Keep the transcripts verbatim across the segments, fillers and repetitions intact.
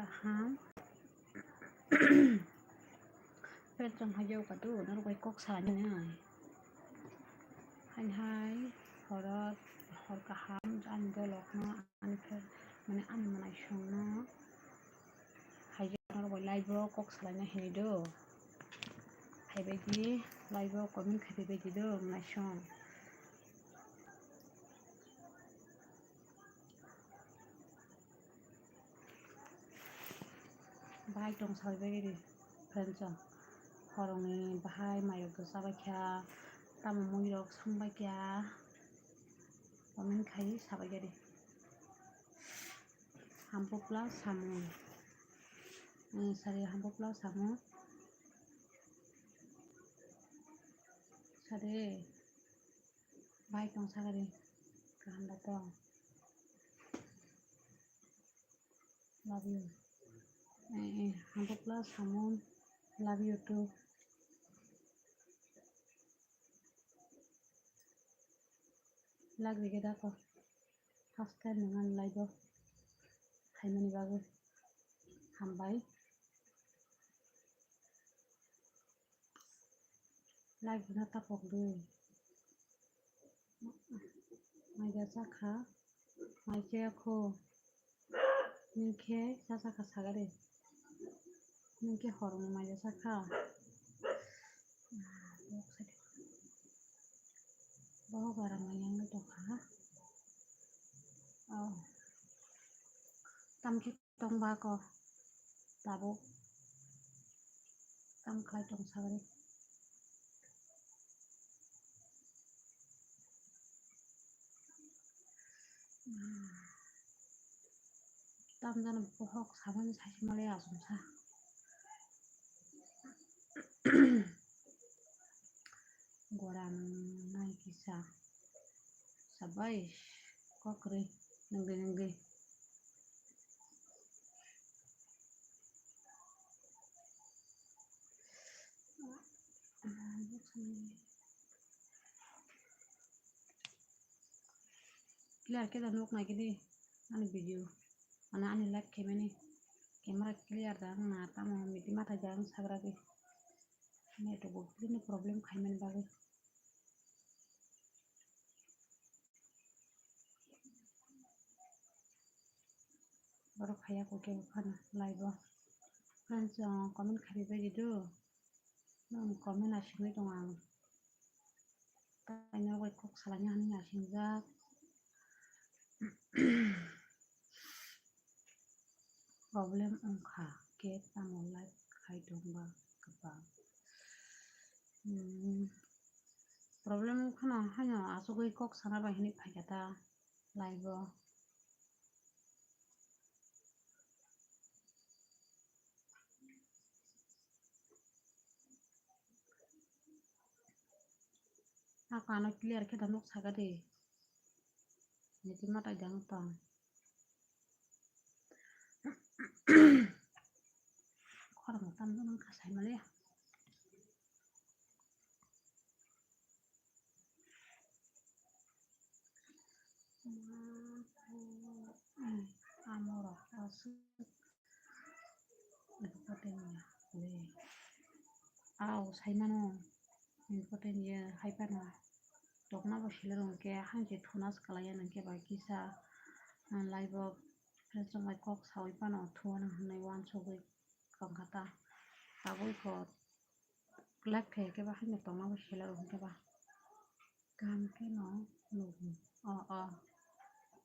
Kaham. Friends, chwng hai jao kadu, norok bai kok salainani hai. Haini hai, horo, hor kaham, ani dolokno, ani friend, mane ani mwnaisongno. Hai jao norok bai live o kok salaina hinwi do. Hai bai di, live o comment khai bai di do, mwnaisong. Bahai tong sabai bagwi di, friends, o horongni bahai mairok do chabai kha, tamo muirok songbai kha, comment khai sabai kha di. Hambo plus samung, sari hambo plus samung, sari. Bai tong sagari. Kaham da tong. Love you. Eh, eh, hambo plus samung. Love you too. Love you, Geda ko. First time nang ani live o khaimani bagwi hambai. Live no tapok di. Mai da chakha, mai chaya kho. Nwng khe cha chakha sagari. Nwng khe horongni mai da chakha. Bohok bara mai yang tongkha. Oh. Tamkhe tongba ko tabuk. Tam khlai tong sagari. Tam jani bohok samani saisi male asumsa. Goran nai kisa. Sabai, kokrwi, nungwi, nungwi. Clear khe da nuk nai khe di ani video, mane ani live khaimani camera clear da wng na tamo miti mathai da wng sagra di. Network bo bini problem khaimani bagwi. Borok haya kok kebo phano live o. Friends, o comment khairi bai di do. Nang comment asingwi tong ang. Taino bai kok salaina hinwi asingjak. Problem wngkha khe tamo live khai tongba kwbang. Hmm. Problem wngkhano haino asugwi kok sana bai hinwi phaikha ta live o. Ako ano clear khe da nuk saga de. Niti matai dang tong. Khorang tam dong kha sai male. Amorok aswk important ya le. Aw, saimano important ya, hai phano tokna bo sila rwng khe, hangse thuna swkalaiya nang khe bai kisa, ah, live o friends rok bai kok saui phano thua nang hinwi uansugwi tongkha ta. Tabuk kho live khe khe ba haino tongma bo sila rwng khe ba. Kaham khe no nugo. O, o.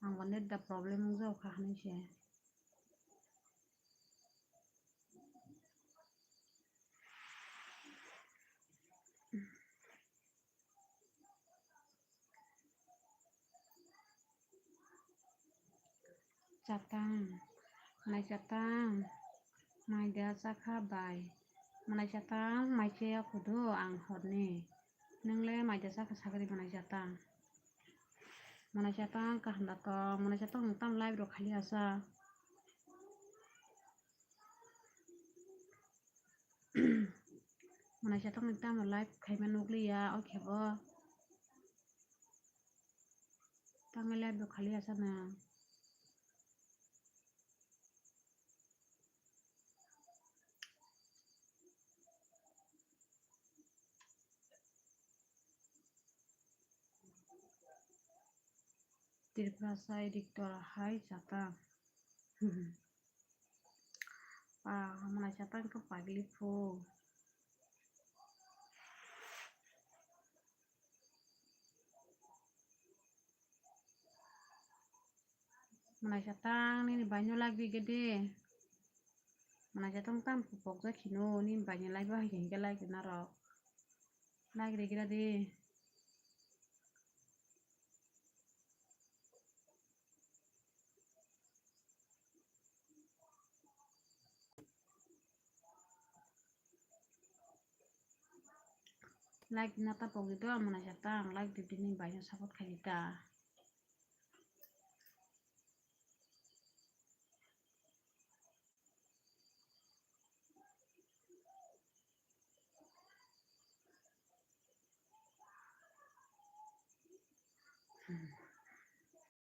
Ang bo net da problem wng jao kha hinwi se. Chatang, mwnai chatang, mai da chakha bai. Mwnai chatang, mai chaya kudu ang horni. Nwngle mai da chakha sagri mwnai chatang. Mwnai chatang kaham da tong, mwnai chatang nwng tam live rok khali asa. Mwnai chatang nwng tamo live khaima nukliya, o khe bo. Tamo live bo khali asa na. Tiprasa editor hai chata. Pa, hamnai chata wngkha pagli phu. Mwnaisa tang nini baino like rwgwi de. Mwnaisa tang tam pokjak hino nini baino like bo hai khe hwnkhe like rwna rok. Like rwgwira de. Like rwna ta pokdi do, mwnaisa tang like rwdi nini baino support khaidi ta.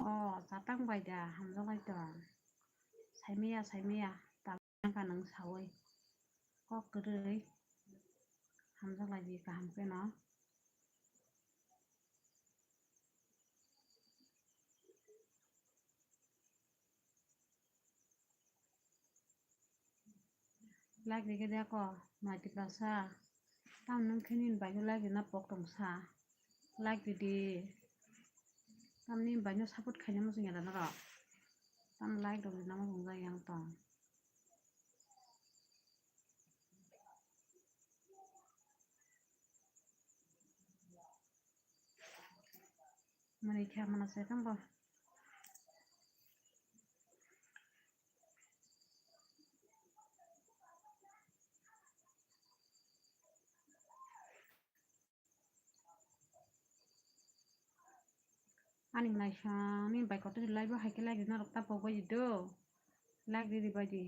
O, chatang bai da, hamjaklai tong. Saimaya, saimaya, tabuk wngkha nwng saui. Kok kwrwi. Hamjaklai di kaham kheno. Like rwgwi de ako, Mati Prasa. Tam nwng khe nini baino like rwna pok tong sa. Like rwdi. Tam nini baino support khaina muchung ya da norok. Tam like rok rwna muchung jak yang tong. Mani kha mana se tong bo. Ani mwnaisa ni bai kotor like bo hai khe like rwna rok ta pok bai di do. Like rwdi bai di.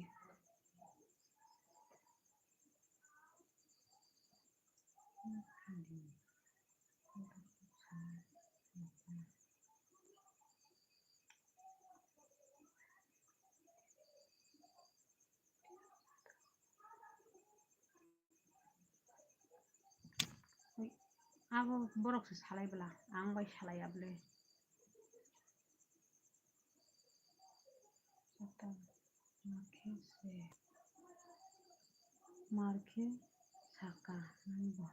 Abo borok se salai bwla, ang bai salai ya bwle. Mar khe se, mar khe saka nang bo.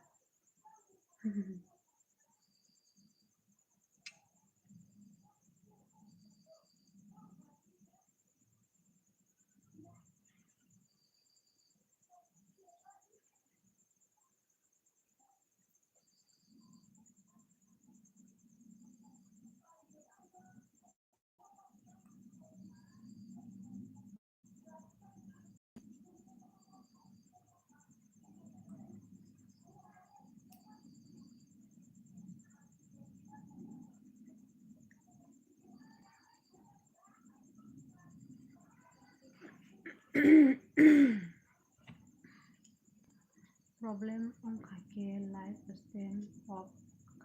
Problem wngkha khe live stream off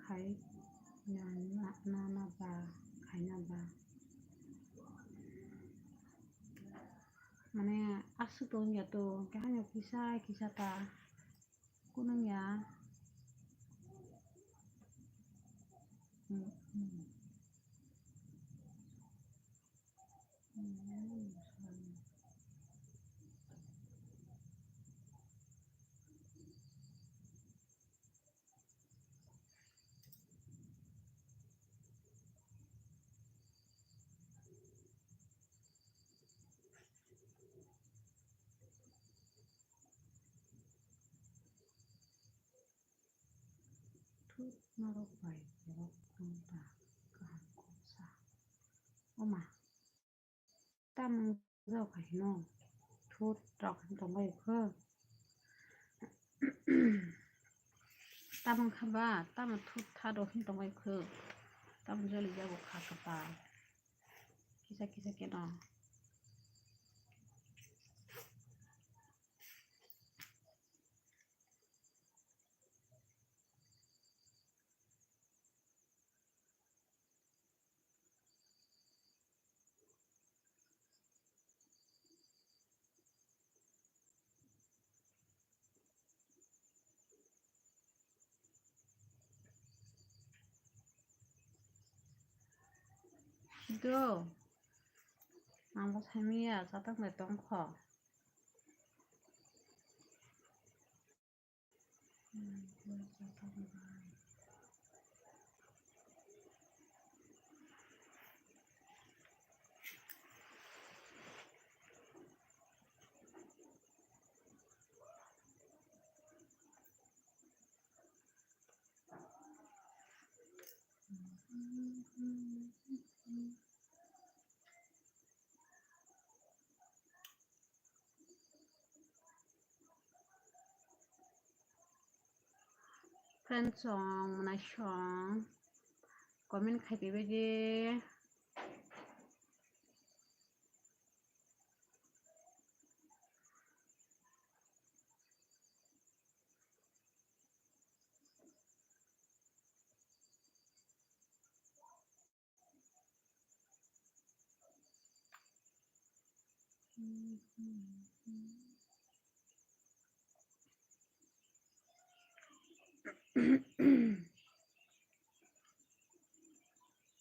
khai na, na, na, na ba, khai na ba. Mane aswk tong ya to, hwnkhe haino kisa, kisa ta. Kunung ya. Hmm, hmm. Thut norok bai borok wng ta kaham kok sa. Oma, tamung jao kha hino, thut rok hin tong bai kho. Tamung kha ba, tamo thut tha rok hin tong bai kho. Tamung joli jago kha kwtal. Kisa kisa keno. Do. Ang bo saimanya, chatang bai tongkho. Friend song, mwnai song, comment khai phaibai di.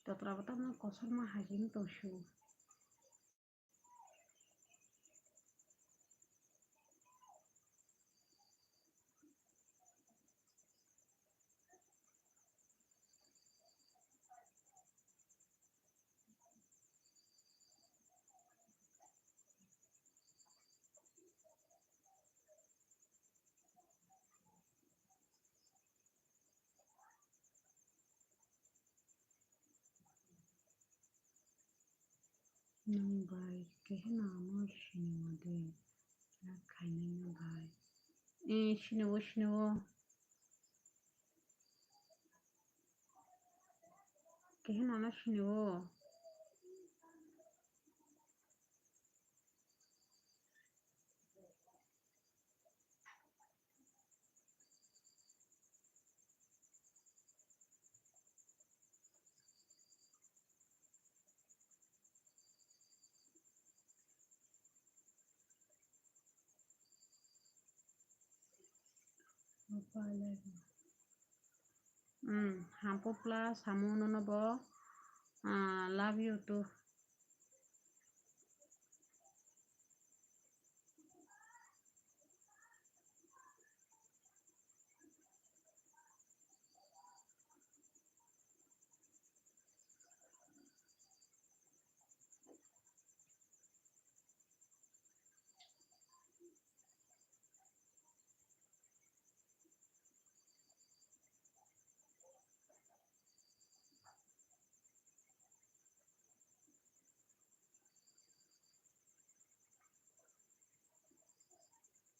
Totra bo tamo kosorma hai se wng tong sio. Nwng bai keheno ano sinio de, na khainai no bai. Eh, sinio, sinio. Keheno ano sinio. Hmm, hampu plus hamu nono bo, ah, love you too.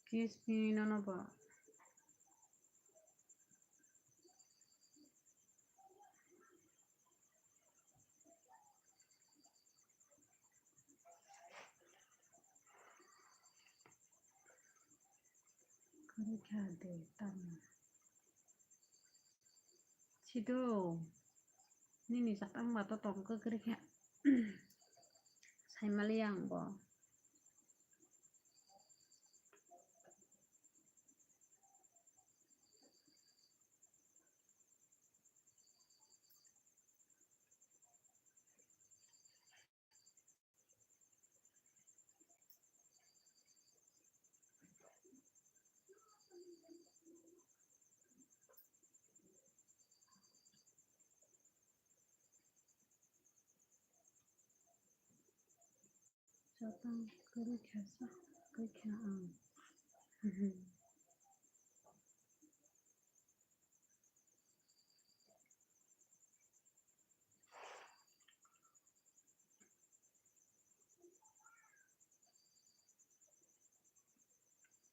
Kiss me nono bo. Kwrwi kha de tamo. Sido. Nini chatang ba to tong kwrwi khe. Saimali ang bo. Chatang kwrwi kha sa, kwrwi kha ang.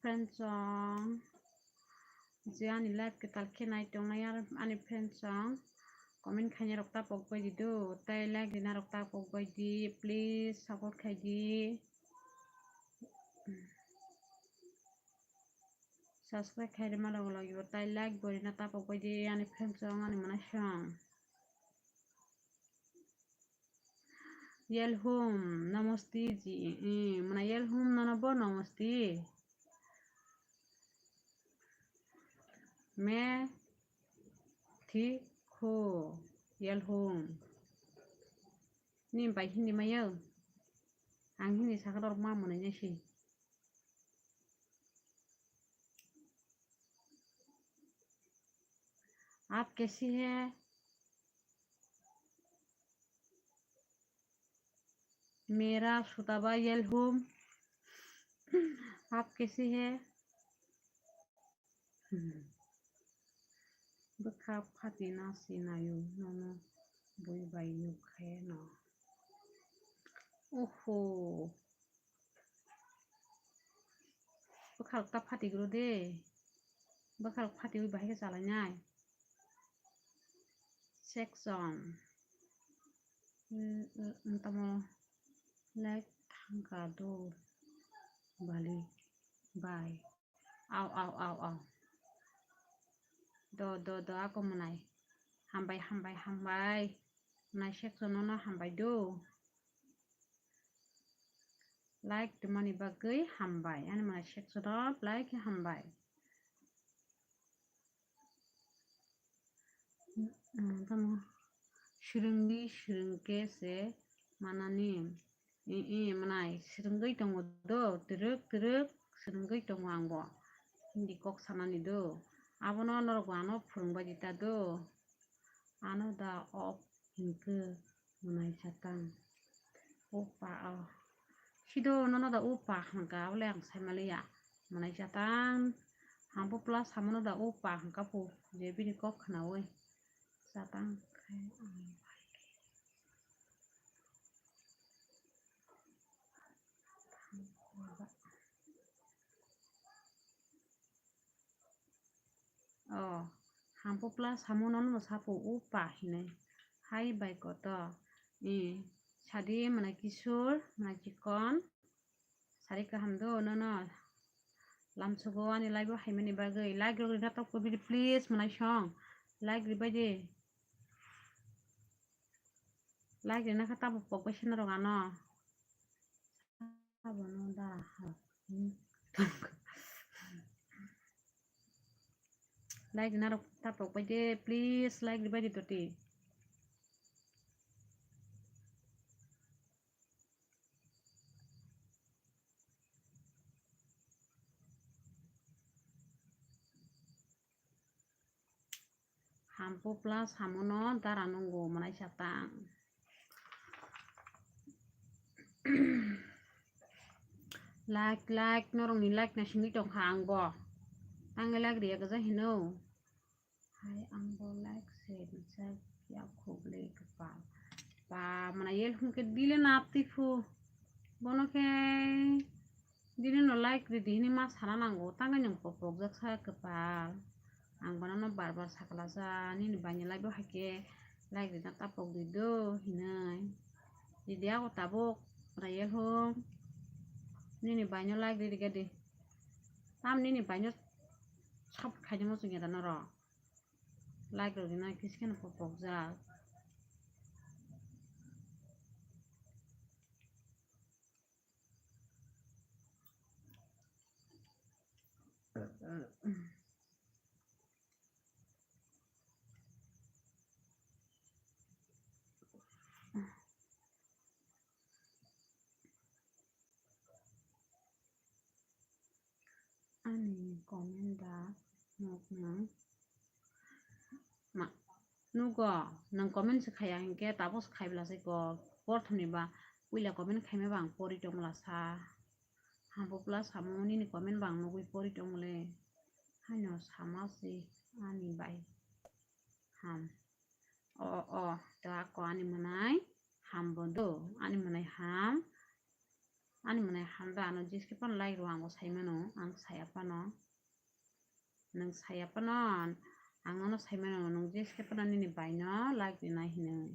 Friend song, je ani live kwtal khe nai tongnai ar ani friend song, comment khainai rok ta pok bai di do, tei like rina rok ta pok bai di, please support khai di. Subscribe khai rima logo logi bo tei like bo rina ta pok bai di ani friend song ani mwnai song. Yelhum, namaste ji. Eh, mwnai Yelhum nono bo namaste. Me thi kho Yelhum. Ni bai Hindi mayo. Ang Hindi sakha norok ma mwnai nai si. आप कैसी है? मेरा सुतबा येल हुम। आप कैसी है? Hmm. Bwkha phati na si nayo nono bui bai nuk khe no. Oho. Bwkha ta phati gro de. Bwkha phati ui bahai khe chalai nai. Section. Hmm, hmm, tamo like thangka do bali bai. Au, au, au, au. Do, do, do, ako mwnai. Hambai, hambai, hambai. Mwnai section no hambai do. Like tongmani bagwi hambai. Ani mwnai section no like hambai. Hmm, tamo swrwngwi swrwngkhe se manani. I, i, mwnai swrwngwi tongo do, twrwk, twrwk swrwngwi tongo angbo. Hindi kok sanani do. Abono norok bo ano phwrwngbai di ta do. Ano da op hinkhe mwnai chatang. Upa, oh. Sido nono da upa hwnka, abole ang saimaliya. Mwnai chatang. Hambo plus hamono da upa hwnka pu. Je bini kok khnaui. Chatang khe ang bai. Oh, hambo plus hamono no sapu upa hinui. Hai bai koto. Eh, sadi mwnai kisur, mwnai chikon. Sari kaham do nono. Lamsogo ani live o haimani bagwi. Like rok rina tok kubidi please mwnai song. Like ribai di. Like rina kha tabo pok bai sina rok ano. Abono dara ha. Like rina rok ta tok bai de, please like ribai di toti. Hampu plus hamono dara nungo mwnai chatang. Like, like, norokni like na singwi tongkha angbo. Tangwi like riya gwja hino. Hai angbo like se rijak ya khubli kwpal. Ba, mwnai yel hwnkhe dile naptwi phu. Bono khe dile no like ridi hini ma sana nango. Tangwi nwng pok pokjak sa kwpal. Ang bono no bar bar sakla sa nini baini live o haikhe like rina tapok di do hinui. Ridi ako tabuk rayel hum. Nini baino like ridi gadi. Tam nini baino sab khaidi mo chwngya da norok. Like rok rina kiskeno pok pokjak. Ani comment da nuknang ma nugo, nang comment se khaya hinkhe tabuk se khaibla se kok porthoni ba puila comment khaima ba ang pori tongla sa. Hambo plus samo nini comment bang nugwi pori tongmole. Haino sama se ani bai. Ham. O, o, to ako ani mwnai ham bo do. Ani mwnai ham. Ani mwnai ham da ano jiske pan like ro ango saimano. Ang saya pano. Nang saya pano. Ang ano saimano. Nang jiske pano nini bai no like rinai hinui.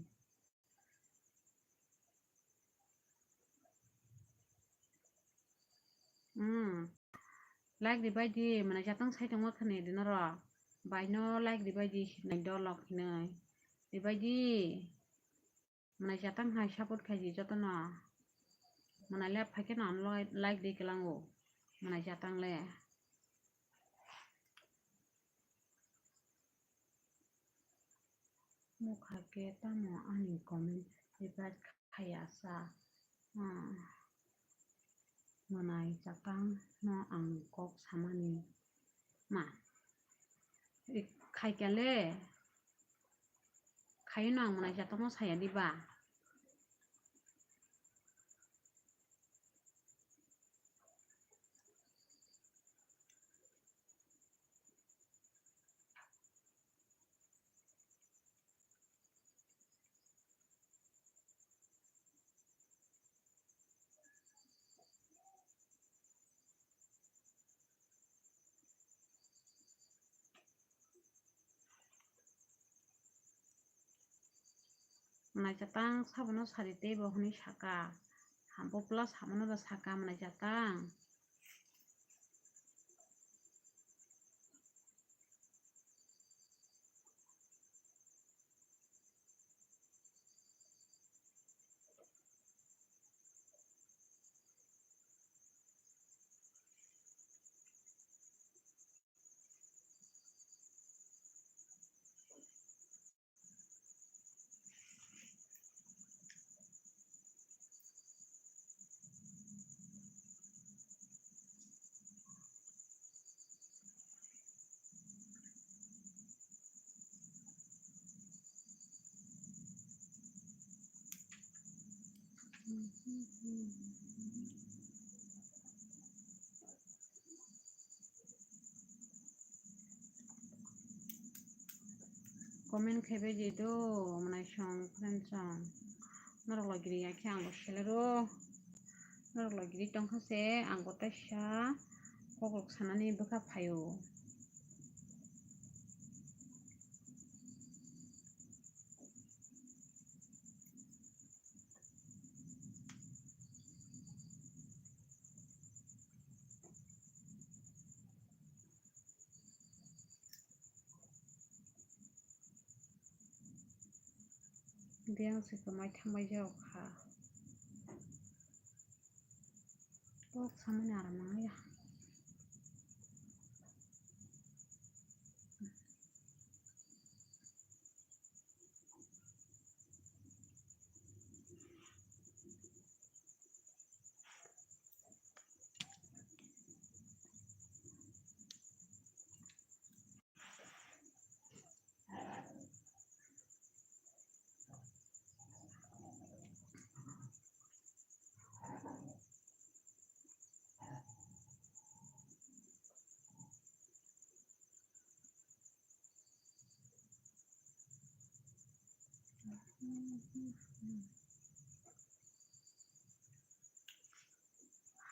Hmm. Like ribai di, mane jatang sai tongma khani di noro. Bai no like ribai di, nai dolok hinui. Ribai di. Mane jatang hai support khai di jotono. Mane lep phai khe no like di kelango. Mane jatang le. Nukha khe tamo ani comment reply khaya sa. Hmm. Mwnai chatang no ang kok samani ma. Khaikya le. Khaino ang mwnai chatang no saya diba. Mwnai chatang sabono sari teibo hwnwi saka. Hambo plus sabono da saka mwnai chatang. Comment khaibai di do, mwnai song, friend song. Norok logiri ya khe ang bo selero. Norok logiri tongkha se, ang bo taisa kokrok sanani bwkha phaio. Biyang se kwmai thangbai jao kha. Kok samani aram nangya.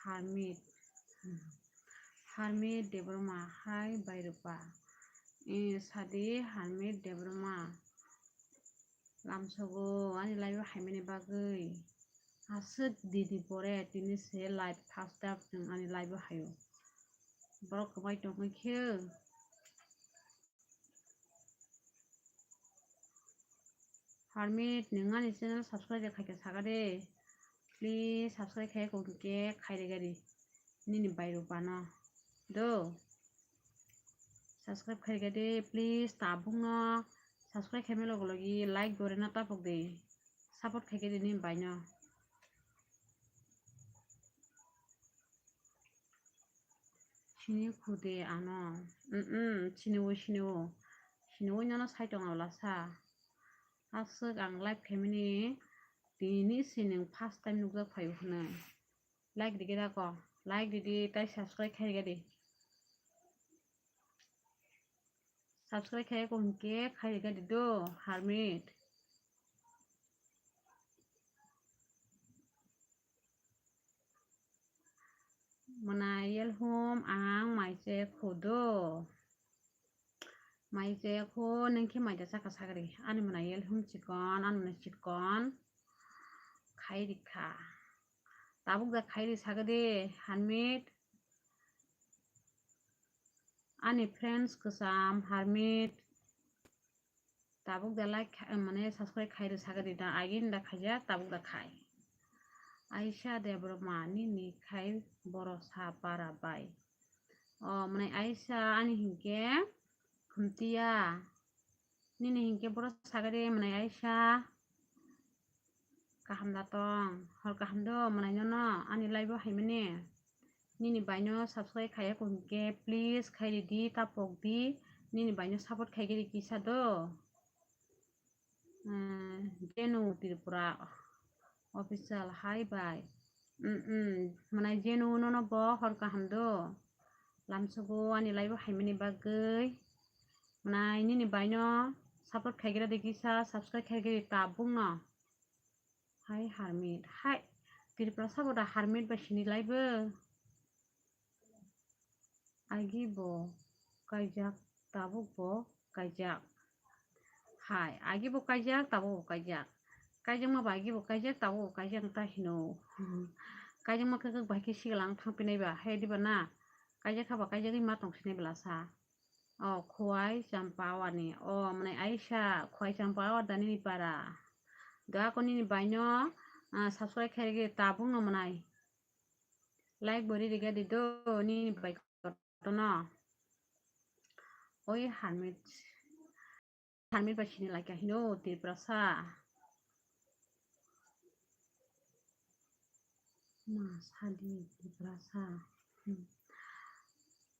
Harmit. Harmit Debbarma, hai Bairupa. Eh, sadi Harmit Debbarma. Lamsogo ani live o haimani bagwi. Aswk dini pore tini se live first time chwng ani live o haio. Borok kwbai tongwi khe. Harmit, nwng ani channel subscribe khaikha sakha de. Please subscribe khai kok khe khairega di. Nini Bairupa no. Do. Subscribe khairega di. Please tabuk no. Subscribe khaima logo logi like gore no tapok di. Support khaikhe di nini bai no. Sini khude ano. Mm, mm, sini o, sini o. Sini o nono sai tong abla sa. Aswk ang live khaimani tini se nwng first time nukjak phaio hwnwi. Like rigi da ko. Like ridi tai subscribe khairega di. Subscribe khaikha hwnkhe khairega di do, Harmit. Mwnai yelhum ang mai che khudo. Mai che khu nung khe mai da chakha sagri. Ani mwnai yelhum chikon, ani mwnai chikon. Khai rikha. Tabuk da khai ri sagadi, Harmit. Ani friends kwcham, Harmit. Tabuk da like kha-, mane subscribe khai rw sagadi da, agin da khaijak, tabuk da khai. Aisha Debbarma nini khai boro sa para bai. O, mane Aisha ani hinkhe khumtiya. Nini hinkhe boro sagadi mane Aisha. Kaham da tong, hor kaham do, mwnai nono ani live o haimani. Nini baino subscribe khaiya kong khe, please khai ridi, ta pok di. Nini baino support khai giri kisa do. Hmm, Jenu Tripura official, hi bai. Hmm, hmm, mwnai Jenu nono bo hor kaham do. Lamsogo ani live o haimani bagwi. Mwnai nini baino support khai gira de kisa, subscribe khai giri tabuk no. Hai Harmit, hai Tripura sabo da Harmit bai sini lai bo. Agi bo kaijak, tabuk bo kaijak. Hai, agi bo kaijak, tabuk bo kaijak. Kaijakma ba agi bo kaijak, tabuk bo kaijak ta hino. Kaijakma khe khe bai khe sigalang thang pinai ba, hai diba na? Kaijak kha ba kaijagwi ma tong sinai bela sa. O Khwai Champawani. O mwnai Aisha, Khwai Champawa da nini para. Doa ko nini baino, ah, subscribe khai rigi tabuk no mwnai. Like bo riri gadi do nini bai kotono. Oi Harmit. Harmit bai sini lai ka hino Tiprasa. Ma sadi Tiprasa. Hmm.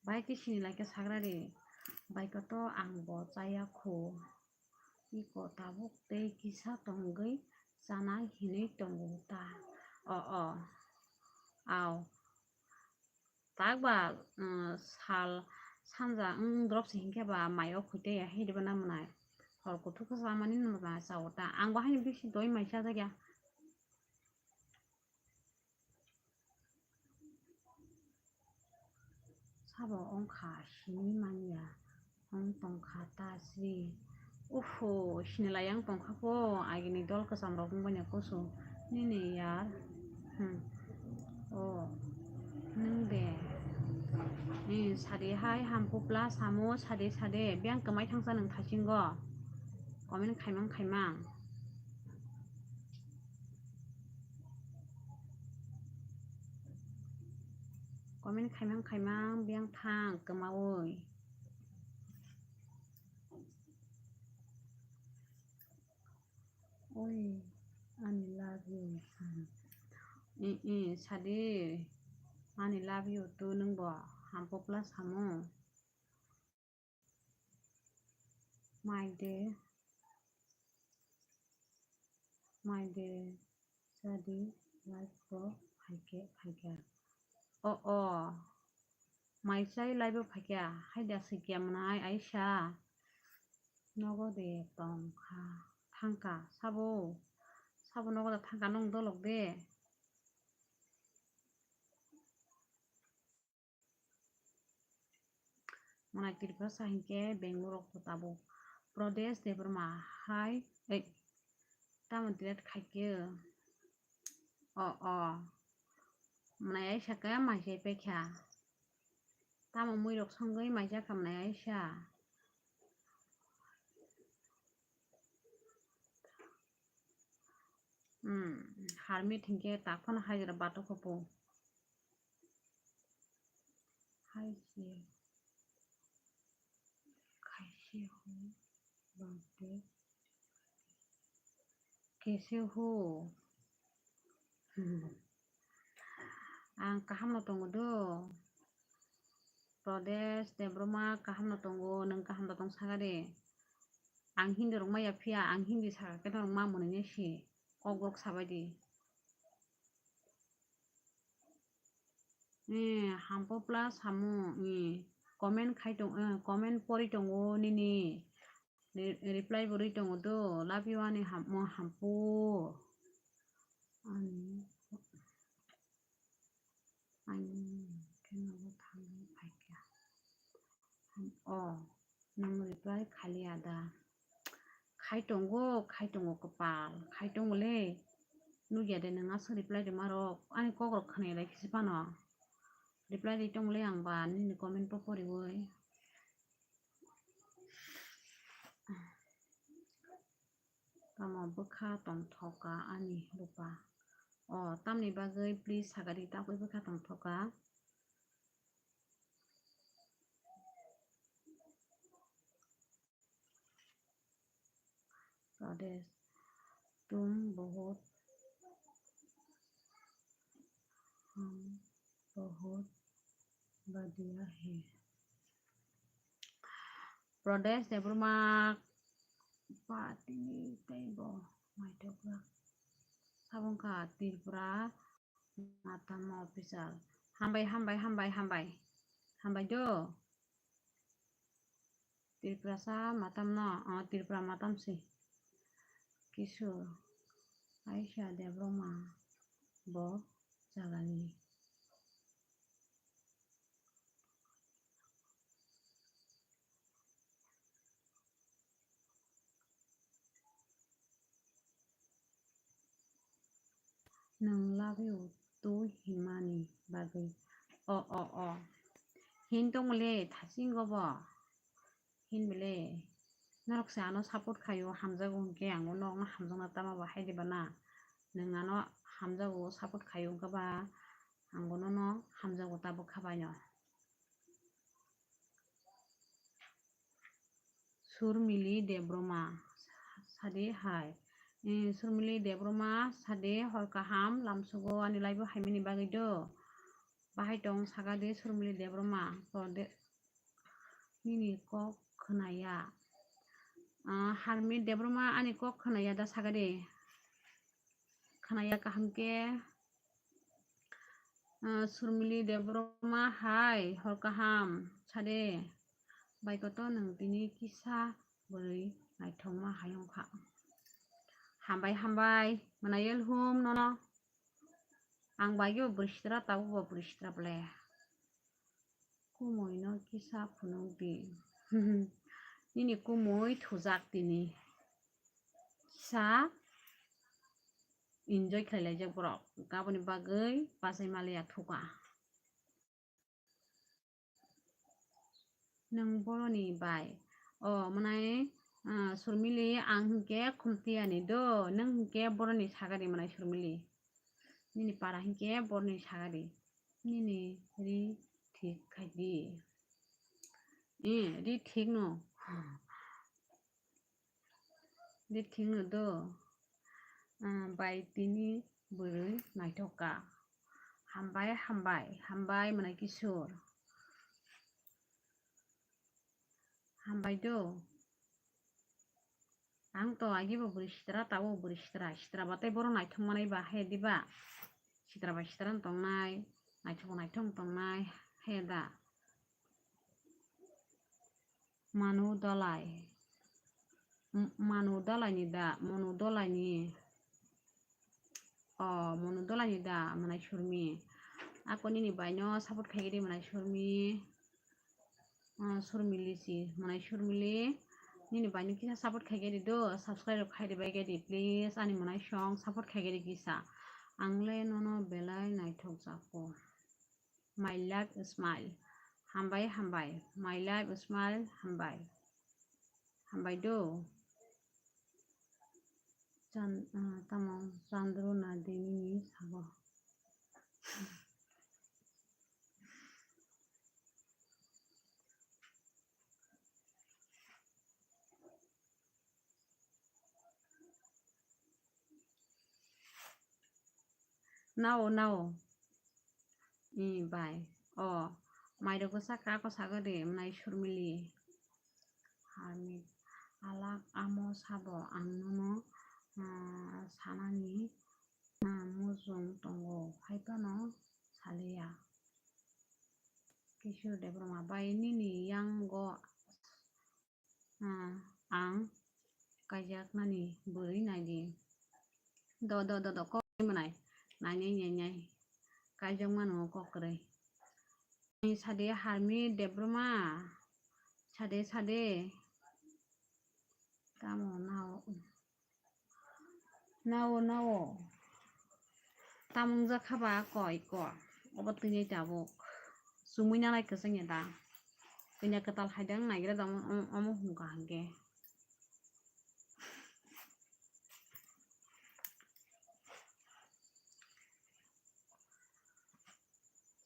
Bai khe sini lai khe sagra de. Bai koto ang bo chaya kho. Iko tabuk tei kisa tongwi chanai hinwi tongo ta. O, o. Au. Tak ba, um, sal sanja wng drop se hinkhe ba mai o khoi tei ya, hidi ba na mwnai. Hor kuthuk khe chamani no ba cha o ta. Ang bo haino bisi doi mai cha jak ya. Sabo wngkha sini manya, wng tongkha ta sri. Uhu, sinilai yang tongkha po, agini dol kwcham rok wngbaini kusu. Nini yar. Hmm. O, nwng de. Ni sadi hai hampupla samo sade sade. Biyang kwmai thangsa nwng thasingo. Comment khaimang khaimang. Comment khaimang khaimang biyang thang kwmaui. Oi, ani love you. I, i, sadi, ani love you too nwng bo, hampopla samo. Mai de, mai de, sadi, live bo phaikhe, phaikha. O, o. Mai chai live bo phaikha. Haida sikya mwnai Aisha. Nogo de tongkha, thangkha, sabo. Sabo nogo de thangkha, nong dolok de. Mwnai Tripura sa hinkhe Bangalore rok to tabuk. Pradesh Debbarma hai, ei, tamo delete khaikhe. O, o. Mwnai Aisha khe mai chai paikha. Tamo mui rok songwi mai jakha mwnai Aisha. Hmm, harmi thingkhe tak phano hai jora batok kho po. Hai se. Kaise ho bangte. Kaise ho. Hmm. Ang kaham no tongo do. Pradesh Debbarma kaham no tongo, nwng kaham no tong saka de. Ang Hindi rok maya phiya, ang Hindi saka khe norok ma mwnwi si. Kok rok sabai di. Eh, hampo plus hamu, eh, comment khai tong, eh, comment pori tongo nini. Re-, reply bo rwi tongo do, love you ani ham-, mo hampu. Ani, ani, khe nogo thangwi phaikha. O, nwng reply khaliya da? Khai tongo, khai tongo kwpal, khai tongo le. Nukya de nwng aswk reply rwma rok, ani kok rok khwnai lai kisi phano. Reply rwi tongo le ang ba nini comment bo poriwi. Tamo bwkha tongthoka ani rupa. O, tamni bagwi please sagari tabwi bwkha tongthoka. Pradesh, tum bahut हम बहुत बढ़िया है। Pradesh Debbarma, patini tei bo naithok sak. Sabong kha Tripura Matam official. Hambai, hambai, hambai, hambai. Hambai do. Tripurasa Matam no, o, Tripura Matam se. Kisur, Aisha Debbarma bo jagani. Nwng love you too hinmani bagwi. O, o, o. Hin tongmole thasingo bo. Hin bele. Norok se ano support khaio, hamjago hwnkhe ang bo norokno hamjakna tama bo hai diba na. Nwng ano hamjago support khaio wngkha ba ang bo nono hamjago tabuk kha baino. Surmili Debbarma, sadi hai. Eh, Surmili Debbarma, sadi hor kaham, lamsugo ani live o haimani bagwi do. Bahai tong saka di Surmili Debbarma, to de, nini kok khwnaya. Ah, Harmi Debbarma ani kok khwnaya da saka di. Khwnaya kaham khe. Ah, Surmili Debbarma hai, hor kaham, sade. Bai koto nwng tini kisa bwrwi naithokma hai wngkha. Hambai, hambai, mwnai elhum nono. Ang bagwi bo bwrwi sitra, tabuk bo bwrwi sitra ble. Kumui no kisa phunuk di. Nini kumui thujak tini. Kisa enjoy khlai laijak borok. Aboni bagwi bachai maliya thuka. Nwng boroni bai. O, mwnai, ah, Surmili, ang hinkhe Khumtiyani do, nwng hinkhe boroni sagari mwnai Surmili. Nini para hinkhe boroni sagari. Nini ri thik khai di. Eh, ri thik no. Di thik no do. Ah, bai tini bwrwi naithok kha. Hambai, hambai, hambai mwnai Kishor. Hambai do. Ang to agi bo bwrwi sitra, tabo bwrwi sitra. Sitra batai borok naithok manai ba he diba? Sitra bai sitra wng tongnai, naithok naithok wng tongnai he da. Manu Dalai. M-, Manu Dalai ni da, Manu Dalai ni. O, Manu Dalai ni da, mwnai Surmi. Ako nini bai no support khai di mwnai Surmi. O, Surmili si, mwnai Surmili. Nini bai no kisa support khai di do, subscribe khai di bai di, please. Ani mwnai song support khai di kisa. Ang le nono belai naithok jako. My life smile. Hambai, hambai. My life smile, hambai. Hambai do. Chan-, ah, tamo Chandru Nadini ni sabo. Nao, nao. I bai. O, mairok bwsa kako sagadi, mwnai Surmili. Harmit. Alak amo sabo ang nono, ah, sanani, ah, mujung tongo, hai phano saliya. Kishore Debbarma bai nini yango, ah, ang kaijaknani bwrwi naidi. Do, do, do, do, kok mwnai. Nainai, nainai. Kaijak mano kok kwrwi. Ani sade Harmi Debbarma. Sade, sade. Tamo nao. Nao, nao. Tamo wngjakha ba koi ko. Obo tini tabuk. Chumui nanai kwchangya da. Kanya kwtal hai da wng naigra da omo, omo, omo hwnka hwnkhe.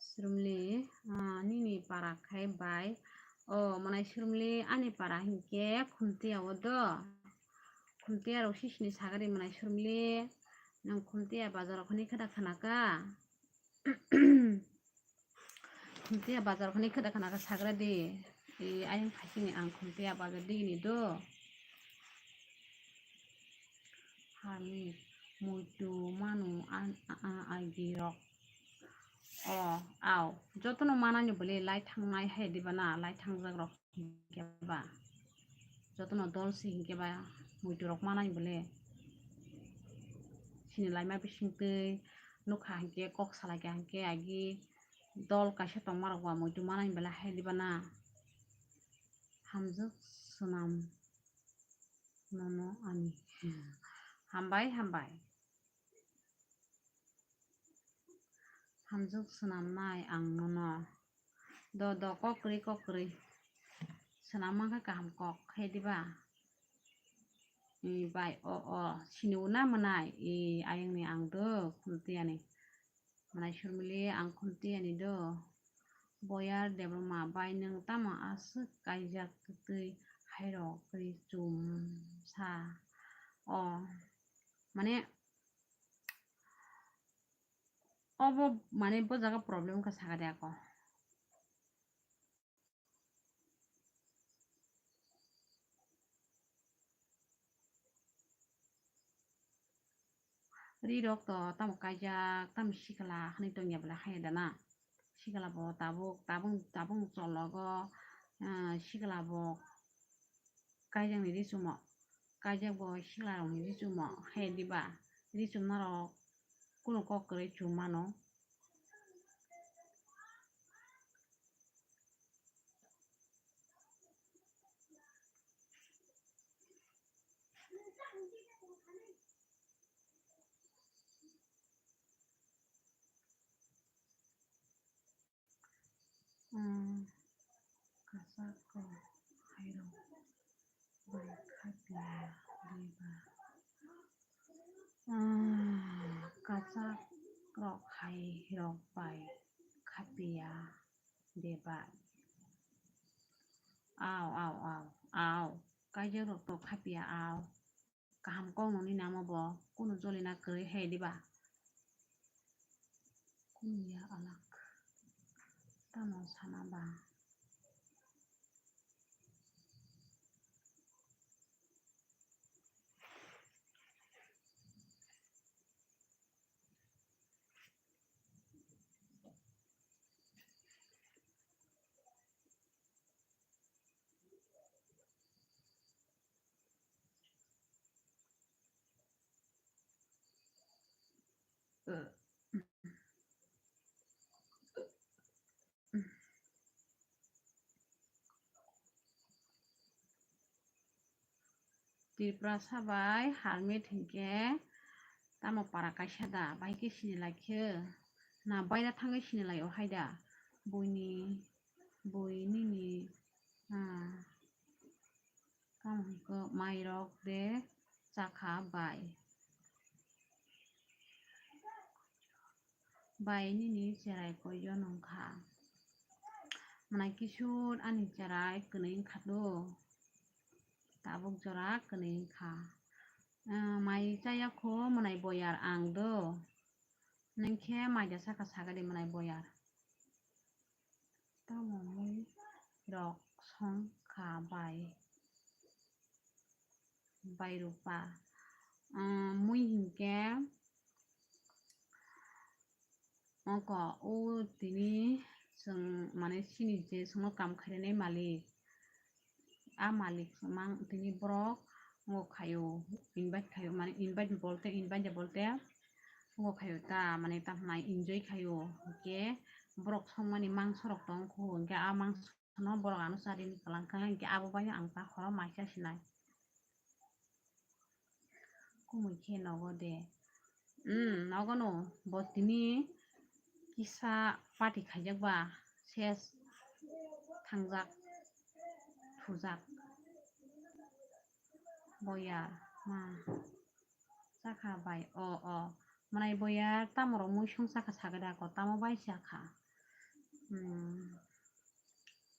Surmili, ah, nini para khai bai. O, mwnai Surmili, ani para hinkhe Khumtiya o do. Khumtiya rok sisini sagari mwnai Surmili. Nwng Khumtiya bazar o khani khada khana ka. Khumtiya bazar khani khwda khana khe sagra di. E, ayang phaisini ang Khumtiya bazar digini do. Hami muitu manu an, a, a, agi rok. O, au. Jotono manani bole lai thangnai hai diba na, lai thangjak rok hinkhe ba. Jotono dol se hinkhe ba muitu rok manani bole. Sini laima bising twi nukha hinkhe kok salaikha hinkhe agi dol kaisa tongma rok ba muitu manani bole hai diba na. Hamjwk swnam nono ani. Hambai, hambai. Hamjwk swnamnai ang nono. Do, do, kok kwrwi, kok kwrwi. Swnam mankha kaham kok, khe diba? E, bai, o, o, sini una mwnai, e, ayangni ang do, Khumtiyani. Mwnai Surmili, ang Khumtiyani do. Boyar Debbarma bai nwng tamo aswk kaijak twtwi hairok ri chum sa? O, mane, obo, mane, bo jaga problem wngkha sakha de ako. Ri rok to tamo kaijak, tamo sikla hwnwi tongya bwle haiya da na. Sikla bo tabuk, tabung, tabung chologo, ah, sikla bo kaijakni ri chumo, kaijak bo sikla rokni ri chumo, haiya diba? Ri chumna rok kunu kok kwrwi chum mano. Kwchak rok hai rok bai khapiya diba? Kwchak rok hai rok bai khapiya diba? Au, au, au, au. Kaijak rok to khapiya au. Kaham kok noni namo bo kunu jolina kwrwi hai diba? Kunu ya alak. Tamo sana ba? Tiprasa bai Harmit hinkhe tamo para kaisa da, bai khe sini lai khe na baira thangwi sini lai o hai da? Buini, bui nini, ah, tamo hinkhe mairok de chakha bai. Bai nini cherai koijon wngkha? Mwnai kisur ani cherai kwnwi wngkha do. Tabuk jora kwnwi wngkha. Ah, mai chaya kho mwnai boyar ang do. Nwng khe mai da saka sagadi mwnai boyar. Tamo mui rok song kha bai, bai rupa. Ah, mui hinkhe oko o tini chwng mane chini je chwngno kam khainai malik, a malik mang tini borok ngo khaio, invite khaio, mane invite bolte, invite de bolte ngo khaio ta, mane ta hwnai enjoy khaio, hinkhe borok songmani mangso rok tong kho, hinkhe a mangso no borok ano charini kwlangkha, hinkhe abo bai ang ta horo maisa sinai. Kumui khe nogo de. Hmm, nogo no. Bo tini kisa party khaijak ba, ses thangjak, thujak. Boyar, ma. Chakha bai, o, o. Mwnai boyar, tamo rok mui song chakha sagada ko, tamo bai chakha. Hmm.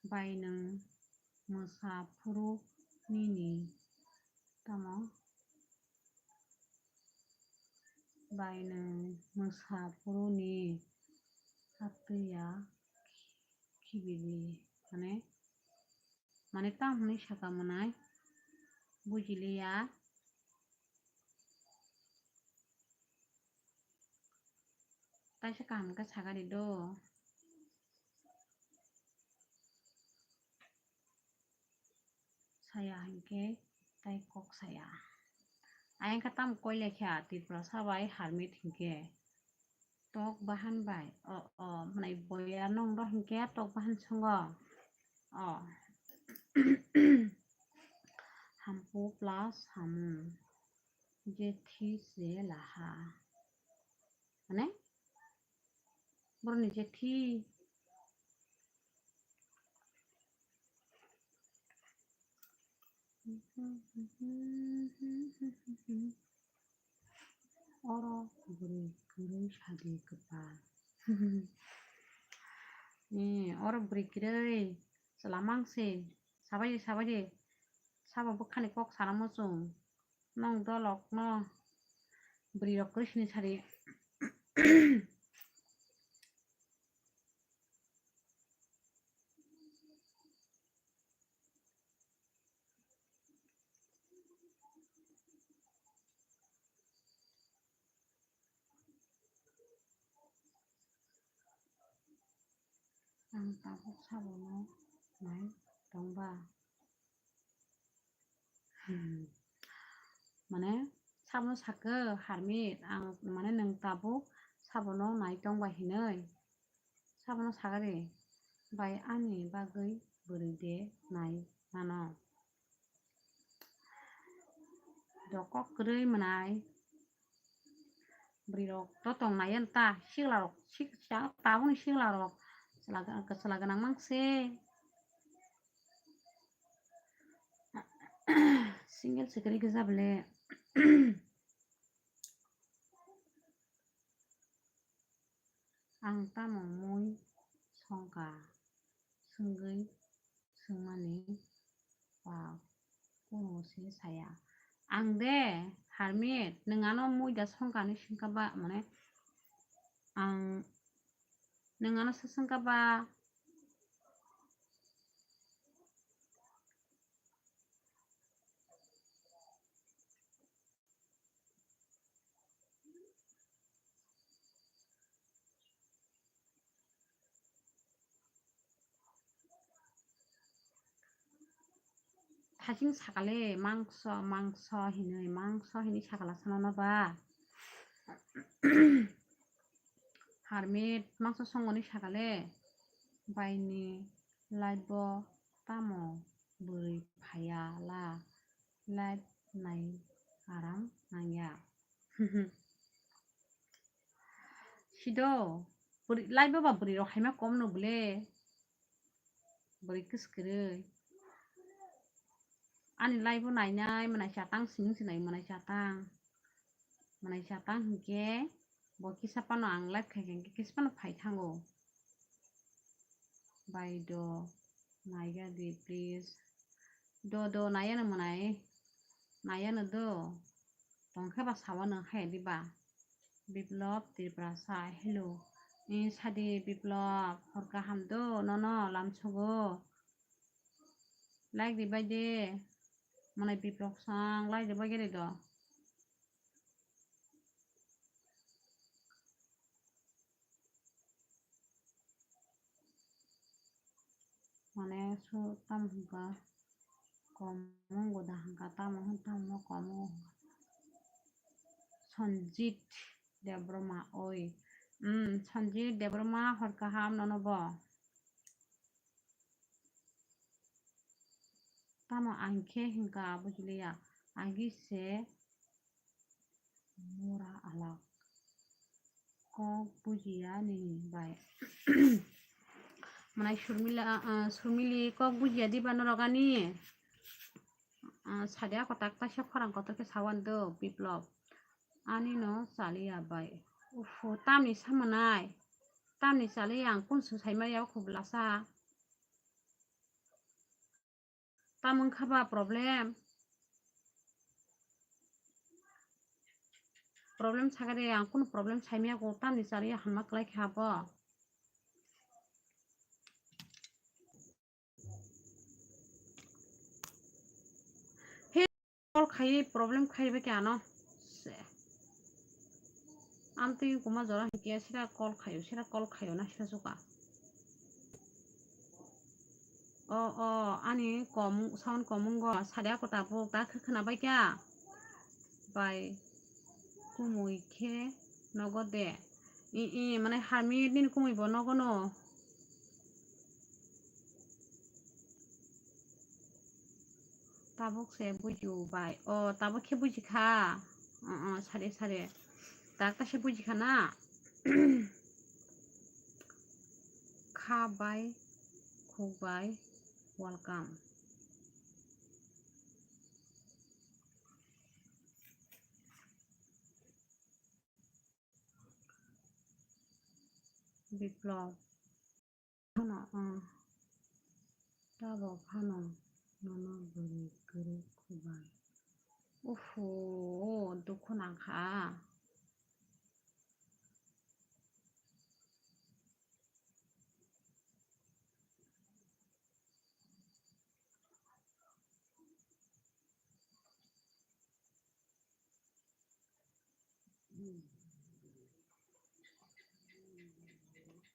Bai nwng mwsa phuru nini tamo? Bai nwng mwsa phuru ni Twiya khibidi, mane, mane tam hwnwi saka mwnai, bujiliya. Taisa kaham khe sakadi do. Saya hinkhe tai kok saya. Ayang khe tamo koi lekha Tripura sabai hermit hinkhe. Tok bahan bai. O, o, mwnai boya nong do hinkhe tok bahan songo. O. Hampu plus hamu. Jethi se laha. Mane? Borokni jethi. Oro bwrwi kwrwi sadi kwpal. Eh, oro bwrwi kwrwi chwla mangse. Sabaidi, sabaidi. Sabo bwkhani kok sana muchung. Nong dolok no. Bwrwi rok kwrwi sini sadi. Ang tabuk sabono nai tongba. Hmm. Mane, sabono sakhe, Harmit, ang, mane, nwng tabuk sabono nai tongba hinwi. Sabono sakhe de, bai ani bagwi bwrwi de nai mano. Dokok kwrwi mwnai. Bwrwi rok to tong nai ta, sikla rok, sik-, tabukni sikla rok. Chwla gwnang, chwla gwnang mang se. Single sikiri kisa bele. Ang tamo mui songkha swngwi swngmani ba kuno se saya. Ang de Harmit, nwng ano mui da songkha hinwi swngkha ba, mane ang nwng ano se swngkha ba. Hasing sakale mangso, mangso hinwi, mangso hinwi sakala sanono ba. Harmit mangso songoni sakale baini live bo tamo bwrwi phaya la. Live nai aram nangya. Sido, bwrwi, live o ba bwrwi rok haima kom no bwle. Bwrwi kwskwrwi. Ani live o nainai mwnai chatang simi se nai mwnai chatang. Mwnai chatang hinkhe bo kisa phano ang live khai khe hinkhe kisa phano phai thango. Bai do, naiya di, please. Do, do, naiya no mwnai. Naiya no do. Tongkhe ba sawa no hai di ba. Biplop Tripura sa, hello. Ni sadi Biplop, hor kaham do, nono lamsogo. Like di bai de. Mwnai Biplop sang, like di bai gede do. Mane su tam hwnka komo goda hwnka tamo hwn tamo komo. Sanjit Debbarma oi. Hmm, Sanjit Debbarma hor kaham nono bo. Tamo ang khe hwnka bujiliya. Agi se mura alak. Kok bujiya nini bai. Mwnai Surmila, ah, Surmili kok bujiya diba norok ani? Ah, sadia kotak taisa khorang kotor khe sawan do Biplop. Ani no chaliya bai. Ufu, tamni samanai. Tamni chaliya ang kun su saimaya khubla sa. Tamo wngkha ba problem? Problem sakhe de, ang kunu problem saimaya kho, tamni chaliya hamma kwlai kha bo. khai problem khai ba khe ano. Se. Amtwi kuma jora hinkhe sira call khayo, sira call khayo na sira suka. O, o, ani kom, sound kom wngo, sadi ako tabuk, ta khe khwna bai kha? Bai, kumui khe nogo de. I, i, mane harmi nini kumui bo nogo no. Tabuk se buji bai. O, tabuk khe buji kha. O, o, sare, sare. Tak ta se buji kha na. Kha bai, khuk bai, welcome. Biplop. Phano, ah, tabok phano nono bwrwi kwrwi khubal. Uhu, dukhu nangkha.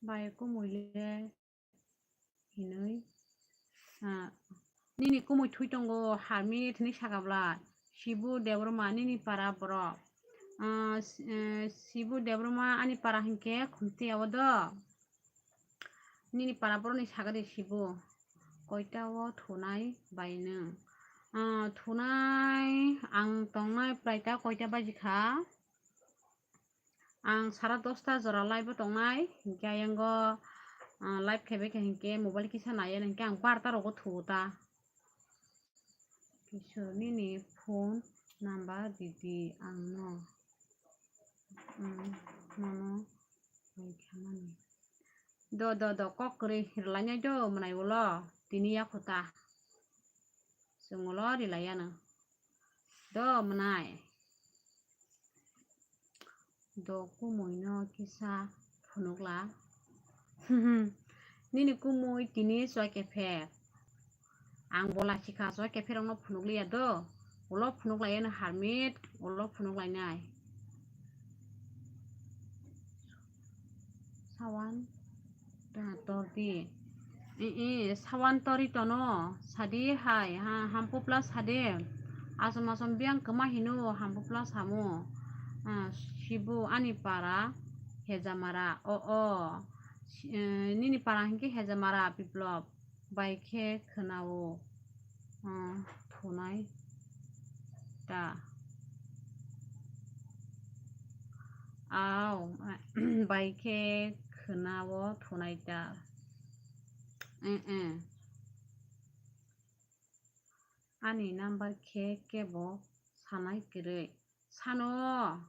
Bai kumui le hinui, ah, nini kumui thui tongo, harmi thini saka bla, Sibu Debbarma nini para borok. Ah, si-, eh, Sibu Debbarma ani para hinkhe Khumtiya o do. Nini para borokni sagadi Sibu. Koita o thunai bai nwng? Ah, thunai ang tongnai prai ta koita baji kha. Ang sara dosta jora live o tongnai, hinkhe ayango, ah, live khaibai kha hinkhe mobile kisa naiya hinkhe ang barta rogo thuo ta. Kishor nini phone number didi ang no, mm, nono bai khamani. Do, do, do, kok kwrwi rwlainai do mwnai ulo, tini yakho ta. Chwng ulo rwlaiya no. Do mwnai. Do kumui no kisa phunukla. Nini kumui tini chwai kephek. Ang bo lachikha chwai kephek rokno phunukliya do. Ulo phunuklaiya no harmit, ulo phunuklainai. Sawan, ta, tordi. I, i, sawan tori tono, sadi hai, ha, hampupla sadi. Asom asom biyang kwma hino, hampupla samo. Ah, Sibu ani para, Hejamara, o, o. Si-, eh, nini para hinkhe Hejamara, Biplop. Bai khe khwnao, ah, thunai ta. Au, bai khe khwnao thunai ta. Eh, eh. Ani number khe kebo sanai kwrwi. Sano.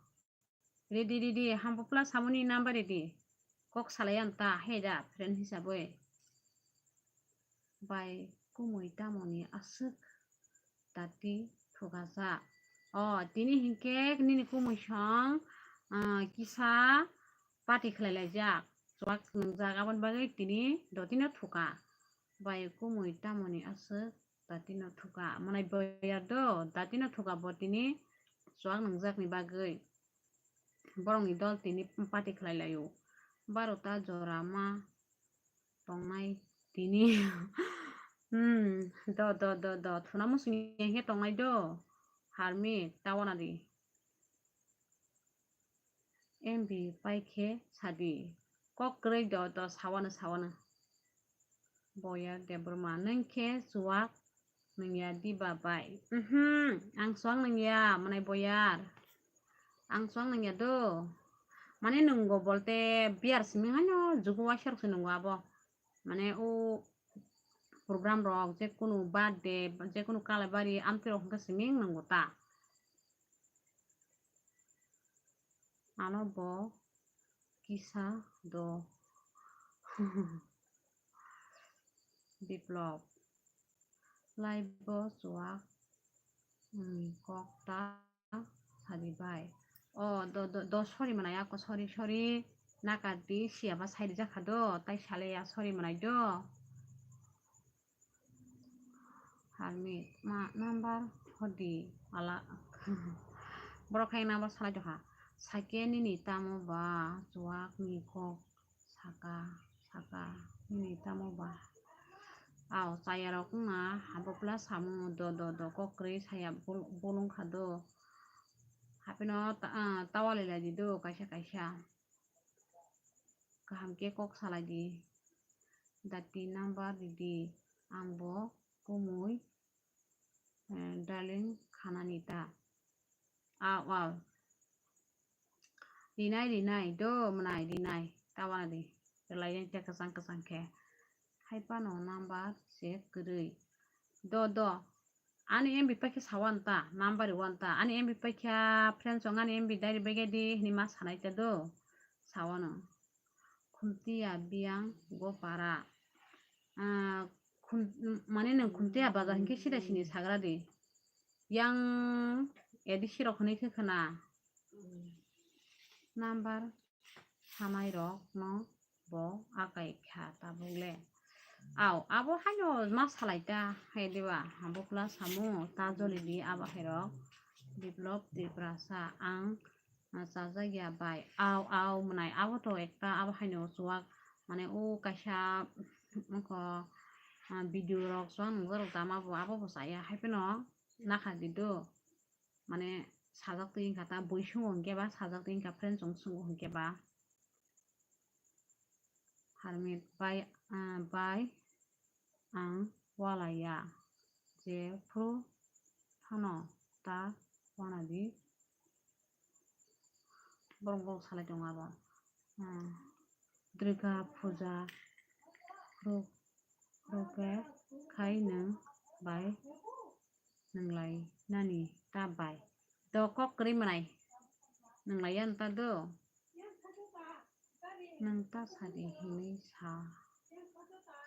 Ready, ready, hampupla samoni number ready. Kok salai ang ta, he da, friend hisabwi. Bai kumui tamoni aswk dati thukajak. O, tini hinkhe nini kumui song, ah, kisa party khlai laijak. Chuak nwngjak, aboni bagwi tini dotino thuka. Bai kumui tamoni aswk datino thuka. Mwnai boyar do, datino thuka bo tini chuak nwngjakni bagwi. Borokni dol tini party khlai laio. Barota jora ma tongnai tini. Hmm, do, do, do, do. Thuna muchung ya khe tongnai do. Harmi, tawana di. M B pai khe sadi. Kok kwrwi do, do, sawano, sawano. Boyar Debbarma, nwng khe chuak nwngya diba bai? Mhm, ang chuak nwngya, mwnai boyar. Ang chuak nwngya do. Mane nwnggo bolte biyar simi haino jugo waisa rok se nwnggo abo. Mane o program rok, je kunu birthday, je kunu kalabari, amtwi rok hwnkhe simi nwnggo ta. Ano bo kisa do. Biplop. Live bo chuak, hmm, kok ta sadi bai. O, do, do, do, sorry mwnai ako, sorry, sorry. Nakardi, siyaba side jakha do, tai saleya, sorry mwnai do. Ha, Harmit, ma number hodi ala. Borok hai number salai tongkha. Sakhe nini tamo ba chuak ni kok saka, saka nini tamo ba. Ao chaya rok wngna habo plus samung do do do kok kwrwi saya bul-, bulung kha do. Hapeno ta-, ah, tawali lai di do kaisa kaisa. Kaham khe kok salai di. Dati number ridi, ang bo kumui, eh, darling khanani ta. Aw, aw. Rinai, rinai, do mwnai, rinai. Tawa di. Belai yang khe kwchang kwchang khe. Hai phano number se kwrwi. Do, do. Ani M B paikhe sawan ta, number wan ta. Ani M B paikha, friends ong ani M B diary bagadi, hini ma sanai ta do. Sawano. Khuntia biyang go para. Ah, khun-, mane nwng Khuntia bazar hinkhe sida sini sagra di. Yang A D C rok hinwi khe khna. Number sanai rok no bo akai kha tabuk le. Aw, abo haino ma salai ta hai diba, abo plus samo ta joli di abo hai rok. Biplop Tiprasa ang ah, chajak ya bai. Aw, aw, mwnai, abo to ekta, abo haino chuak, mane, o kaisa, wngkha, ah, video rok chuak nungjak rok tamo abo, abo bo chaya, hai phano nakha di do, mane, sajak twi wngkha ta, bui sungo hinkhe ba, sajak twi wngkha, friends rok sungo hinkhe ba. Harmit bai, ah, bai ang walaya, jephru phano ta wanadi. Borok borok salai tongo abo. Ah, Durga puja rok, rok khai nwng bai. Nwnglai nani ta bai. Do kok kwrwi mwnai. Nwnglai ya nta do. Nwng ta sadi hinwi sa,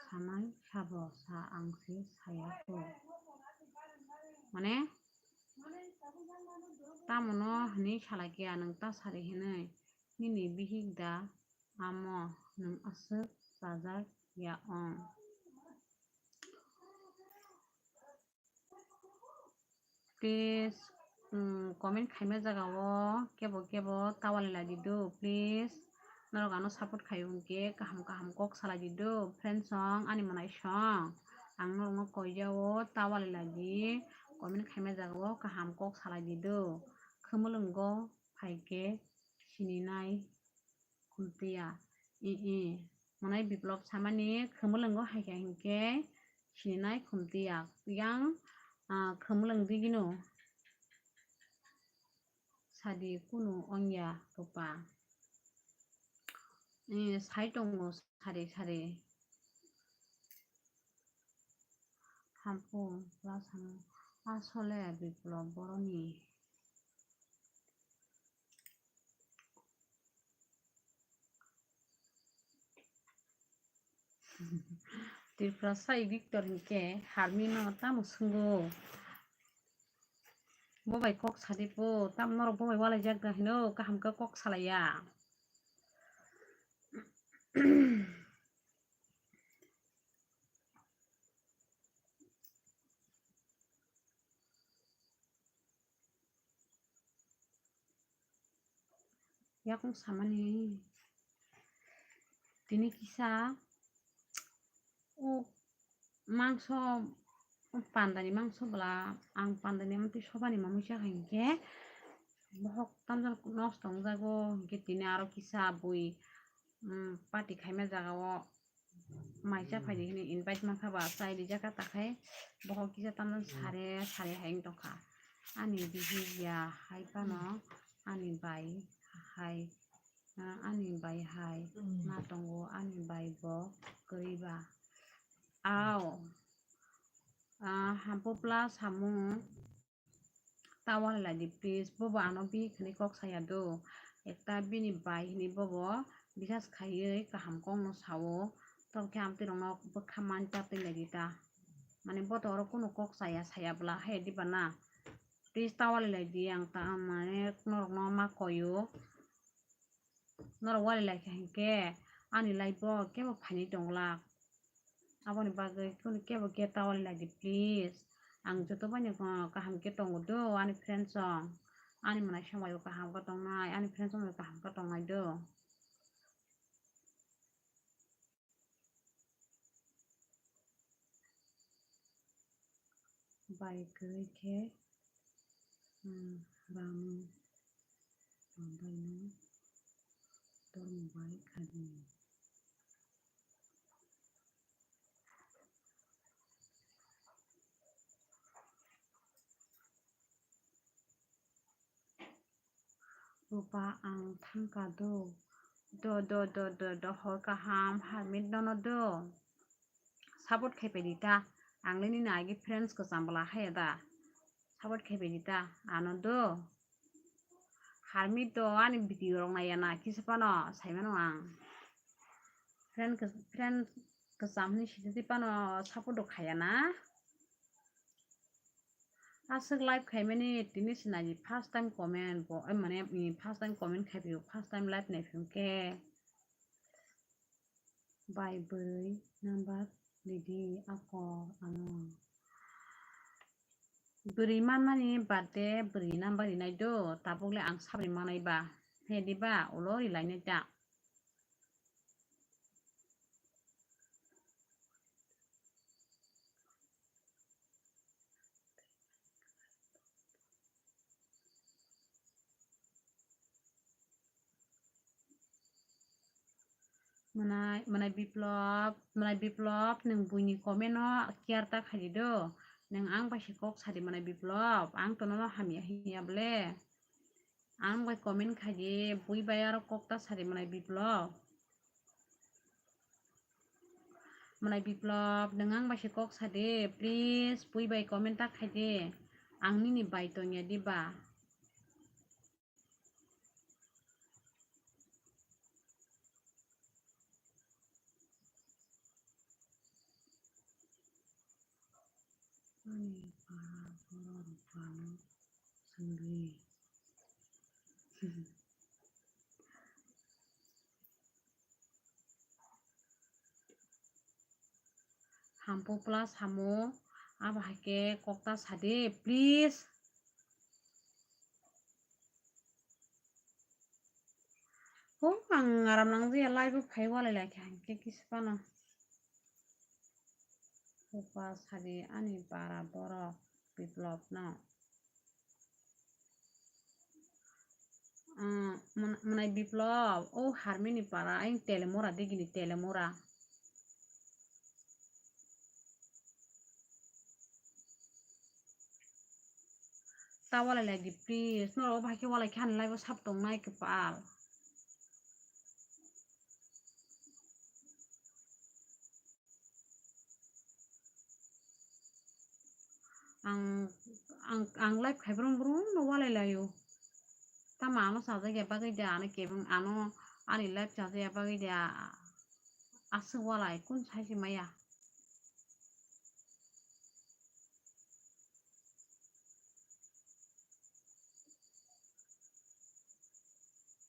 sanai sabo sa ang se saya kho. Mane, tamono hinwi salai khe nwng ta sadi hinwi nini bihik da amo nwng aswk chajak ya ong. Please, um, comment khaima jaga o kebo kebo tawali lai di do, please. Norok ano support khai hwnkhe kaham kaham kok salai di do, friends song, ani mwnai song. Ang norokno koi jao tawali lai di, comment khaima jaga o kaham kok salai di do. Khumulwngo phaikhe sininai. Khumtiya. I, i. Mwnai Biplop samani khumulwngo hai kha hinkhe sininai Khumtiya. Yang, ah, khumulwng digino sadi kunu ongya rupa. Eh, sai tongo sari sari. Hampung, lasano, asole Biplop boroni. Tiprasa editor hinkhe Harmino tamo swngo. Bo bai kok sadi po, tamo norok bo bai walai jak da hino, kaham khe kok salai ya. Yakung samani tini kisa o mangso, o pandani mangso bwla, ang pandani amtwi sobani mamui chakha hinkhe bohok tamjani nosto wngjago, hinkhe tini aro kisa bui, um, party khaima jaga o mai cha phaidi hwnwi invite mankha ba chai rijak kha, takhai bohok kisa tamjani sare sare hai wng tongkha. Ani bihik ya hai phano ani bai hai, ah, ani bai hai ma tongo, ani bai bo kwrwi ba. Ao, ah, Hampopla samung. Ta walai lai di please, bobo ano bihik hinwi kok saya do. Ekta bini bai hinwi bobo bisas khaiwi kaham kokno sao. Tobokhe amtwi rokno bwkha mani ta twi lai di ta. Mane bo to oro kunu kok saya saya bwla hai diba na. Please ta walai lai di, ang ta mane norokno ma koyo. Norok walai lai kha hinkhe ani life o kebo phaini tongla. Aboni bagwi kunu kebo khe ta walai lai di please. Ang joto bai no kaham khe tongo do ani friends rok. Ani mwnai song bai bo kaham khe tongnai, ani friends rok bai kaham khe tongnai do. Bai kwrwi khe, um, bam, bam bai no tormo bai kha di. Rupa, ang thangka do. Do, do, do, do, do, hor kaham, Harmit nono do. Support khai pai di ta. Ang le nini agi friends kwcham bwla haya da. Support khai pai di ta, ano do. Harmit do ani video rok naiya na, kisa phano sai mano ang. Friend kw-, friend kwcham hinwi sidi phano support do khaiya na. Aswk live khaimani tini se nai first time comment bo, ai mane, mm, first time comment khai phio, first time live nai phio khe. Bai bwrwi number ridi ako ano. Bwrwi manmani birthday bwrwi number rinai do, tabuk le ang sabri manai ba. He diba, ulo rilainai ta. Mwnai, mwnai Biplop, mwnai Biplop, nwng buini comment no care ta khaidi do. Nwng ang bai se kok sadi mwnai Biplop, ang to nono hamya hinya ble. Ang bai comment khaidi, bui bai aro kok ta sadi mwnai Biplop. Mwnai Biplop, nwng ang bai se kok sadi, please, bui bai comment ta khaidi. Ang nini bai tongya diba? Ani para borok rupano swngwi. Hampu plus hamo, abo hai khe kok ta sadi, please. Oh, ang aram nang je live o phai walai lai kha, hingke kisa phano. Upa sadi ani para borok Biplop no. Ah, mwn-, mwnai Biplop, o Harmini para, ayang Telemora digini Telemora. Ta walai lai di, please. Norok o bahai khe walai khe ani live o sap tongnai kwpal. Ang, ang, ang live khai brum brum no walai laio. Tamo ano chajakya bagwi da, ano kebeng, ano ani live chajakya bagwi da. Aswk walai, kun sai se maya.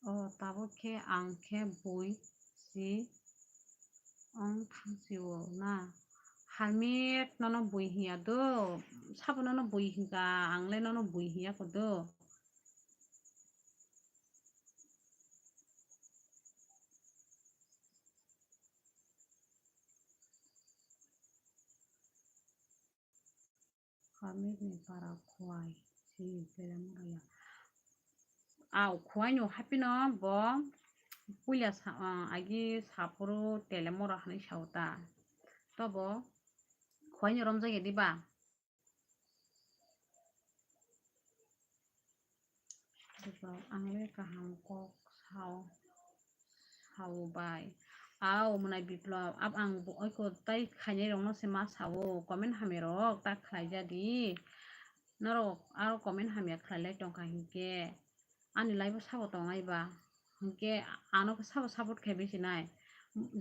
O tabuk khe ang khe bui si ong thang si o na. Harmit nono bui hinya do, sabo nono bui hinka, ang le nono bui hinya ko do. Harmit ni para Khowai si Telemora ya. Au, Khowai no happy no bo puila sa, ah, agi saphuru Telemora hinwi sao ta. Tobo Khowai no romjak ya diba? Ang le, ang le kaham kok sao, sao bai. Au, mwnai Biplop, ab ang bo oiko tai khainai rok no se ma sao, comment hamya rok ta khlai ja di. Norok aro comment hamya khlai lai tong kha hinkhe ani live o sabo tong ai ba, hinkhe ano khe sabo support khai bisi nai.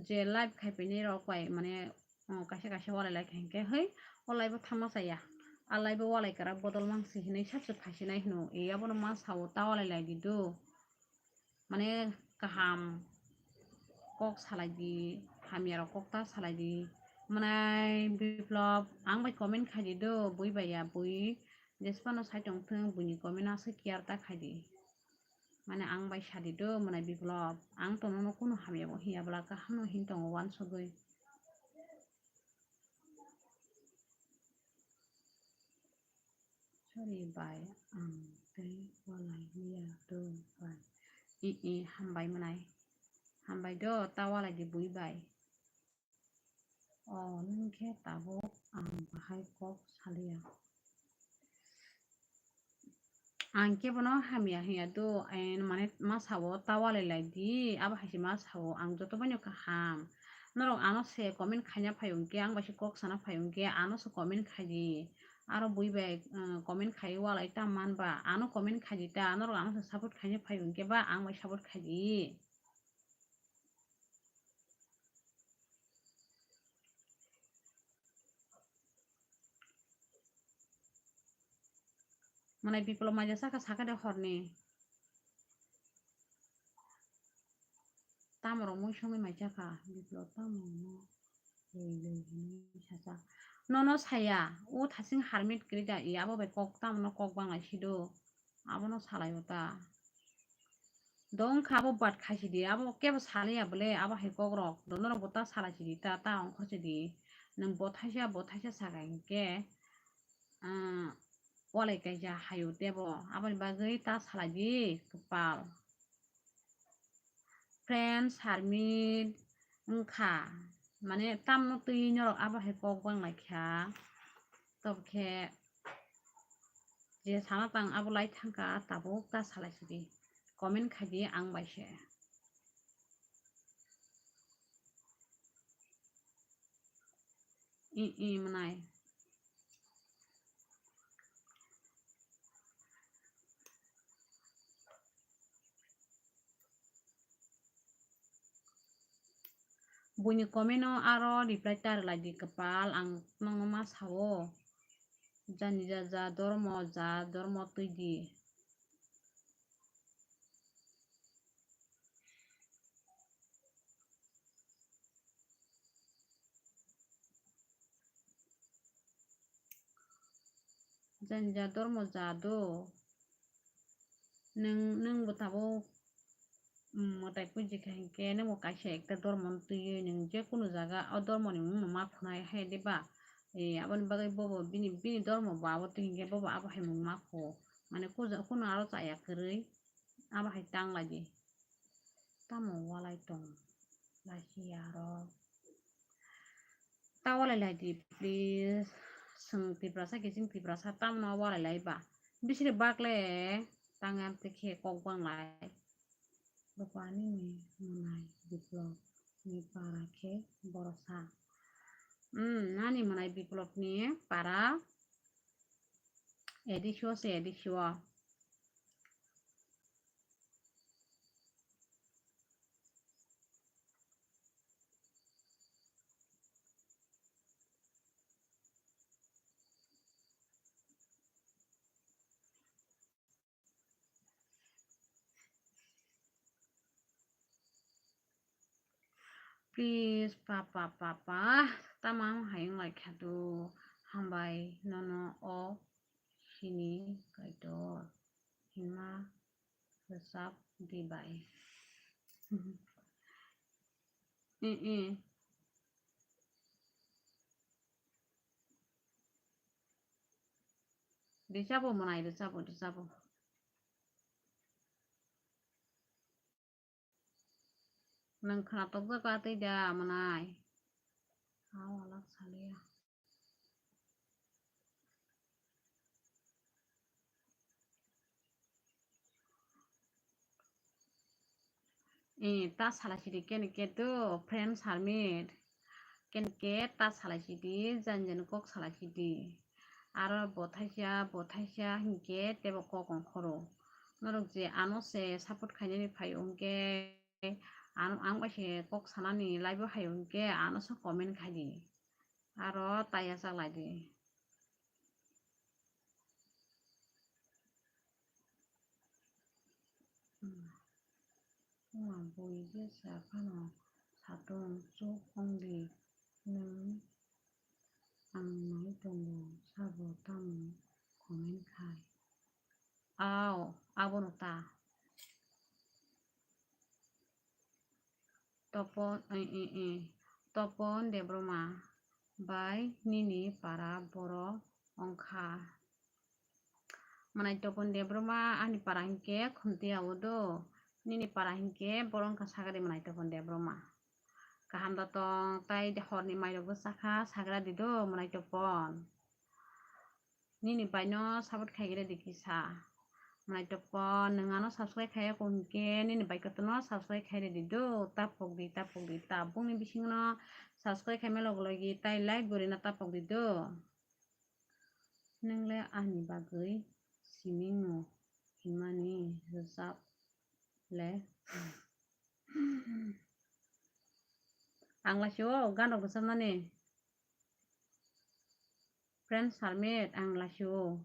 Je live khai pini rok bai mane, oh, kaisa kaisa walai lai kha hinkhe, hei, o live o thangma chaya. A live o walai kwrak bodol mang si hinui subscribe khai si nai hino. E abono ma sao ta walai lai di do. Mane kaham kok salai di, hamya rok kok ta salai di. Mwnai Biplop, ang bai comment khai di do, bui bai ya, bui jesphano sai tong thung, buini comment aswk care ta khai di. Mane ang bai sa di do, mwnai Biplop, ang to nono kunu hamya bo hiya bwla kaham no hin tongo uansugwi. Sorry bai, ang tei walai liya do bai. I, i, hambai mwnai. Hambai do, ta walai di bui bai. O, nwng khe tabuk ang bahai kok saliya. Ang kebono hamya hiya do, en mane ma sao ta walai lai di, abo hai se ma sao ang joto bai no kaham. Norok ano se comment khaina phai hwnkhe, ang bai se kok sana phai hwnkhe, ano se comment khai di. Aro bui bai, uh, comment khai walai ta man ba, ano comment khai di ta, norok ano se support khaina phai hwnkhe ba, ang bai support khai di. Mwnai Biplop maija saka saka de horni. Tamo rok mui songwi mai chakha, Biplop tamo no lei lei hinwi sacha. Nono saya, o thasing hermit kwrwi da, i abo bai kok tamo no kok bang lai sido. Abono salai o ta. Dong kha abo bat khai sidi, abo kebo salai ya bole, abo hai kok rok. Do norok bo ta salai sidi, ta, ta ongkho sidi. Nwng bo thaisa, bo thaisa saka hinkhe, ah, walai kaisa hayo tebo. Aboni bagwi ta salai di, kwpal. Friends, hermit wngkha, mane tamno twi norok abo hai kok bang lai kha, tobokhe je sana tang abo lai thangkha, tabuk ta salai sidi, comment khai di ang bai se. I, i, mwnai. Buini comment no aro reply ta rwlai di kwpal, ang nokno ma sao. Jani ja ja dormo, ja dormo twi di. Jani ja dormo ja do. Nwng, nwng bo tabuk, mm, mwtai puji kha hinkhe nwng bo kaisa ekta dormo no twiwi nwng je kunu jaga o dormo ni mung no ma phunai hai de ba? Eh, aboni bagwi bobo bini, bini dormo bo abo twi hinkhe bobo abo hai mung ma phu. Mane kuja-, kunu aro chaya kwrwi abo hai tang lai di. Tamo walai tong lai si aro. Ta walai lai di, please. Chwng Tiprasa, kiching Tiprasa, tamno walai lai ba? Bisiri bakle tang amtwi khe kok bang lai. Bwkha nini mwnai Biplop ni para khe borosa. Hmm, nani mwnai Biplop ni para edisio se edisio. Please, papa, papa, tamo hai wng lai kha do? Hambai nono o sini Kaitor hinma rwchap di bai. I, i. Rwchabo mwnai, rwchabo, rwchabo. Nwng khwnatok jago atwi da mwnai. Aw alak saliya. Eh, ta salai sidi kene ke do, friends hermit. Kene ke ta salai sidi, jan jan kok salai sidi. Aro bo thaisa, bo thaisa hinkhe tebo kok ongkhoro. Norok je ano se support khainani phai hwnkhe, ano, ang bai se kok sanani live o hai hwnkhe ano se comment khai di. Aro ta yachak lai di. Hmm. Wngma bui je sa phano satung chuk wng di nwng. Ang abono ta. Topon, eh, eh, eh. Topon Debbarma bai nini para borok wngkha. Mwnai Topon Debbarma ani para hinkhe Khumtiya o do. Nini para hinkhe borok wngkha sagari mwnai Topon Debbarma. Kaham da tong, tai horni mairokbo chakha, sagra di do mwnai Topon. Nini baino support khaigre di kisa. Mwnai Topon, nwng ano subscribe khaiya kho hinkhe nini bai kotorno subscribe khaire di do. Tapok di, tapok di, tabukni bisingno subscribe khaima logi logi tai like gorina tapok di do. Nwng le ani bagwi siming no himani rwchap le. Ang laisio gan rok rwchapnani. Friends Harmit, ang laisio.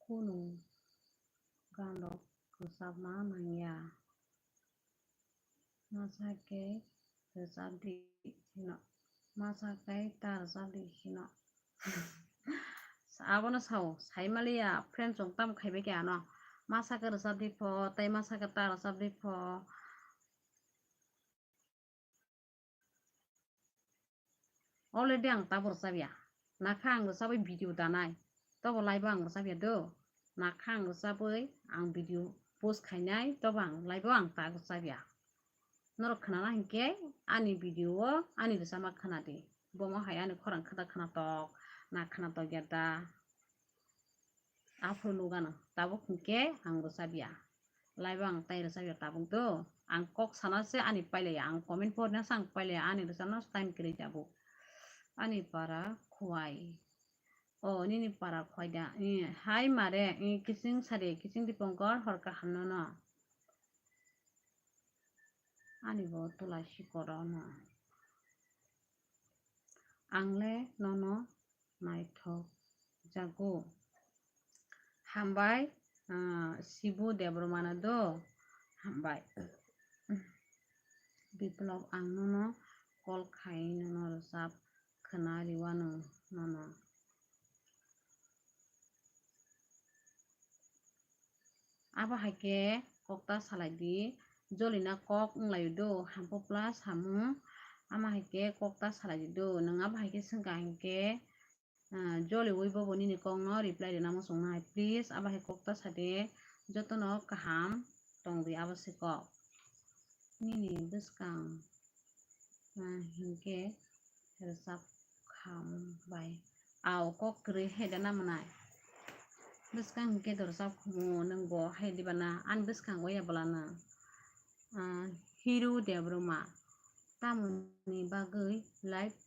Kunu gan rok rwchapma nangya. Masa khe rwchapdi hino. Masa khe ta rwchapdi hino. Abono sao, saimaliya, friends rok tamo khaibai khe ano. Masa khe rwchapdi pho, tei masa khe ta rwchapdi pho. Already ang tabo rwchapya. Nakha ang rwchapwi video danai. Tobo live o ang rwchapya do. Nakha ang rwchapwi ang video post khainai, tobo ang live o ang ta rwchapya. Norok khnana hinkhe ani video o ani rwchapma khnadi. Bomo hai ani khorang khata khnatok, na khnatok ya da. Aphuru nukgano, tabuk hinkhe ang rwchapya. Live o ang tai rwchapya tabuk do. Ang kok sana se ani pailaya, ang comment porna se ang pailaya, ani rwchapna time kwrwi tabuk. Ani para Khowai. O, nini para Khowai da. Eh, hai mare, eh, kiching sari, kiching Dipankar, hor kaham nono. Ani bo tulai sikoro no. Ang le nono naithok jago. Hambai, ah, Sibu Debbarmano do. Hambai. Biplab, ang nono call khai nono rwchap khna riwano nono. Abo hai khe kok ta salai di, jolina kok wng lai do, hampu plus samung. Ama hai khe kok ta salai di do, nwng abo hai khe swngkha hinkhe, ah, joliui bobo nini kok no reply rwna muchung nai. Please, abo hai kok ta sa de, jotono kaham tong di abo se kok. Nini bwskang, ah, hinkhe rwchap kha bai. Ao kok kwrwi hai da na mwnai. Bwskang hinkhe dorsa khumu nwng bo hai diba na? Ani bwskango ya bwla nwng? Ah, Hiru Debbarma. Tamoni bagwi live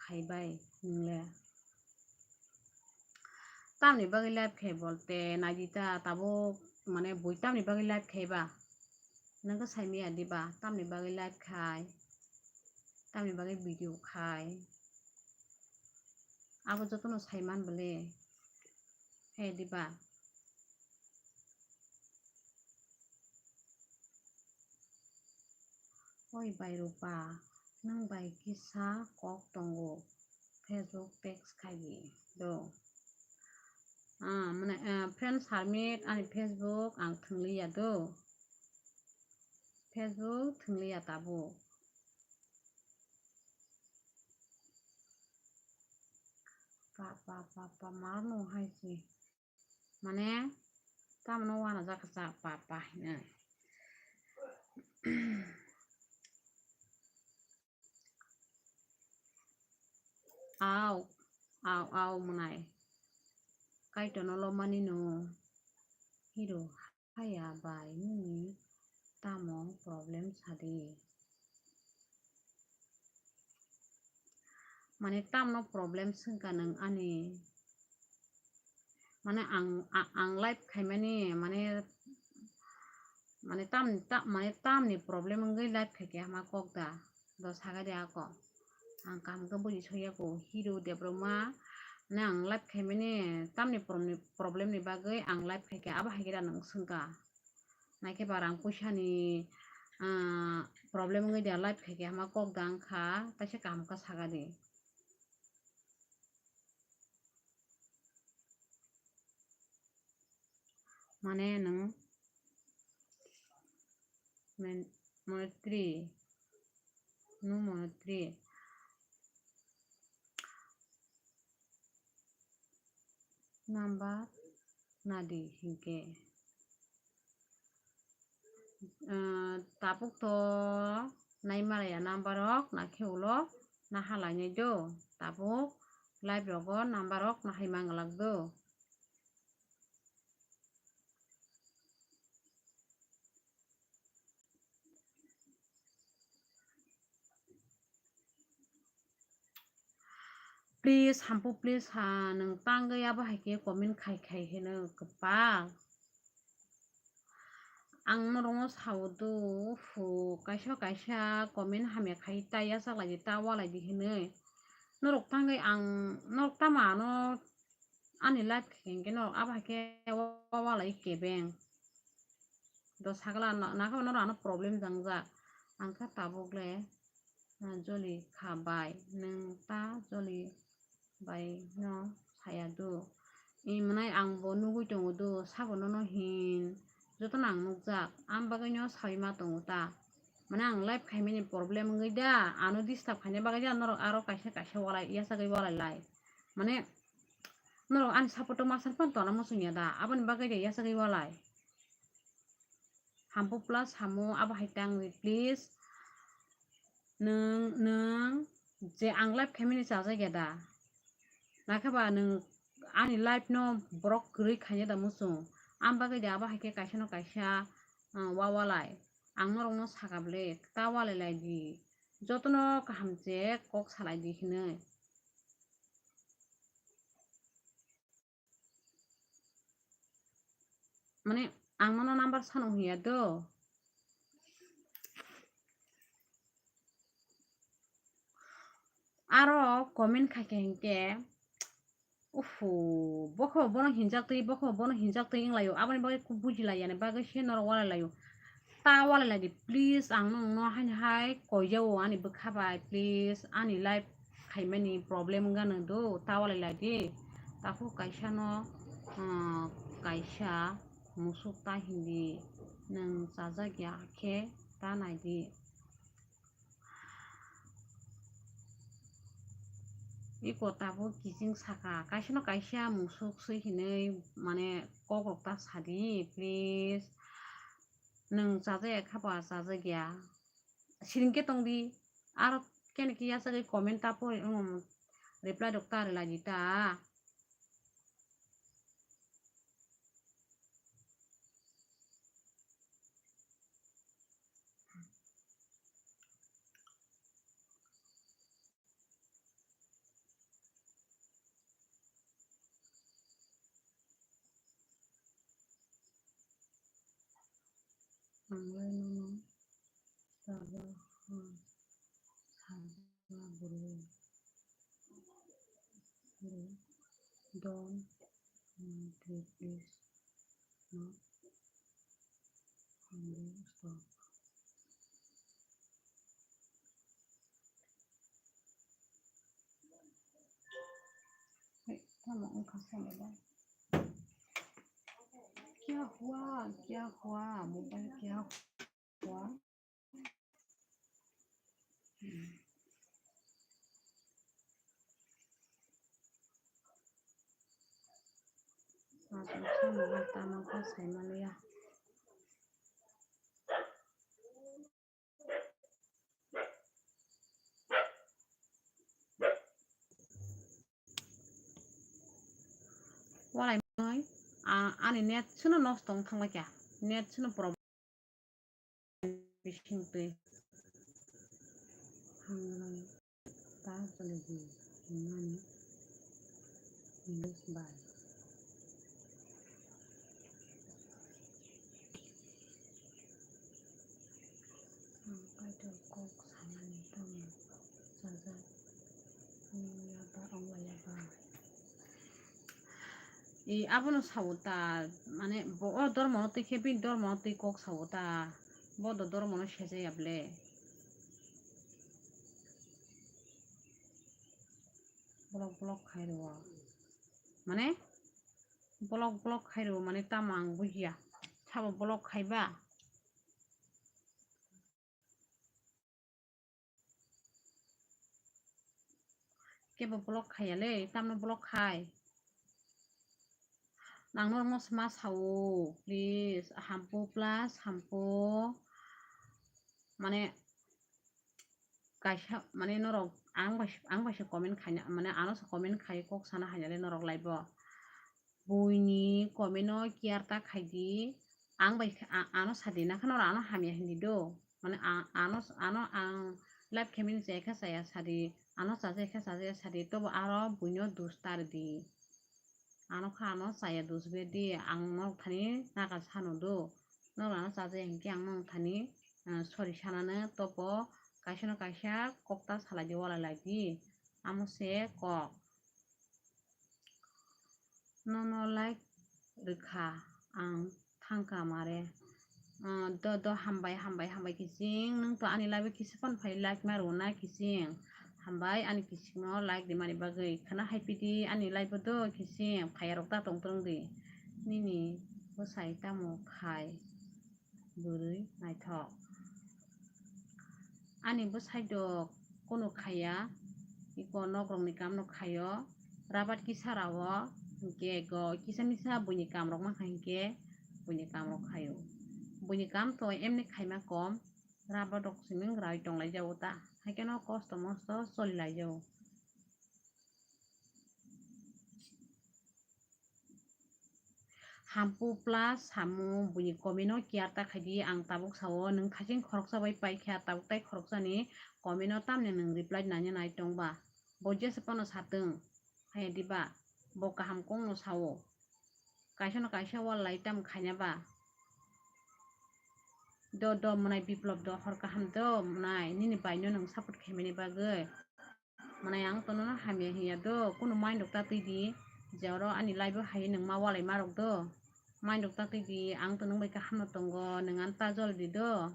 khaibai nwng le? Tamni bagwi live khai bolte naidi ta tabuk, mane bui tamni bagwi live khai ba? Nwng khe sai maya diba tamni bagwi live khai, tamni bagwi video khai? Abo jotono sai man bole. Hai diba? Oi bai Rupa, nwng bai kisa kok tongo, Facebook text khai di do. Ah, mane, ah, friends Harmit, ani Facebook ang thwngliya do. Facebook thwngliya tabuk. Pa, pa, pa, pa, marno hai se. Mane, tamno wana jaka cha pa pa hino. Au, au, au mwnai. Kaitorno lomani no. Hiru haya bai nini tamo problem sadi? Mane tamno problem swngkha nwng ani? Mane ang, a-, ang live khaimani, mane, mane tam, ta-, mane tamni problem wngwi live khaikhe hama kok da? Do sagai de ako. Ang kaham khe buji soya kho, Hiru Debbarma, mane ang live khaimani tamni problem ni, problem ni bagwi ang live khaikhe abo hai khe da nwng swngkha. Naikhe ba rang puisa ni ah, problem wngwi da, live khaikhe hama kok da wngkha, taisa kaham khe sakadi. Mane nwng men-, monetary, nwng monetary number nadi hinkhe. Ah, tabuk to naimalaya number rok, nakhe ulo naha lainai do. Tabuk live rogo number rok nahai manglak do. Please, hampu, please, ha, nwng tangwi abo hai khe comment khai khai hino kwpal. Ang norokno sao do, ufu, kaisa kaisa comment hamya khai ta yachaklai di, ta walai di hinwi. Norok tangwi ang, norok tamo ano ani live khe hwnkhe norok abo hai khe wa-, walai kebeng. Do sakla na, nakhe norok ano problem jangjak. Ang khe tabuk le, ah, joli kha bai, nwng ta joli bai no saya do. I mwnai ang bo nugwi tongo do, sabo nono hin. Jotono ang nukjak, ang bagwi no sawi ma tongo ta. Mane ang live khaimani problem wngwi da, ano disturb khaina bagwi da, norok aro kaisa kaisa walai, yachagwi walai lai. Mane norok ani support o ma san phano tongna muchung ya da, aboni bagwi de yachagwi walai. Hampu plus hamo abo hai tangwi, please. Nwng, nwng je ang live khaimani chajak ya da? Nakhe ba nwng ani live no borok kwrwi khaina da muchung? Ang bagwi de abo hai khe kaisa no kaisa, ah, wa walai. Ang norokno saka bwle, ta walai lai di. Jotono kaham je kok salai di hinwi. Mane, ang nono number sano hiya do. Aro comment khaikhe hinkhe, ufu, bokhe bono hinjak twi, bokhe bono hinjak twi wnglaio. Aboni bagwi kok bujilai yani bagwi se norok walai laio. Ta walai lai di, please, ang nokno haini hai koijao ani bwkha bai, please, ani live khaimani problem wngya nang do, ta walai lai di. Takhuk kaisa no, ah, kaisa musuk ta hindi, nwng chajak ya khe ta nai di. Iko tabuk kiching saka, kaisa no kaisa musuk swi hinwi mane kok rok ta sadi, please. Nwng chajak ya kha ba chajak ya. Siring khe tong di. Aro kene khe yachagwi comment ta pori, um, reply rok ta rwlai di ta. Ang lai nono chajak, hmm, sajak bwrwi, bwrwi don, hmm, please, no, hmm, stop. Hey, tamo wngkha sani ba? Kya hua? Kya hua? Mobile kya hua? Hmm. Mobile tamo khe sai manliya. Walai manwi, a-, ani net sino nosto wng thanglaikha, net sino problem bising twi. Ang ta chwlwi di hinmani English bai. Ang Kaitor kok sanani tamo chajak wngya ba wnglaiya ba? E, abono sao ta, mane bo o dormo no twi khe bini dormo no twi kok sao ta. Bo do dormo no sejaya ble. Block block khai rwo. Mane block block khai rwo mane tamo ang bujiya. Sabo block khaiba. Kebo block khaiya le, tamno block khai. Nang norokno ma sao, please, hampu plus hampu, mane, kaisa, mane, norok ang bai, ang bai se comment khaina, mane, ano se comment khai kok sana haina le norok live o. Buini comment no care ta khaidi, ang bai kha-, a-, ano sadi, nakha norok ano hamya hindi do, mane a-, ano, ano ang live khaimani chaya kha chaya sadi, ano chajaya kha chajaya sadi, tobo aro buino dus ta rwdi, ano kha ano chaya dus berdi, ang norok thani naga sano do, norok ano chajaya hinkhe ang norok thani, ah, sorry sanano, tobo kaisa no kaisa kok ta salai di, walai lai di, amo se kok. Nono like rwkha ang thangkha mare. Ah, do, do, hambai, hambai, hambai kiching. Nwng to ani live o kisa phano phai like ma rwna kiching. Hambai ani kiching no like rimani bagwi. Khana hai pidi ani live o do kiching. Phaiya rok ta tong twrwng di. Nini bwsai tamo khai. Bwrwi naithok. Ani bwsai do kunu khaiya, iko nok rokni kam no khaio, rabat kisa rao, hinkhe go kisa misa buini kam rok mankha hinkhe buini kam rok khaio. Buini kam to emni khaima kom, rabat rok simi rai tong lai jago ta, haikhe no kosto mosto choli lai jago. Hampu plus samung buini comment no care ta khaidi, ang tabuk sao, nwng thaiching khoroksa bai paikha, tabuk tai khoroksani comment no tamni nwng reply nani nai tongba, bo jesa phano satwng, haya diba, bo kaham kok no sao, kaisa no kaisa walai tam khaina ba, do, do, mwnai Biplop do, hor kaham do, mwnai, nini bai no nwng support khaimani bagwi. Mane ang to nono hamya hinya do, kunu mind rok ta twi di, je oro ani live o hai nwng ma walai ma rok do, mind rok ta twi di, ang to nwng bai kaham no tongo, nwng ani ta jol di do.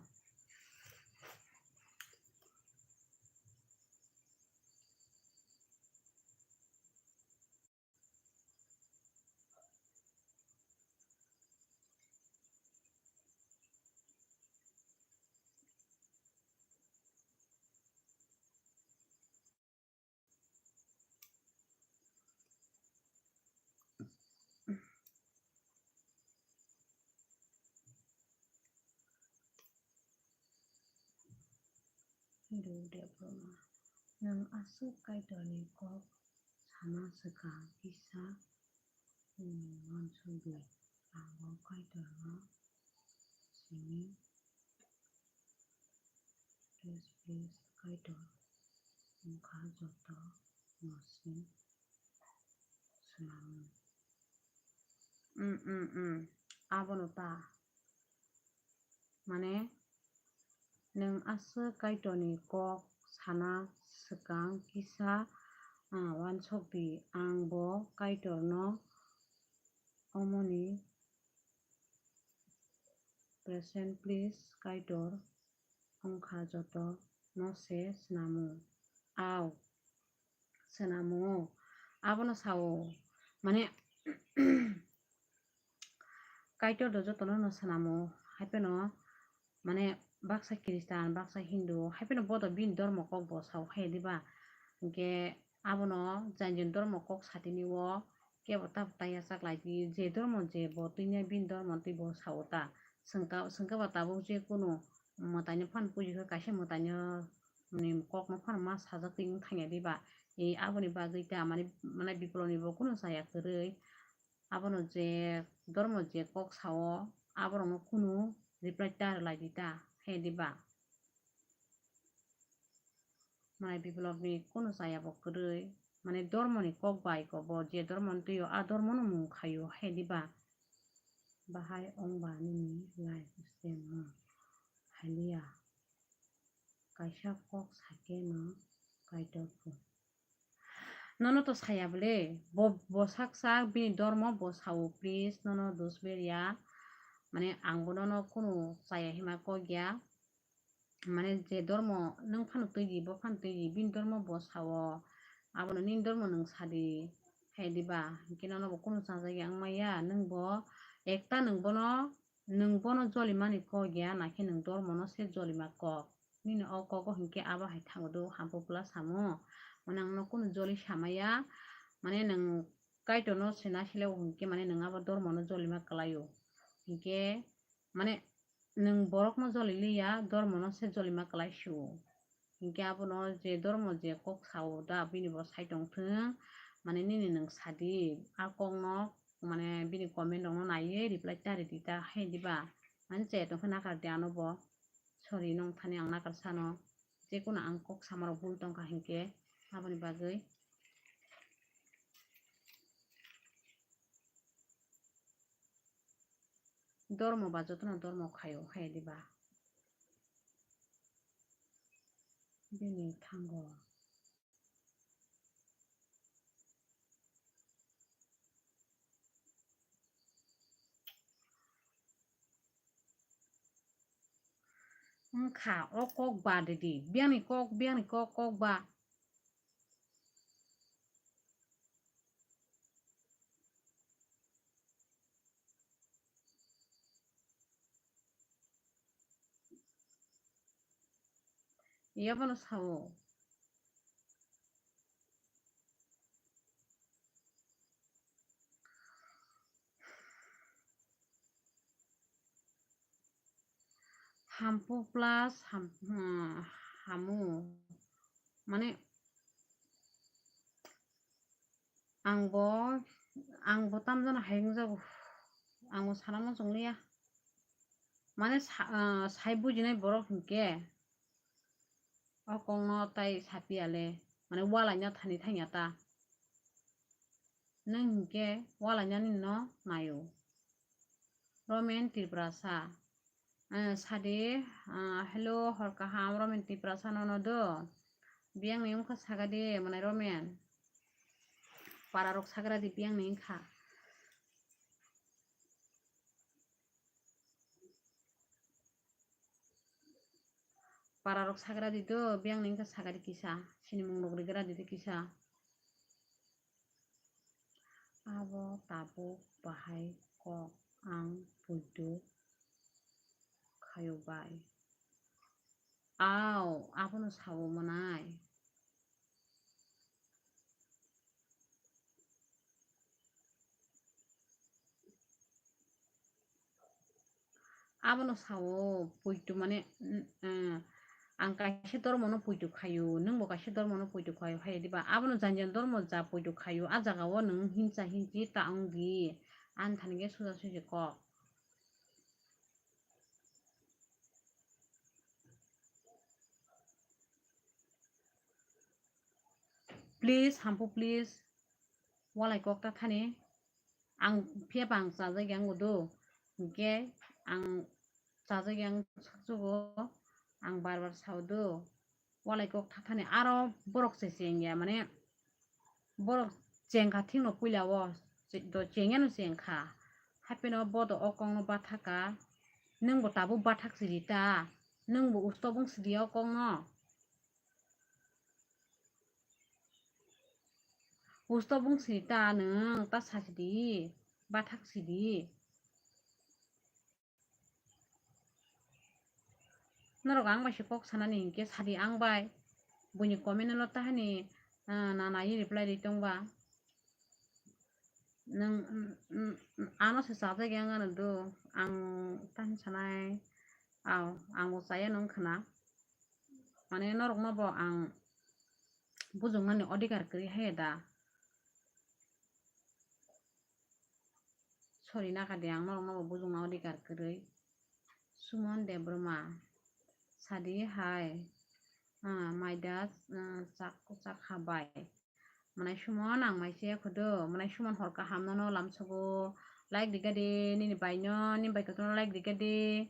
Hindu Debbarma, nwng aswk Kaitorni kok sana swkang kisa, hmm, uansukdi, ang bo Kaitorno simi. Please, please, Kaitor wngkha joto no simi swnamwi. Mm, mm, mm. Abono ta. Mane, nwng aswk Kaitorni kok sana swkang kisa, ah, uansukdi, ang bo Kaitorno omoni present, please, Kaitor wngkha joto no se swnamo. Au, swnamo. Abono sao, mane, Kaitor do jotono no swnamo, hai phano, mane, baksa Christian, baksa Hindu, hai phano bo do bini dormo kok bo sao, hai diba? Hinkhe abono jani jani dormo kok satini o kebo ta, ta yachak lai di, je dormo je bo twi nai bini dormo twi bo sao ta. Swngkha, swngkha ba tabuk je kunu mwtaino phano puji khe kaisa mwtaino ni kokno phano ma sajak twi wng thangya diba? E, aboni bagwi ta mane, mane Biplopni bo kunu chaya kwrwi. Abono je dormo je kok sao, aborokno kunu reply ta rwlai di ta, hai diba? Mane Biplopni kunu chaya bo kwrwi, mane dormoni kok bai ko bo je dormoni twi o, a dormono mung khaio, hai diba? Bahai wng ba nini life style no haliya. Kaisa kok sakhe no Kaitor phung. Nono to saya bole, bo, bo sak sak bini dormo bo sao, please, nono dos berya. Mane ang bono no kunu chaya hima kok ya. Mane je dormo nwng phano twi di, bo phano twi di, bini dormo bo sao, abono nini dormo nwng sadi, hai diba? Hinkhe nono bo kunu chajak ya wngmaya, nwng bo ekta nwng bono, nwng bono jolimani kok ya, nakhe nwng dormono se jolima kok. Nini o kogo hinkhe abo hai thango do, hampu pla samo, mane ang no kunu joli samaya, mane nwng Kaitorno se naisile o hinkhe mane nwng abo dormono jolima kwlaio. Hinkhe mane nwng borokno joli liya, dormono se jolima kwlai sio. Hinkhe abono je dormo je kok sao da, bini bo sai tong thung, mane nini nwng sadi, a kokno mane bini comment rokno naiwi reply ta ridi ta, hai diba? Mane che tongkhe nakar di ano bo. Sorry, nong thani ang nakar sano. Jekunu ang kok samarok bul tongkha hinkhe aboni bagwi. Dormo ba jotono dormo khaio, hai diba? Bini thango. Wngkha o kok ba didi, biyangni kok, biyangni kok, kok ba. Yabono sao. Hampu plus ham-, hmm, hamu. Mane, ang bo, ang bo tamjani hai wngjago. Ang bo sana muchungliya. Mane sa-, ah, sai bujinai borok hinkhe o kokno tai sapiya le, mane walaina thani thangya ta. Nwng hinkhe walainani no naio. Romen Tiprasa. Ah, sadi, ah, hello, hor kaham, Romen Tiprasa nono do. Biyangni wngkha sagadi, mane Romen. Pararok sagradi biyangni wngkha. Pararok sagradi do, biyangni wngkha sagadi kisa. Sinimung rok rigradi do kisa. Abo tabuk bahai kok ang puitu khayo bai. Ao, abono sao manai. Abono sao, puitu mane, mm, eh, ang kaisa dormono puitu khayo, nwngbo kaisa dormono puitu khayo, hai diba? Abono jani jani dormo ja puitu khayo, a jaga o nwng hinsa hinsi ta wng di, ani thani khe suja suji kok. Please, hampu, please. Walai kok ta thani. Ang phiya ba ang chajak yang do. Hinkhe ang chajak yang sakchugo. Ang bar bar sao do. Walai kok ta thani. Aro borok se cheng ya, mane borok chengkha thikno puila o. Che-, do cheng yano chengkha. Hapheno bodo o kokno bathaka. Nwngbo tabuk bathak sidi ta. Nwngbo usto bung sidi o kokno. Usto bung sidi ta nwng ta sasidi, bathak sidi. Norok ang bai se kok sanani hinkhe sadi ang bai. Buini comment no tahani, ah, nana ye reply ri tongba. Nwng, mm, mm, mm, ano se chajak yang ano do. Ang tahani sanai. Ao, ang bo chaya nwng khna. Mane norok no bo ang bujuknani odhikar kwrwi hai da. Sorry, nakha de, ang norok no bo bujukna odhikar kwrwi. Sumon Debbarma, sadi hai, ah, maida, ah, chak, chak habai. Manai Sumon, ang mai se khodo, manai Sumon hor kaham nono lamsogo, like rika de, nini bai no, nini bai kotor no like rika de.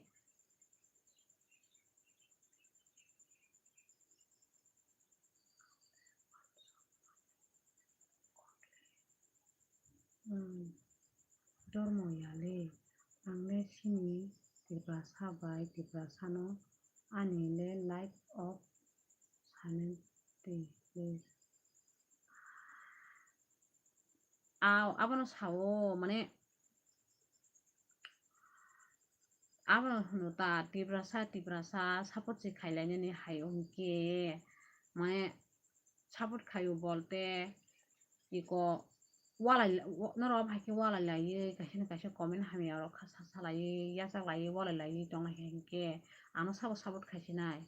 Hmm. Dormo ya le, ang le sini Tiprasa bai Tiprasano ani le life of sanity, please. Aw, abono sao, mane, abono hwno ta, Tiprasa, Tiprasa, support se khailainani hai hwnkhe, mane, support khaio bolte, iko walai, wa-, norok hai khe walai laiwi, kaisa na kaisa comment hamya rok kha sa salaiwi, yachak laiwi, walai laiwi tong lai kha hinkhe, ano sabo support khai sinai.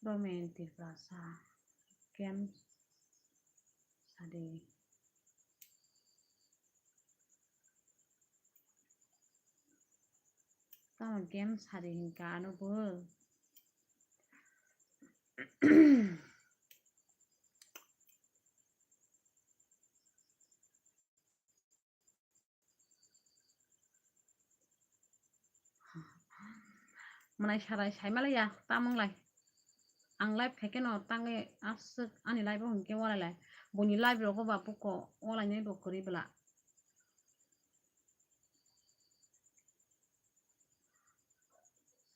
Roman Tiprasa, Games Sadi. Tamo game sari hinka ano bo. Mwnai sarai saimalaya tamung lai. Ang live khaikhe no tangwi aswk ani live o hinkhe walai lai. Buini live rogo ba buko walainai bo kwrwi bwla.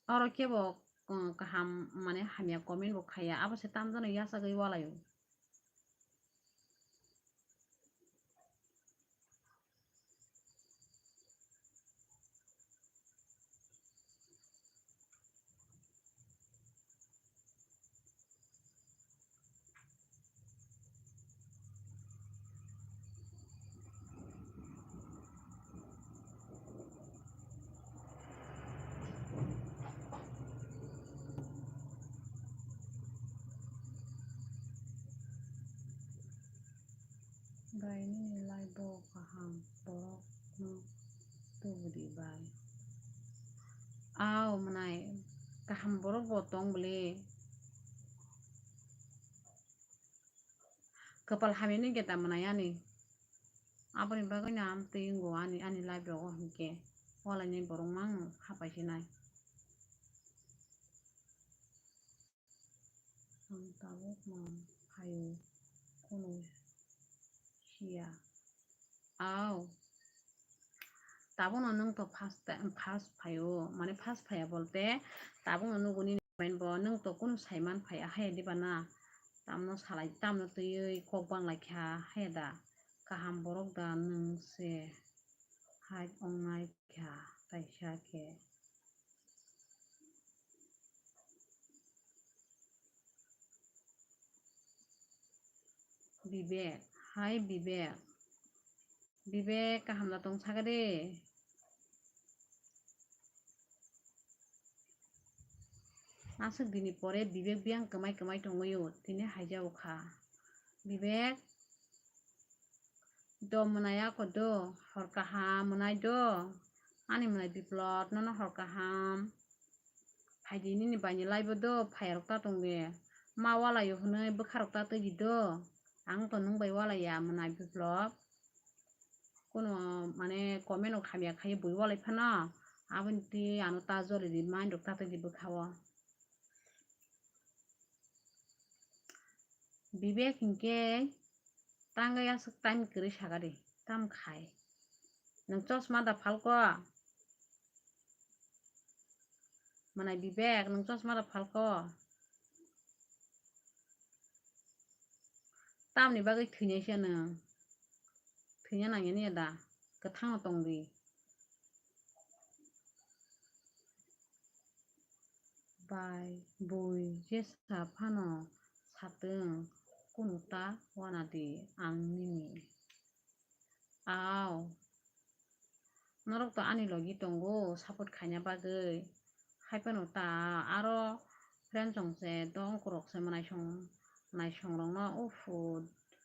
Oro kebo, uh, kaham mane hamya comment bo khaiya, abo se tamjano yachagwi walaio. Bai nini live o kaham borok no tubu di bai. Aw mwnai kaham borok bo tong bwle. Kwpal hamya ni geta mwnai ani. Aboni bagwi no amtwi wngo ani, ani live rogo hinkhe. Walainai borok mang hapai sinai. Ang tabuk no phaio, kunu siya. Aw. Tabukno nwng to first time, first phaio, mane first phaiya bolte tabukno nugo nini comment bo, nwng to kunu saiman phaiya haiya diba na? Tamno salai, tamno twiwi kok bang lai kha haiya da? Kaham borok da nwng se hai wngnai kha taisa khe. Bibek, hai Bibek. Bibek, kaham da tong saka de. Aswk dini pore Bibek biyang kwmai kwmai tongwi o, tini haijao kha. Bibek, do mwnai ako do, hor kaham mwnai do. Ani mwnai Biplop, nono hor kaham. Phaidi nini baini live o do, phaiya rok ta tong de. Ma walaio hwnwi bwkha rok ta twi di do. Ang to nwng bai walaiya mwnai Biplop. Kuno mane comment rok hamya khai bui walai phano. Aboni twi ano ta joli di, mind rok ta twi di bwkha o. Bibek hinkhe tangwi aswk time kwrwi saka di, tam khai. Nwng chosma da phalko? Mwnai Bibek, nwng chosma da phalko? Tamni bagwi thwinaisa nwng? Thwina nangya niya da? Kwthango tong di. Bai, bui, jesa phano satwng, kunu ta wana di ang nini. Aw. Norok to ani logi tongo, support khaina bagwi. Hai phano ta aro friend chong se, dongkorok se, mwnaisong, mwnaisong rokno, uff,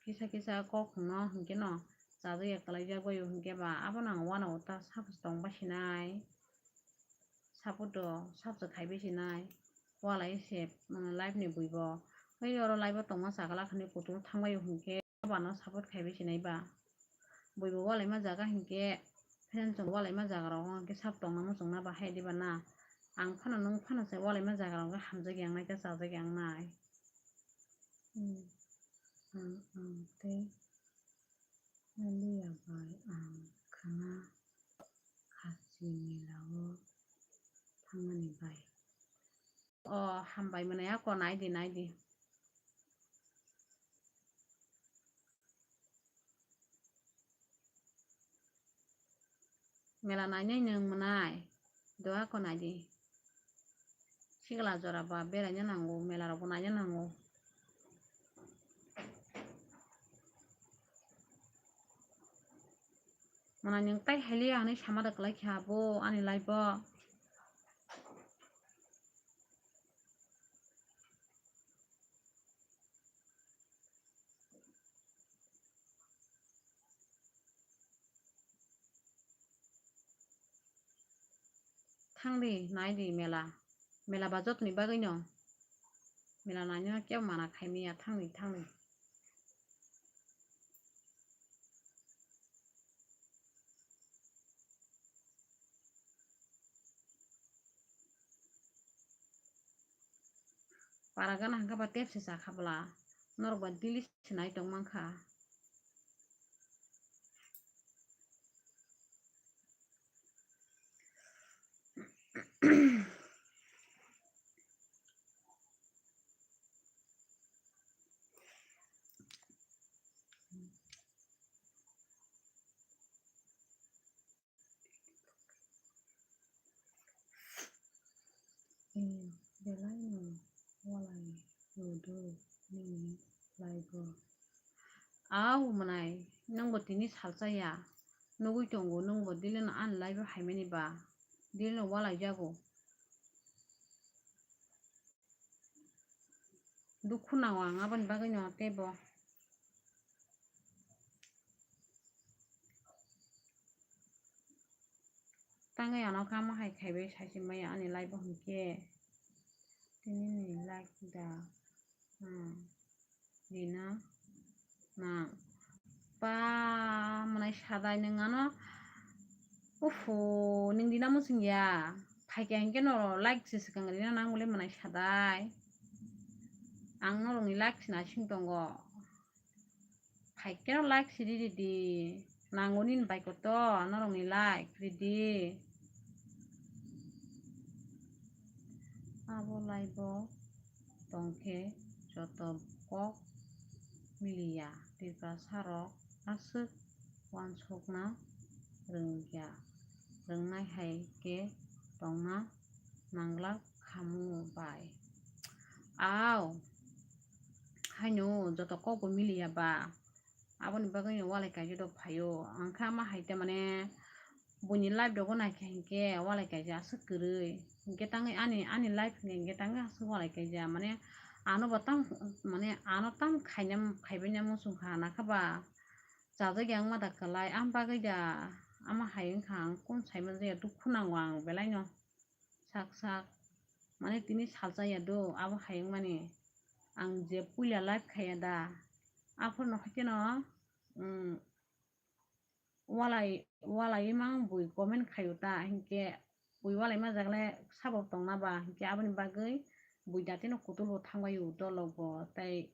kisa kisa kok hwno hinkhe no chajak ya kwlaijak bai o hinkhe ba, abono ang wana o ta support tong bai sinai. Support do, support khai bai sinai. Walai se, mm, live ni bui bo. Hei oro live o tongma chagla khani kutung thang bai o hinkhe. Bano support khai bai sinai ba. Bui bo walaima jaga hinkhe Pheno chwng walaima jaga rok hwnkhe sap tongna muchungna bahai diba na? Ang phano nwng phano se walaima jaga rok hwnkhe hamjakya wngnai tei chajakya wngnai. Hmm. Ang, ang tei Alia bai ang khwna Khasi mela o thangmani bai. O hambai mwnai ako naidi naidi. Mela nainai nwng mwnai. Doa ko naidi. Sikla jora ba beraina nango, mela rok bo naina nango. Mwnai nwng tai hailiya hinwi sama da kwlai kha bo ani life o. Thangdi, naidi mela. Mela ba jotoni bagwino. Mela nainano kebo mana khaimaya, thangdi, thangdi. Para gana hwnkhe ba tepse chakha bwla. Norok ba dili se nai tong mankha. Em, belai no walai rwdu nini life o. Au mwnai, nwng bo tini salsa ya. Nugui tongo, nwng bo dili no ani life o haimani ba. Dili no walai jago. Dukhu nango ang aboni bagwi no teibo. Tangwi ano kamo hai khaibai saichimaya ani life o hinkhe. Tini ni like da. Hmm. Dina. Na. Pa mwnai sadai nwng ano. Ufu, nwng dina muchung ya. Phaikya hinkhe no like se swkang rina nang bole mwnai sadai. Ang norokni like se nasing tongo. Phaikhe no like se riri di. Nango nini bai koto norokni like ridi. Abo life o tongkhe joto kok miliya Tiprasa rok aswk uansukna rwngya, rwngnai hai khe tongna nanglak khamu bai. Au, haino joto kokbo miliya ba, aboni bagwi no walai kaisa do phaio. Ang kha ma hai te mane buini life rogo naikha hinkhe walai kaisa aswk kwrwi. Hinkhe tangwi ani, ani life ni hinkhe tangwi aswk walai kaisa. Mane ano bo tam, mane ano tam khaina, khaibaina muchung kha nakha ba. Chajak ya wngma da kwlai, am bagwi da ama hai wngkha ang kun sai manjak ya, dukhu nango ang belai no. Sak sak, mane tini salsa ya do, abo hai wngmani. Ang je puila live khaiya da, aphuru no haikhe no, um, walai, walai mang bui comment khaio ta, hinkhe bui walai ma jagle sabo tongna ba, hinkhe aboni bagwi bui dati no kutul bo thangbai o dolok bo, tei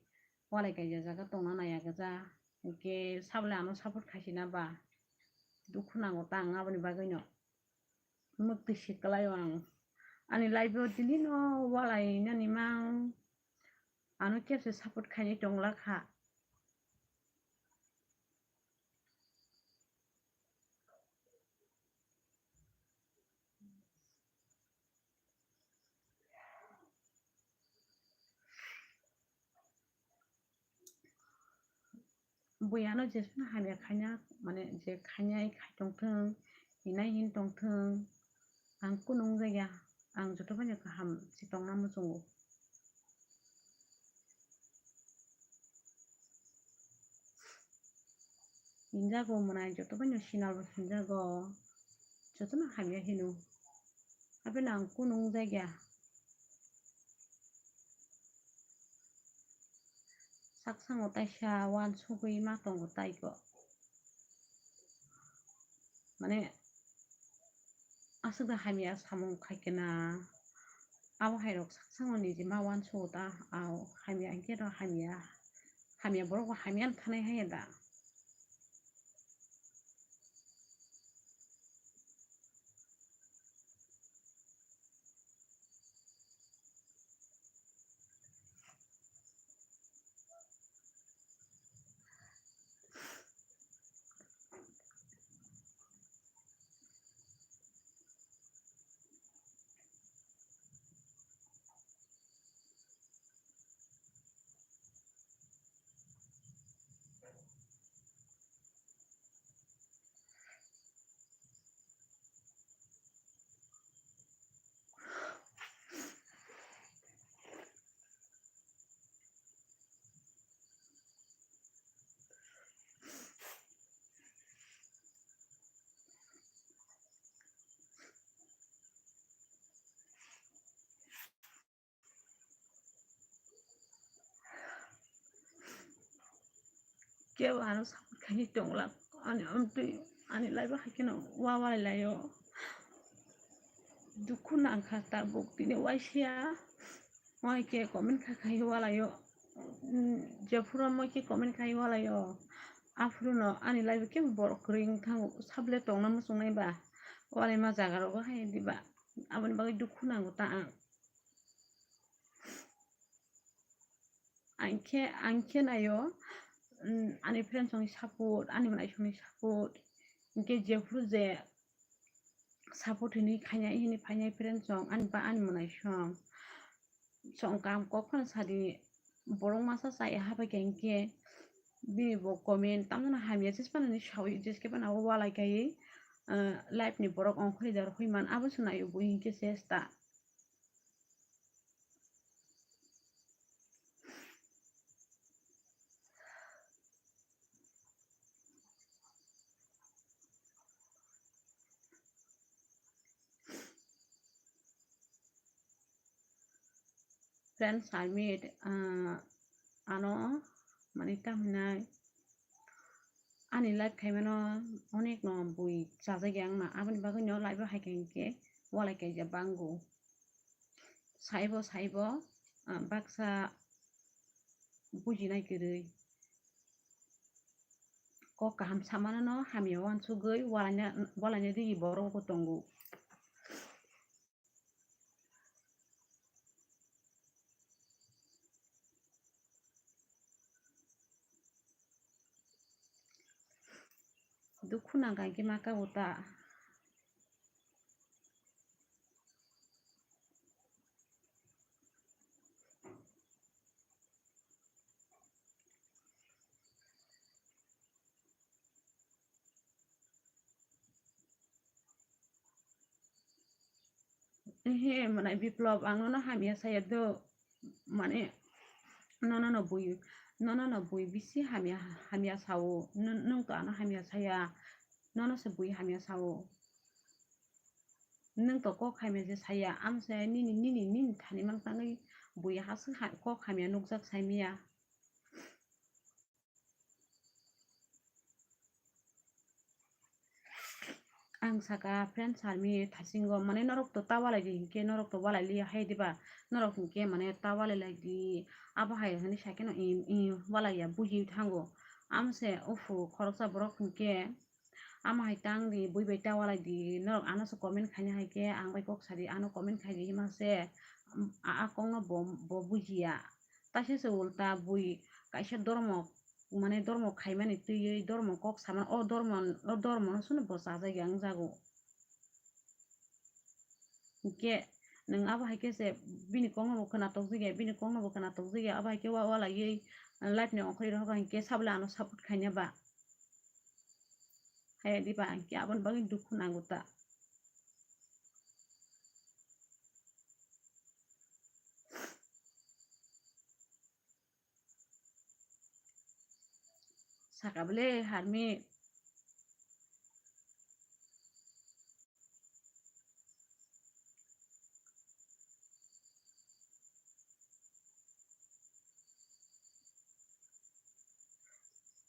walai kaisa jaga tongna naiya gw ja, hinkhe sabole ano support khaisina ba, dukhu nango ta ang aboni bagwi no. Mwktwi se kwlaio ang. Ani life o tini no walai nani mang. Ano kebse support khainai tongla kha. Bui ano jesano hamya khaina, mane je khainai khai tongthwng, hinai hin tongthwng, ang kunu wngjakya, ang joto phano kaham se tongna muchungo. Hinjago mwnai joto phano sinal bo hinjago, jotono hamya hino. Hapheno ang kunu wngjakya. Saksango taisa uansugwi ma tongo taiko. Mane, Aswk da hamya samung khai khe na. Abo hai rok sak sango niji ma uansugo ta, au hamya hinkhe no hamya, hamya borok bo hamya wng thanai hai da. Kebo ano support khaini tongla, ani amtwi ani life o hai kheno wa walai laio. Dukhu nangkha tabuk tini waisa, moi khe comment kha khai walaio. Jephuru moi khe comment khai walaio, aphuru no ani life o kebo borok kwrwi wng thango, sable tongna muchungnai ba walai ma jaga rogo hai diba, aboni bagwi dukhu nango ta ang. Ang khe, ang khe naio, mm, ani friends rokni support, ani mwnaisongni support, hinkhe jephuru je support hinwi khainai, hinwi phainai friends rok, ani ba ani mwnaisong. Chwng kaham kok phano sadi, borok masa chaya habai kha hinkhe, bini bo comment tamjano hamya jesphano hinwi sawi, jeske phano walai kaiwi, ah, life ni borok ongkhorwi da rohoi man, abo se naio bo hinkhe chesta. Friends, I meet, ah, ano, mani, tamo hinai, ani life khaimano onek no bui chajakya wngma, aboni bagwi no life o hai khe hinkhe walai kaijak bango. Saibo, saibo, ah, baksa bujinai kwrwi. Kok kaham samano no hamya uansugwi walaina, walaina rigi borok bo tongo. Dukhu nang kha hinkhe ma kabo ta. Ehe, mwnai Biplop, ang nono hamya saya do, mane, nono no bui, nono no bui bisi hamya, hamya sao, nwng, nwng to ano hamya saya, nono se bui hamya sao. Nwng to kok hamya se saya, amse nini, nini, nini thani mang tangwi bui haswk ha-, kok hamya nukjak saimaya. Ang saka friend sarmi thasingo, mane norok to ta walai di hinkhe norok to walai liya hai diba, norok hinkhe mane ta walai lai di, abo hai hwnwi saikhe no i, i walai ya buji thango. Amse ufu khoroksa borok hinkhe, amo hai tang di, bui bai ta walai di, norok ano se comment khaina hai khe ang bai kok sadi, ano comment khai di hima se, a, a kok no bo, bo bujiya. Taisa se ulta bui kaisa dormo, mane dormo khaimani twiwi dormo kok samani, o dormo, o dormo no suno bo chajak ya wngjago. Hinkhe nwng abo hai khe se bini kok no bo khwnatok jagya, bini kok no bo khwnatok jagya, abo hai khe wa, walaiwi life ni ongkhorwi rohorkha hinkhe sabole ano support khaina ba. Haya diba hinkhe aboni bagwi dukhu nango ta. Saka bole harmi.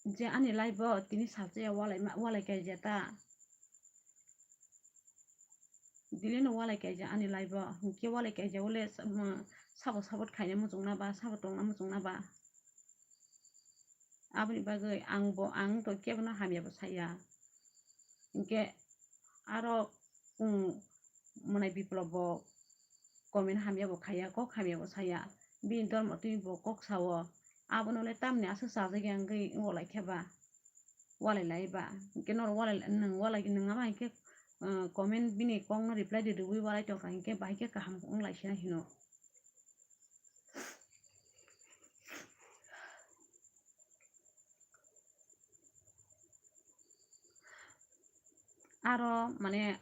Je ani life o tini salsa ya walai ma, walai kai jeta. Daily no walai kaija ani life o, hinkhe walai kaija wle sa-, um, sabo support khaina muchungna ba, sabo tongna muchungna ba. Aboni bagwi ang bo, ang to kebono hamya bo saya. Hinkhe aro, um, Mwnai Biplop bo comment hamya bo khaya, kok hamya bo saya. Bini dormo twi bo kok sao. Abono le tamni aswk chajak ya wngwi walai khe ba? Walai lai ba? Hinkhe norok walai, nwng walai, nwng ama hinkhe, uh, comment bini kokno reply di rwui walai tongkha hinkhe bahai khe kaham wng lai se hino. Aro mane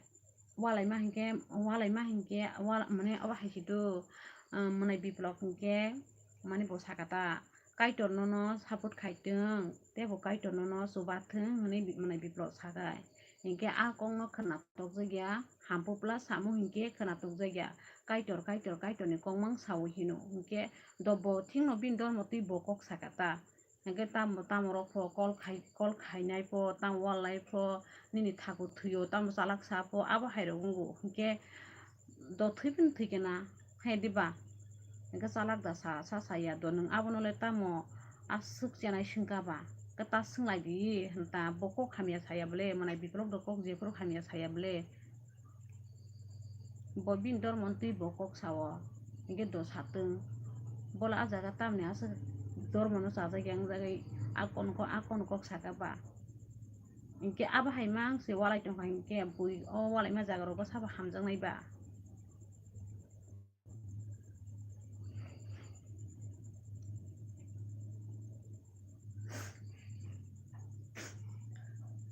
walaima hinkhe, walaima hinkhe, wal-, mane obo hai se do, ah, Mwnai Biplop hinkhe mane bo saka ta, Kaitor nono support khaitwng, tei bo Kaitor nono chubathwng hwnwi Mwnai Biplop sakai. Hinkhe a kokno khwna tokjakya, Hampopla samo hinkhe khwna tokjakya, Kaitor, Kaitor, Kaitorni kokmang sao hino. Hinkhe do bo thikno bini dormo twi bo kok saka ta. Hinkhe tamo, tamo rok pho call khai, call khainai pho, tamo walai pho, nini thakur thwio, tamo chalak sa pho, abo hai rok wngo. Hinkhe do thwi phano thwi khe na, hai diba? Hinkhe chalak da sa, sa saya do nwng abono le tamo aswk chenai swngkha ba? Khe ta swng lai di hwn ta, bo kok hamya saya bole, Mwnai Biplop do kok jephuru hamya saya bole. Bo bini dormo twi bo kok sao, hinkhe do satwng. Bole a jaga tamni aswk dormo no chajak ya wngjagwi a kon ko, a kon kok saka ba? Hinkhe abo hai mang se walai tongkha hinkhe bui o walaima jaga rogo sabo hamjaknai ba?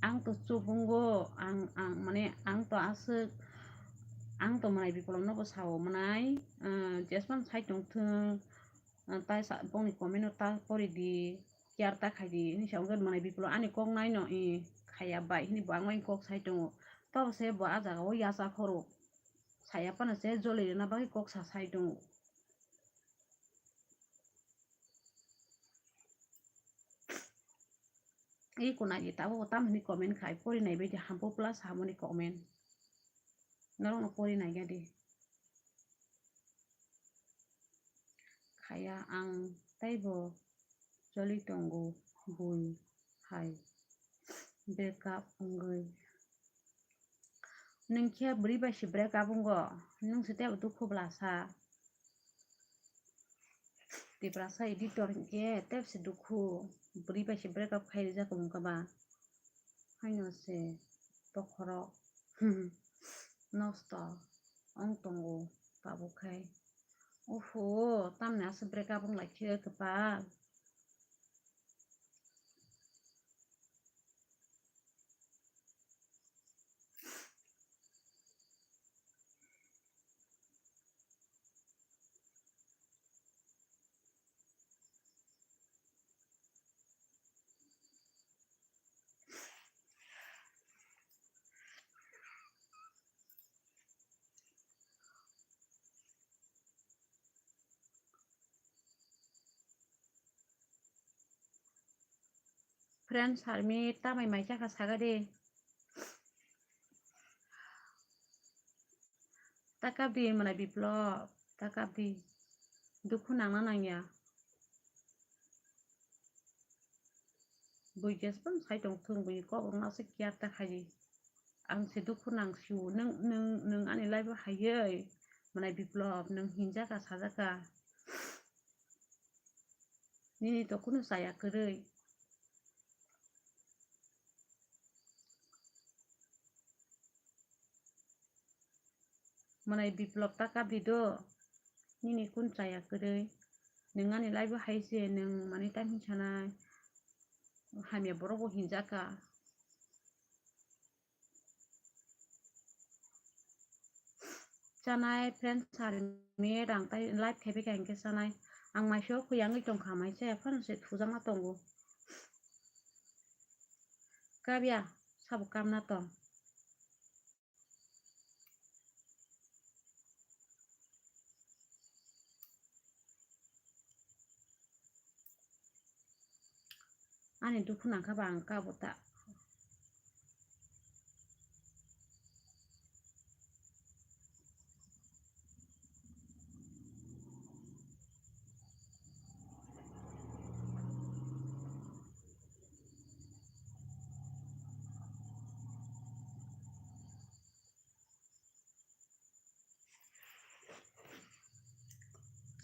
Ang to chubungo, ang, ang, mane, ang to aswk, ang to Mwnai Biplop no bo sao, Mwnai, ah, jespan sai tongthwng, ah, tai sa, bongni comment no ta pori di, care ta khai di, hinwi sa wngkhe Mwnai Biplop ani kok nai no, i, khaya bai, hinwi bo ang bai kok sai tongo, tobo se bo a jaga o yacha khoro. Saya phano se joli rwna bagwi kok sa sai tongo. Ei kunagi tabuk tamhini comment khai, pori nai bai di Hampopla samoni comment. Norokno pori nai ya di. Khaya ang teibo joli tongo bui hai break up wngwi. Nwng khe bwrwi bai se break up wngo, nwng se teibo dukhu bwlasa. Tiprasa editor hinkhe teibo se dukhu, bwrwi bai se break up khai rijak wngkha ba. Haino se bokhorok nosto wng tongo tabuk khai. Oho, tamni aswk break up wng lai khe kwpal. Friends army tamai mai chakha saga de. Ta kap di Mwnai Biplop, ta kap di. Dukhu nangna nangya. Bui jespan sai tong thung, bui kok rok aswk care ta khai di. Ang se dukhu nang sio, nwng, nwng, nwng ani life o haiwi Mwnai Biplop, nwng hinjaka, sajaka. Nini to kunu chaya kwrwi. Mwnai Biplop ta kap di do, nini kun chaya kwrwi. Nwng ani life o hai se nwng mani time hinwi sanai, hamya borok bo hinjaka. Chanai friends army rang tai live khaiphaikha hinkhe chanai. Ang maisio khuyangwi tongkha, maisa phano se thujakna tongo. Kabya, sabo kamna tong. Ani dukhu nangkha ba ang kabo ta.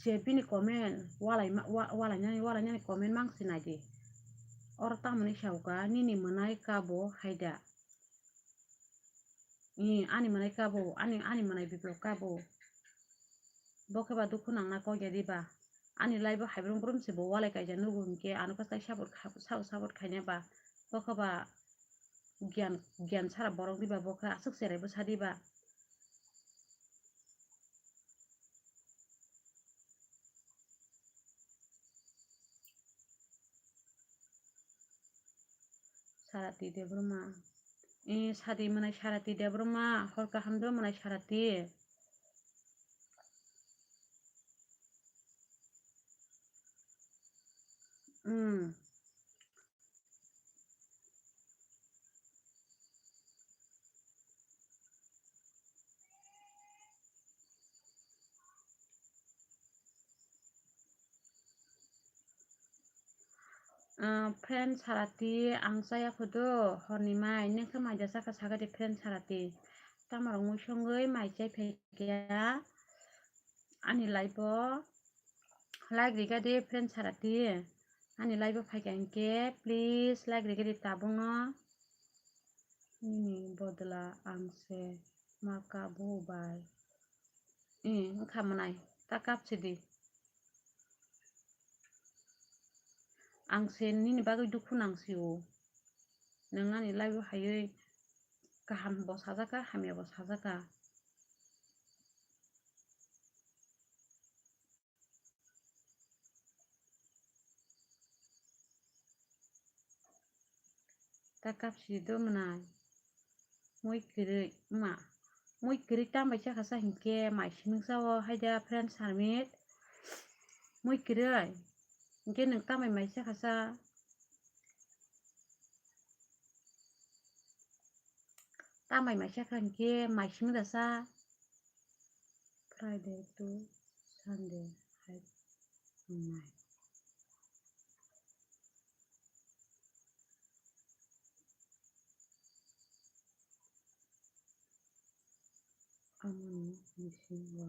Je bini comment walaima-, wa-, walainani, walainani comment mang se nai di. Oro tamoni sauka, nini mwnai kabo hai da. Ih, ani mwnai kabo, ani, ani mwnai biplok kabo. Bo khe ba dukhu nangna kok ya di ba. Ani life o haibrung brum se bo walai kaijak nugo hinkhe ano khe tai support kha-, sa-, support khaina ba. Bo khe ba giyan, giyan sara borok di ba, bo khe aswk cherai bwsa di ba. Sarati Debbarma. Eh, sadi mwnai Sarati Debbarma, hor kaham do mwnai Sarati. Hmm. Ah, friend Sarati, ang chaya photo horni mai, neng khe mai jasa kha saga de friend Sarati. Tamo rok mui songwi mai chai phai kha ani live o. Like rika de friend Sarati. Ani live o phaikha hinkhe please like rika de tabukno. Nini bodla ang se ma kabo bai. Eh, wngkha mwnai, ta kap sidi. Ang se nini bagwi dukhu nang sio. Nwng ani live o haiwi kaham bo sajaka, hamya bo sajaka. Ta kapsi do mwnai. Mui kwrwi, ma. Mui kwrwi tambai chakha sa hinkhe mai simi sao haida friend Sarmit. Mui kwrwi. Hinkhe nwng tambai mai chakha sa. Tambai mai chakha hinkhe mai simi da sa. Friday to Sunday hai wngnai. Amoni bisingo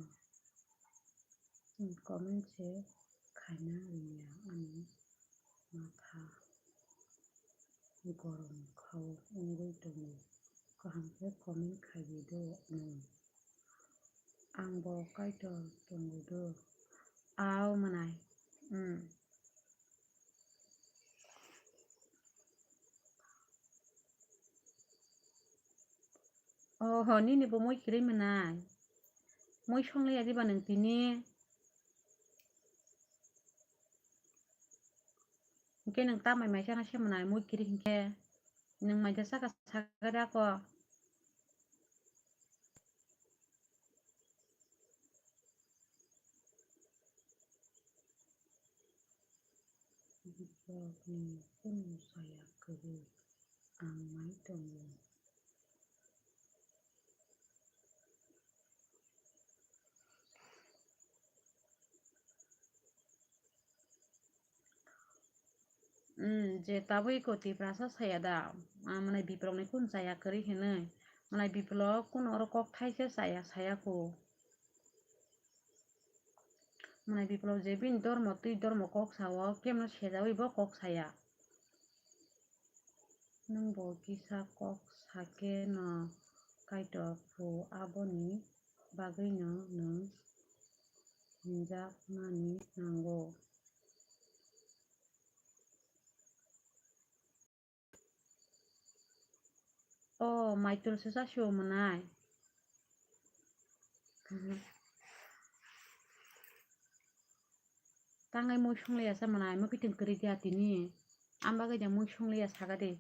comment se khaina rwya, ani matha gorom khao wngwi tongo. Kaham khe comment khaiwi do nwng. Ang bo Kaitor tongo do. Au mwnai. Hmm. Oho, nini bo mui kwrwi mwnai. Mui songliya diba nwng tini? Hinkhe nwng tambai mai chana se mwnai mui kwrwi hinkhe. Nwng mai da saka saga da ko. Biplobni kunu saya kwrwi ang mai tongo. Hmm, je tabuk iko Tiprasa saya da, ah, mwnai biplokni kunu chaya kwrwi hinwi. Mwnai biplok kunu oro kok thaisa chaya, saya ko. Mwnai biplok je bini dormo twi dormo kok sao, kemno sejaui bo kok saya. Nwng bo kisa kok sakhe no Kaitor phu, aboni bagwino nwng hwnjakmani nango. O, maitul se chasio mwnai. Tangai mui songliya sa mwnai, mui kiting kwrwi dia tini. Ang bagwi da mui songliya saga de.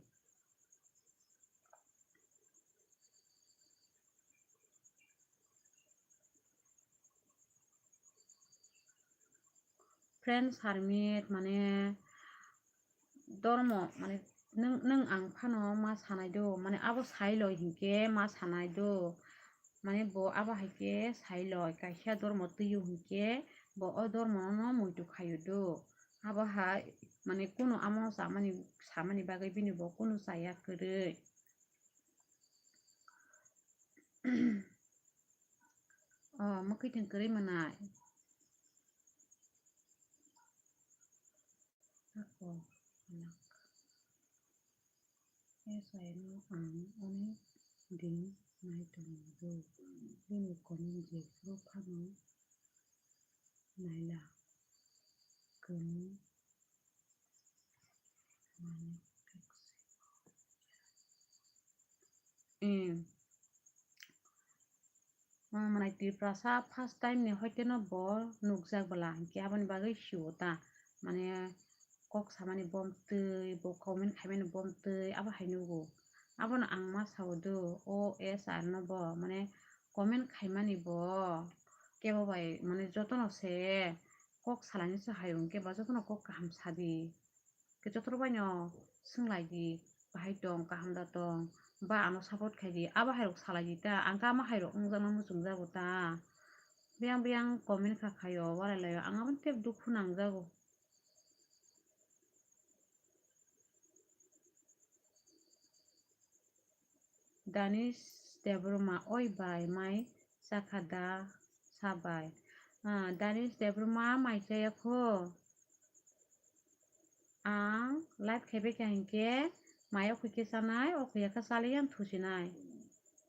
Friend Sarmit, mane, dormo, mane, nwng, nwng ang phano ma sanai do, mane, abo sai loi hinkhe ma sanai do, mane, bo abo hai khe sai loi, kaisa dormo twi o hinkhe bo o dormo no muitu khaio do, abo hai, mane, kunu amo samani, samani bagwi bini bo kunu chaya kwrwi. O, mwkhwtwng kwrwi mwnai. Alak. S I no ang onek din nai tongo. Bini comment jephuru phano naila. Kunu mani kaksi. Hmm. Mwnai Tiprasa first time ni hoite no bo nukjak bwla, hinkhe aboni bagwi sio ta, mane kok samani bom twi, bo comment khaimani bom twi, abo hai nugo. Abono ang ma sao do, o S R no bo, mane comment khaimani bo kebo bai, mane jotono se kok salainwi se hayo, hinkhe bo jotono kok kaham sadi. Khe joto rok bai no swnglai di, bahai tong, kaham da tong, ba ano support khai di, abo hai rok salai di ta, ang khe ama hai rok wngjakno muchung jago ta. Biyang biyang comment kha khaio, walai laio, ang aboni tei dukhu nangjago. Danish Debbarma, oi bai, mai chakha da, sabai. Ah, Danish Debbarma, mai chaya kho. Ang live khaibai kha hinkhe, mai o khoi khe chanai, o khoi ya khe chaliya ang thusinai.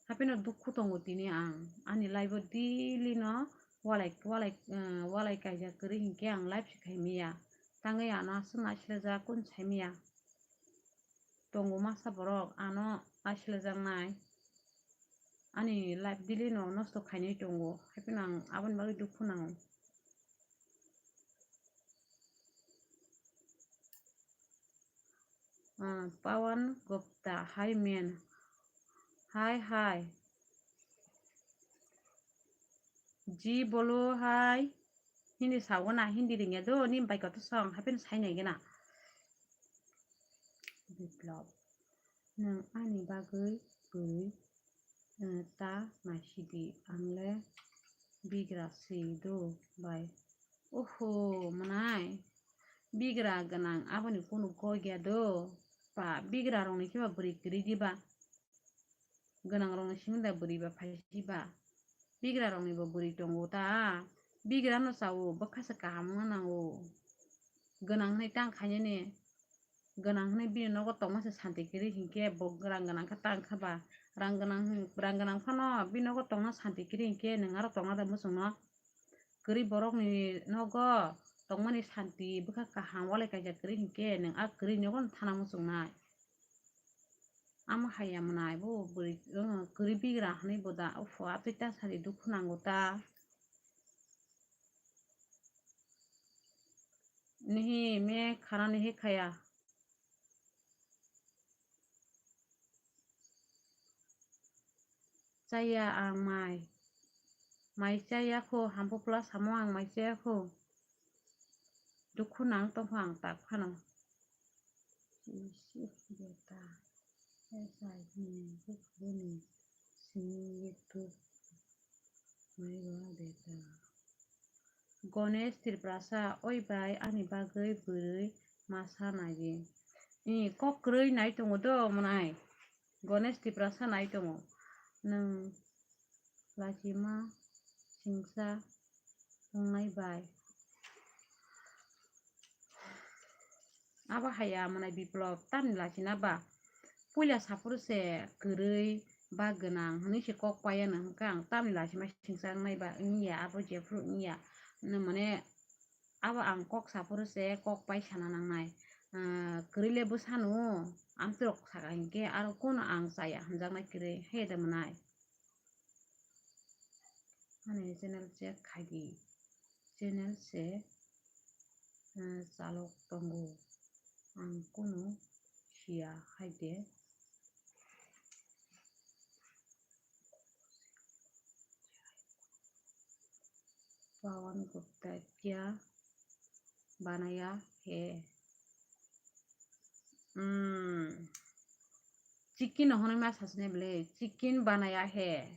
Hapheno dukhu tongo tini ang. Ani live o daily no walai, walai, eh, walai kaijak kwrwi hinkhe ang live se khaimaya. Tangwi ano aswk naisilajak kunu saimaya. Tongo masa borok ano naisilajak nai. Ani life daily no nosto khainai tongo. Hapheno ang aboni bagwi dukhu nango. Ah, Pawan Gupta, hi man. Hi, hi. Ji bolo hi. Hindi sao na, Hindi ringya do, ni bai koto song, hapheno sai nai gana. Biplop, nwng ani bagwi bwrwi, eh, ta naisidi, ang le bigra si do bai. Oho, mwnai, bigra gwnang aboni kunu goi ya do, ba bigra rokni khe ba bwrwi kwrwi diba? Gwnang rokni simi da bwrwi ba phaisi ba? Bigra rokni bo bwrwi tongo ta. Bigra no sao, bwkha se kaham wngna nango. Gwnang hwnwi tang khainani. Gwnang hwnwi bini nogo tongma se santi kwrwi hinkhe bo rang gwnang khe tang kha ba. Rang gwnang, rang gwnang phano bini nogo tongna santi kwrwi hinkhe nwng aro tongna da muchungno? Kwrwi borokni nogo tongmani santi bwkha kaham walai kaijak kwrwi hinkhe nwng a kwrwi nogo thana muchungnai. Amo hai ya mwnai bo bwrwi, uh, kwrwi bigra hwnwi bo da. Ufo, atwi ta sadi dukhu nango ta. Nihi me khana nihi khaya. Chaya ang mai. Mai chaya kho, hambo pla samo ang mai chaya kho. Dukhu nang tongkho ang tak phano. Isi beta. Esa hini bukbuni sini yetu. Mai ba beta. Ganesh Tiprasa, oi bai, ani bagwi bwrwi masa nai di. I kok kwrwi nai tongo do mwnai. Ganesh Tiprasa nai tongo. Nwng lachima singsa wngnai bai. Abo hai ya mwnai Biplop, tamni lachina ba? Puila saphuru se kwrwi ba gwnang hwnwi se kok pai ya no hwnkha ang, tamni lachima singsa wngnai ba wngya, abo jephuru wngya. Nwng mane abo ang kok saphuru se kok pai sana nangnai. Ah, kwrwi le bwsano amtwrok saka hinkhe aro kono ang chaya hwnjaknai kwrwi, hai da mwnai? Ani channel check khai di. Channel se, eh, chalok tongo. Ang kunu siya hai de. Pawan Gupta kya banaya hai? Hmm. Chicken no hwnwi ma sasne bwle, chicken banaya hai.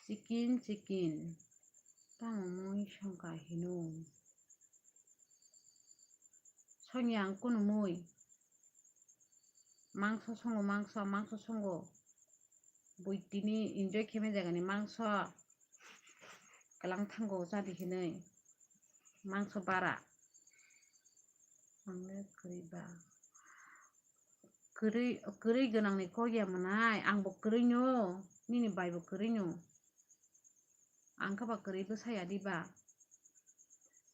Chicken, chicken. Tamo mui songkha hino. Songya ang kunu mui. Mangso songo, mangso, mangso songo. Bui tini enjoy khe ma jagani mangso. Kwlang thango chadi hinwi. Mangso bara. Ang le kwrwi ba. Kwrwi, kwrwi gwnangni kok ya mwnai, ang bo kwrwi no, nini bai bo kwrwi no. Ang khe ba kwrwi bwsa ya di ba.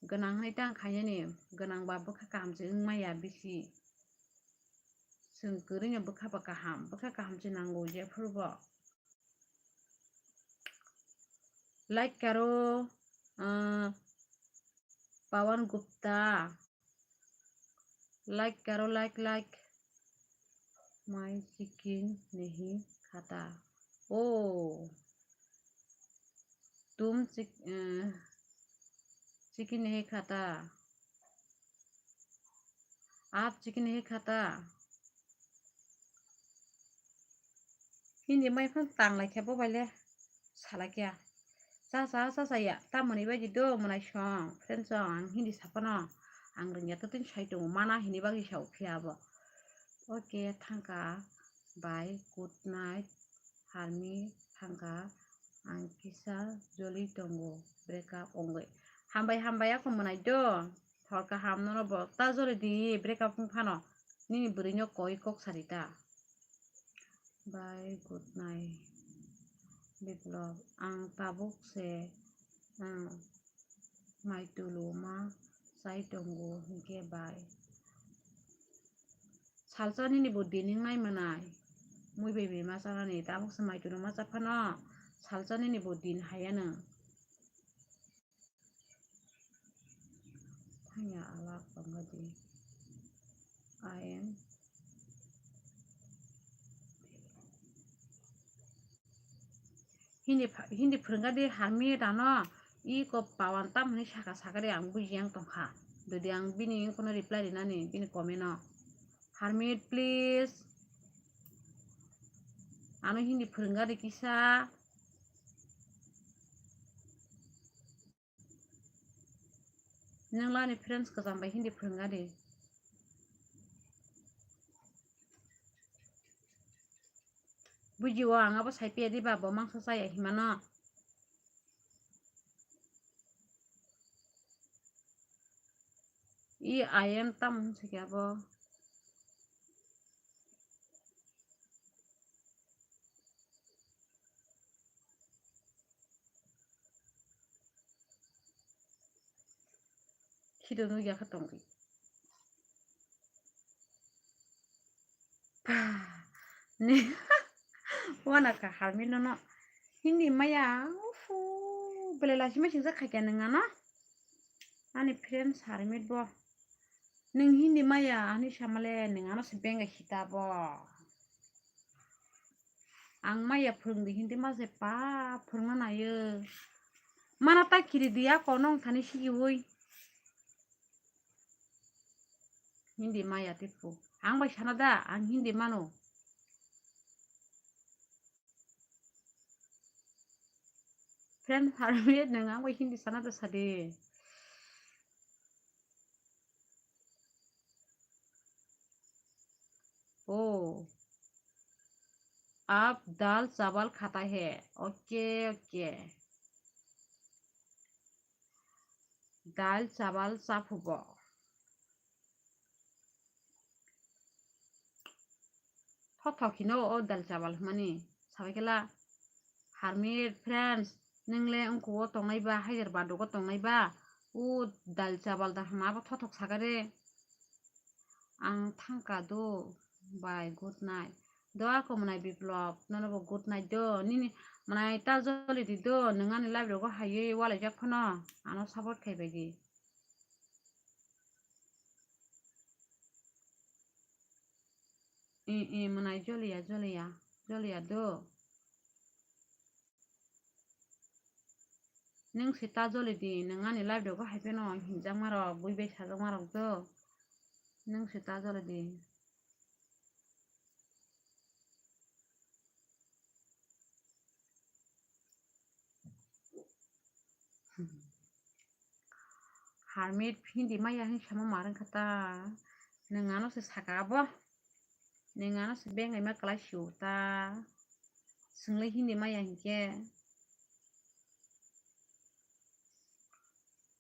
Gwnang hwnwi tang khainani, gwnang ba bwkha kaham se wng maya bisi. Chwng kwrwi no bwkha ba kaham, bwkha kaham se nango jephuru bo. Like karo, ah, Pawan Gupta. Like karo, like, like. मैं चिकन नहीं खाता। Oh. तुम चिक-, अ, चिकन नहीं खाता। आप चिकन नहीं खाता। Hindi mai phano tanglai khe bo bai le salai khe. Cha cha cha cha ya, tamoni bai di do mwnai song, friend song, ang Hindi saphano ang rwngya to tini sai tongo, mana hini bagwi sao phiya bo. Okay, thangka, bye, good night, harmi, thangka, ang kisa joli tongo, break up ongwi. Hambai, hambai, ako mwnai do, hor kaham nono bo, ta joli di, break up wng phano, nini bwrwi no koi kok sari ta. Bye, good night. Biplop, ang tabuk se, ah, mai tulu ma chai tongo, hinkhe bye. Salsa nini bo din wng nai mwnai. Mui bai bai ma chanani, tabuk se mai tulu ma cha phano, salsa nini bo din haya nang. Thangya alak tongkha di. I am Hindi pha-, Hindi phwrwngkha di harmi dano, i ko pawan tam hwnwi saka saka di, ang buji yang tongkha. Dodi ang bini kono reply rinani, bini comment o. Harmi, please. Ano Hindi phwrwngkha di kisa. Nwng lani friends kwcham bai Hindi phwrwngkha di. Buji o ang abo sai piya di ba, bo mangsa chaya himano. I ayam tam hwn sakya bo. Khido nugya kha tongwi. Ni wana ka harmit nono Hindi maya, ufu, belai lachima singsa khaikya nwng ano. Ani friends harmit bo. Nwng Hindi maya ani samale nwng ano se benga hita bo. Ang maya phwrwngdi Hindi ma se pa phwrwngna nayo. Mana ta khiri diya kono wng thani sigiwi. Hindi maya tiphu. Ang bai sana da, ang Hindi mano. Friend harmit nwng ang bai Hindi sana da sadi. Oh, आप दाल चावल खाता है। Okay, okay. Dal chawal chaphugo. Thothok hino o dal chawal hwnmani. Sabaikhe la harmit friends, nwng le wngkhugo tongnai ba, haijar badugo tongnai ba, o dal chawal da hwnma abo thothok sakare. Ang thangka do, bye, good night. Do ako mwnai Biplop, nono bo good night do. Nini mwnai ta joli di do, nwng ani live rogo haiwi walaijak phano, ano support khai bai di. I, i, mwnai joliya, joliya, joliya do. Nwng se ta joli di, nwng ani live rogo hai phano hinjakma rok, bui bai sajakma rok do. Nwng se ta joli di. Harmit Hindi maya hwn sama marwng kha ta. Nwng ano se saka abo. Nwng ano se bengai ma kwlai sio ta. Chwng le Hindi maya hinkhe.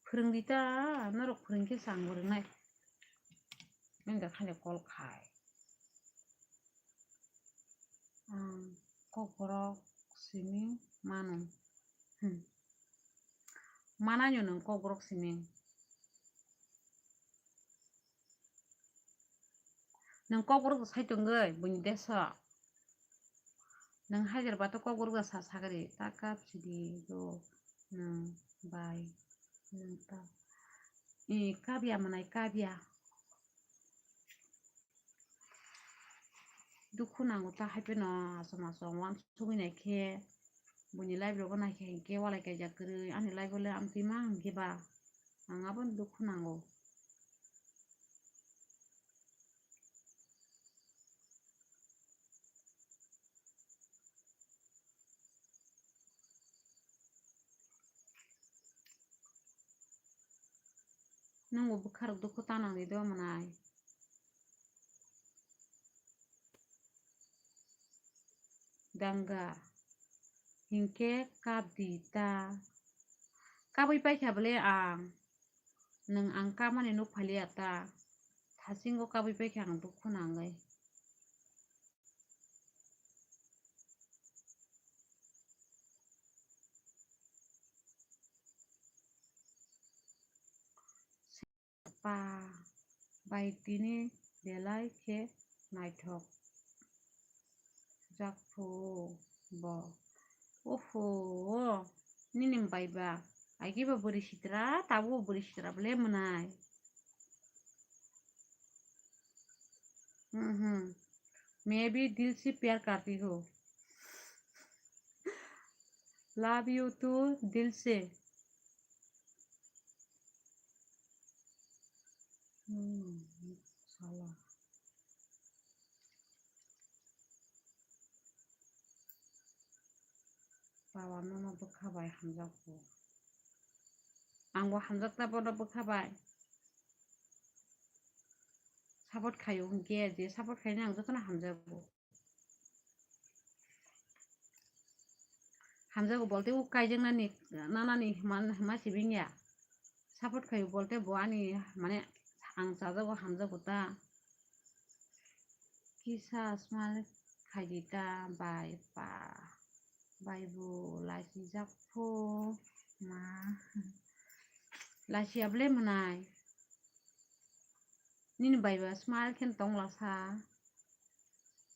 Phwrwng di ta, norok phwrwng khe chwng bo rwngnai. Nini da khani call khai. Ang kokborok simi mano. Hmm. Mananyo nwng kokborok simi. Nwng kokborok sai tongwi buini deso. Nwng Hyderabad o kokborok sa sagri ta kap sidi do nwng bai nwng ta. I kabya manai kabya. Dukhu nango ta hai pheno asom asom wansugwi nai khe buini live rogo nai khe hinkhe walai kaijak kwrwi ani live o le amtwi ma hinkhe ba ang abono dukhu nango. Nwng bo bwkharok dukhu ta nangni do mwnai? Danga. Hinkhe kap di ta. Kabwi paikha bwle ang. Nwng ang kamani nuk phaliya ta. Thasingo kabwi paikha ang dukhu nangwi. Pa bai tini belai khe naithok jak phu bo. Oho, nini bai ba, aigi ba bwrwi sitra, tabuk bo bwrwi sitra bwle mwnai. Hmm, hmm. मैं भी दिल से प्यार करती हूँ। Love you too, दिल से। Hmm, sala. Baba nono bwkha bai hamjakgo. Angbo hamjakta bono bwkha bai. Support khaio hinkhe je support khaina ang jotono hamjago. Hamjago bolte o kaijaknani nanani hima hima sibing ya. Support khaio bolte bo ani mane ang chajago hamjago ta. Kisa smile khaidi ta bai pa. Bai bo lachi jak phu ma. Lachi able mwnai. Nini bai ba smile khen tong lasa.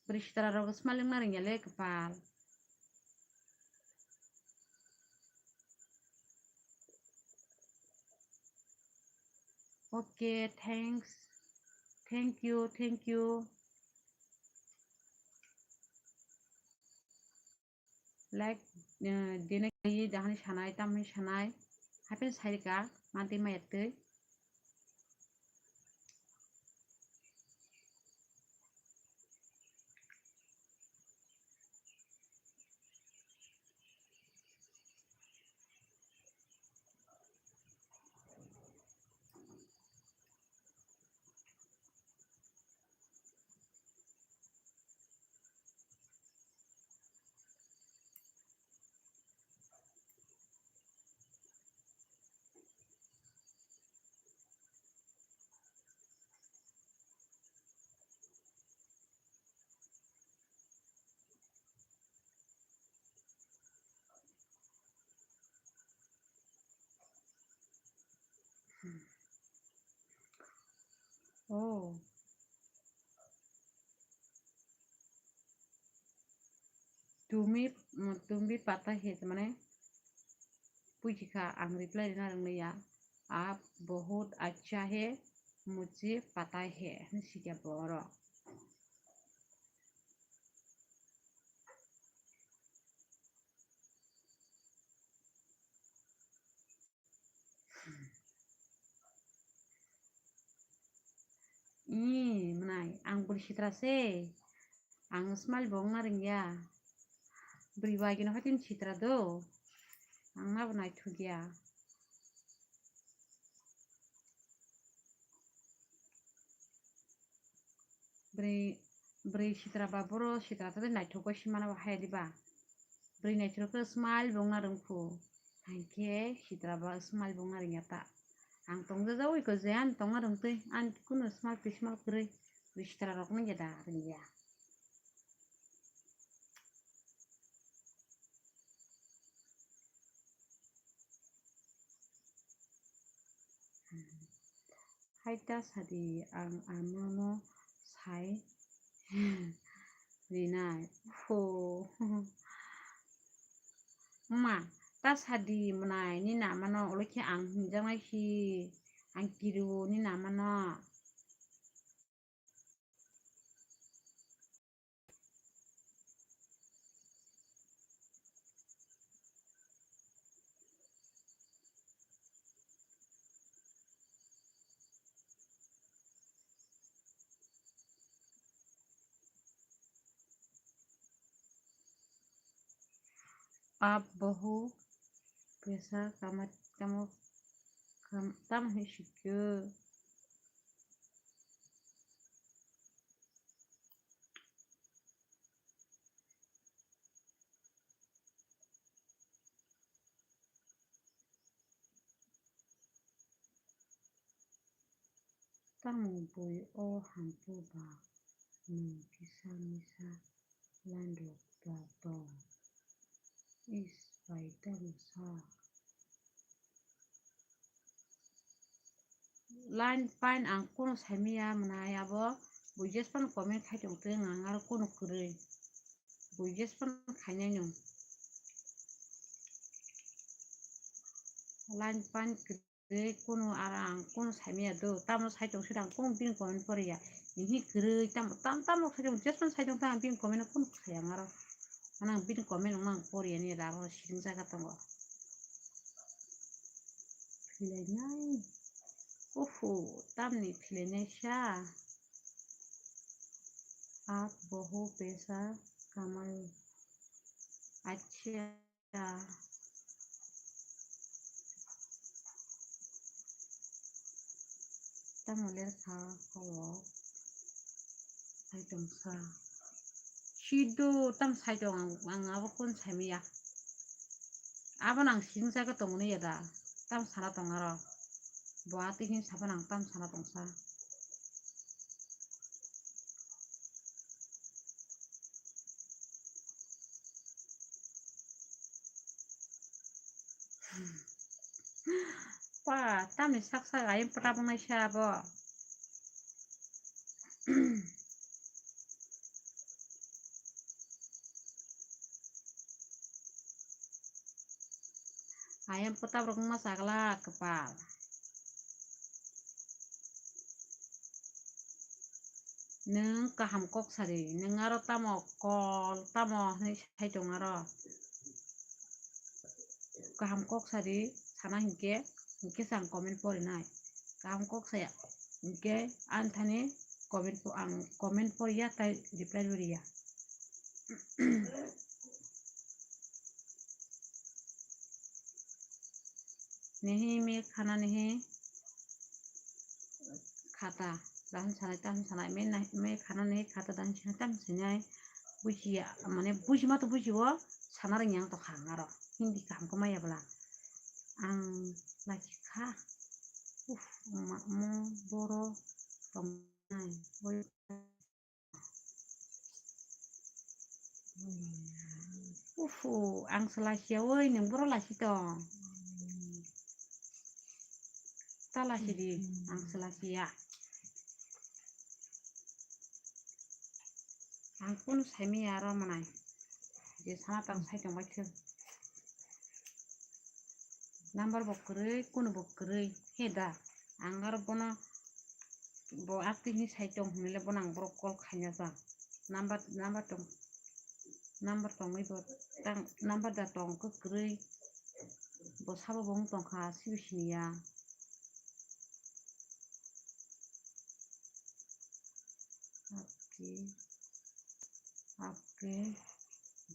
Bwrwi sitra rok smile wngna rwngya le kwpal. Okay, thanks. Thank you, thank you. Like, eh, dina kaiye dahani sanai, tamni sanai, happen sairika, manti mayatwi. Oh. Tum bhi, mm, tum bhi pata hai, mane, puchikha, ang reply rina rwngya, aap bahut acha hai, mujhe pata hai, hinwi sikya borok. Ih, mwnai, ang bwrwi sitra se. Ang smile bo wngna rwngya. Bwrwi bai gino haitini sitra do. Ang nabo naithokya. Bwrwi, bwrwi sitra ba boro sitra tei naithok bai se mano hai diba. Bwrwi naithok khe smile bo wngna rwngkhu. Hai khe sitra ba smile bo wngna rwngya ta. Ang tongjajawi ko je ani tongma rwngtwi, ani kunu smal twi smal kwrwi, bistra rokno ya da rwngya. Hai ta sadi, ang amano sai rinai. Ho. Ma, ta sadi mwnai, nini amano ulo khe ang hinjaknai si, ang kiriwo nini amano. Ap bohu pesa kamat kamu kam tam hi sikyo. Tamo bui o hampu ba nwng kisa misa line rok ba tong? Is bai tamo sa? Line pine ang kono saimaya mwnai abo, bui jes pan comment khai tong teng ang aro kono kwrwi. Bui jes pan khainai nwng. Line pine kwrwi kono aro ang kono saimaya do, tamo sai tong sida ang kono bini comment poriya. Hihi kwrwi tamo, tam, tamo sai tong, jes pan sai tong tang bini comment kono khaya ang aro. Ano ang bini comment wngma ang poriya ni rago siring jaga tongo. Philainai. Uhu, tamni philainai sa. Ap bohu pesa kamai. Acha. Tamo ler kha kok. Sai tong sa. Sido tam sai tong ang, ang abo kon sai maya. Abo nang sing jaga tong ni ya da. Tam sana tong aro. Bo ati hin sabo nang tam sana tong sa. Pa, tamni sak sak ayang pwta bwnai se abo. Ayang pwta rok wngma chagla kwpal. Nwng kaham kok sadi, nwng aro tamo kol tamo hwnwi sai tong aro. Kaham kok sadi sana hinkhe, hinkhe se ang comment porinai. Kaham kok saya hinkhe ani thani comment po-, ang comment poriya tai reply bo riya. Nihi me khana nihi khata dan sanai tam sanai me na, me khana nihi khata dan sanai tam sanai bujiya mane buji ma to buji o sana rwng yang to khang aro Hindi kaham khe maya bwla ang lachikha. Uf, ma mo boro tong nai. Ufu, ang se lachia oi, nwng boro lachi tong. Ta lachi di, ang se lachia. Ang kunu saimaya aro mwnai. Je sana tang sai tong bai thung. Number bo kwrwi, kunu bo kwrwi. He da, ang aro bono bo active ni sai tong hinwi le bono ang borok call khaina jang. Number, number tong, number tongwi bo tang, number da tong kwrwi. Bo sabo bo wng tong kha, sibo siniya. आपके, आपके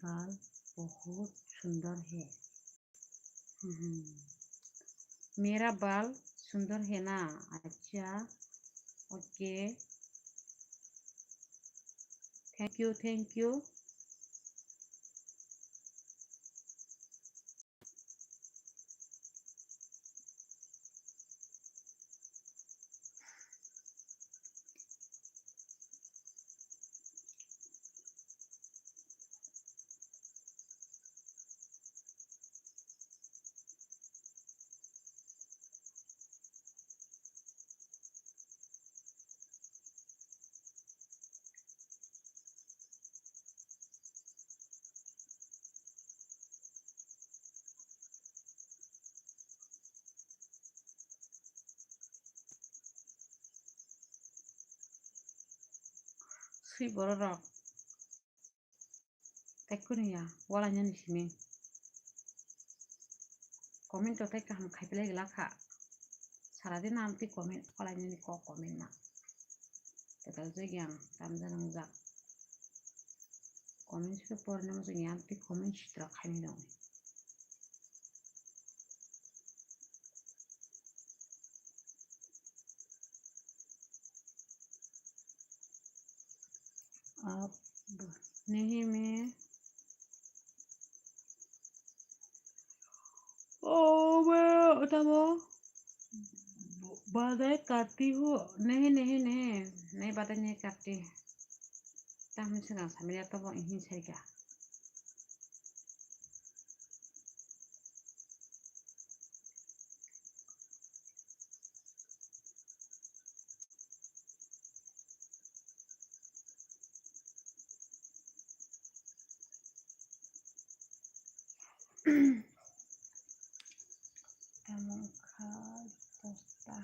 बाल बहुत सुंदर है। हम्म, मेरा बाल सुंदर है ना? अच्छा, OK, thank you, thank you. Twi borok rok. Tei kunu ya, walainani simi. Comment to tei kaham khai pele glak kha. Sara din amtwi comment, walainani kok comment ma. Total jagya ang tamjani wngjak. Comment swi porna wngjak ya, amtwi comment sitra khainai rok. Ab, नहीं मैं, ओ मैं, तब बातें करती हूँ। नहीं, नहीं, नहीं, नहीं बातें नहीं करती। Tamni swnam samya tobo ihin saika. Tamo kha dosta.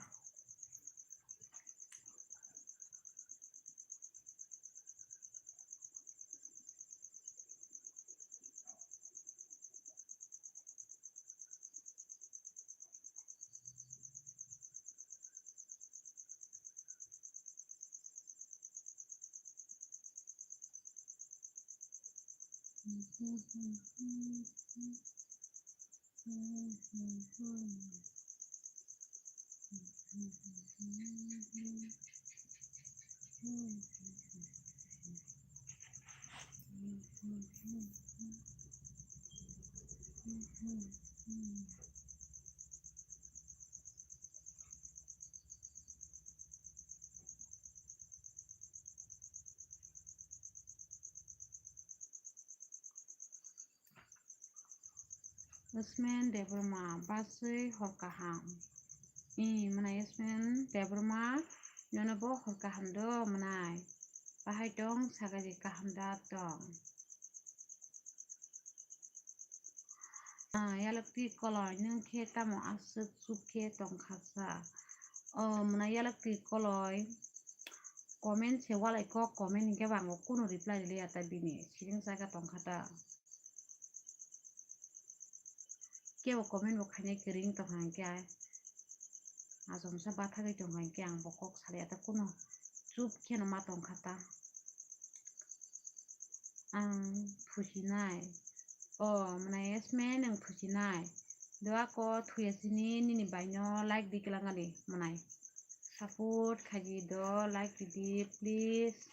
Yasmin Debbarma, baswi hor kaham. I, mwnai Yasmin Debbarma, nono bo hor kaham do mwnai. Bahai tong, sagari kaham da tong. Ah, yalak twi koloi, nwng khe tamo aswk chup khe tong kha sa? O, mwnai yalak twi koloi, comment se walai kok, comment hinkhe bo ang bo kunu reply rwliya ta bini, siring chai kha tong kha ta. Kebo comment bo khainai kwrwng tong kha hinkhe ai. Achomsa bathagwi tong kha hinkhe ang bo kok salai ya ta kunu chup kheno ma tong kha ta. Ang phusinai. O, mwnai Yasmin nwng phusinai. Doa ko thuya sini nini baino like di kwlangani mwnai. Support khaidi do, like di di, please.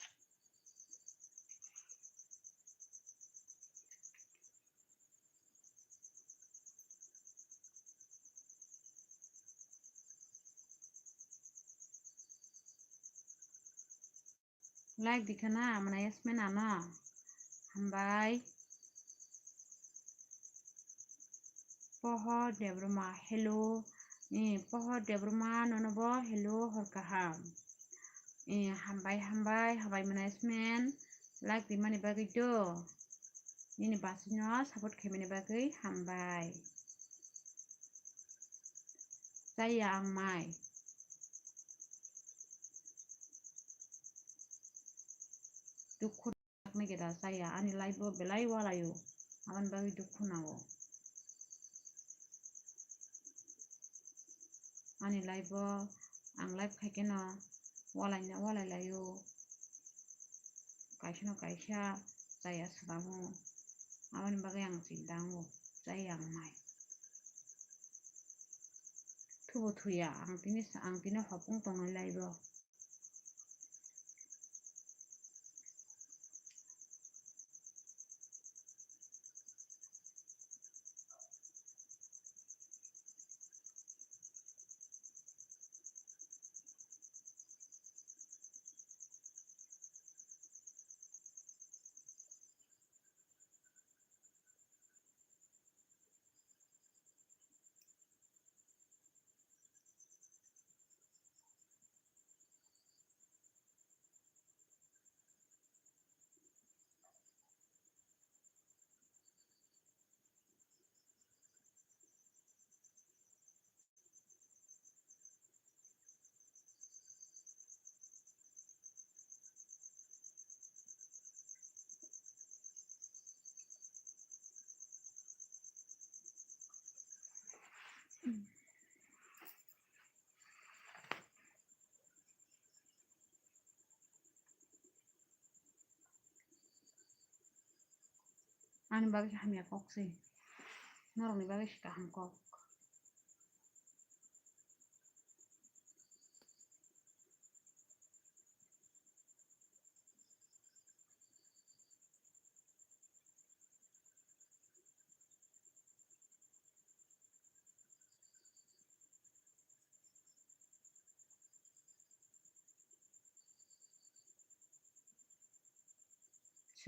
Like di khana, mwnai Yasmin ano. Hambai. Pohor Debbarma, hello. Eh, Pohor Debbarma, nono bo hello hor kaham. Eh, hambai, hambai, hambai mwnai Yasmin. Like di mani bagwi do. Nini basino support khaimani bagwi hambai. Chaya ang mai. Dukhu nang khe da chaya, ani life o belai walaio, aboni bagwi dukhu nango. Ani life o ang life khai kheno walai, walai laio, kaisa no kaisa chaya swnamo, aboni bagwi ang chinta wngo, chaya ang mai. Thubo thuya, ang tini, ang tini hopung tongnai life o. Ani bagwi hamya kok se. Norokni bagwi se kaham kok.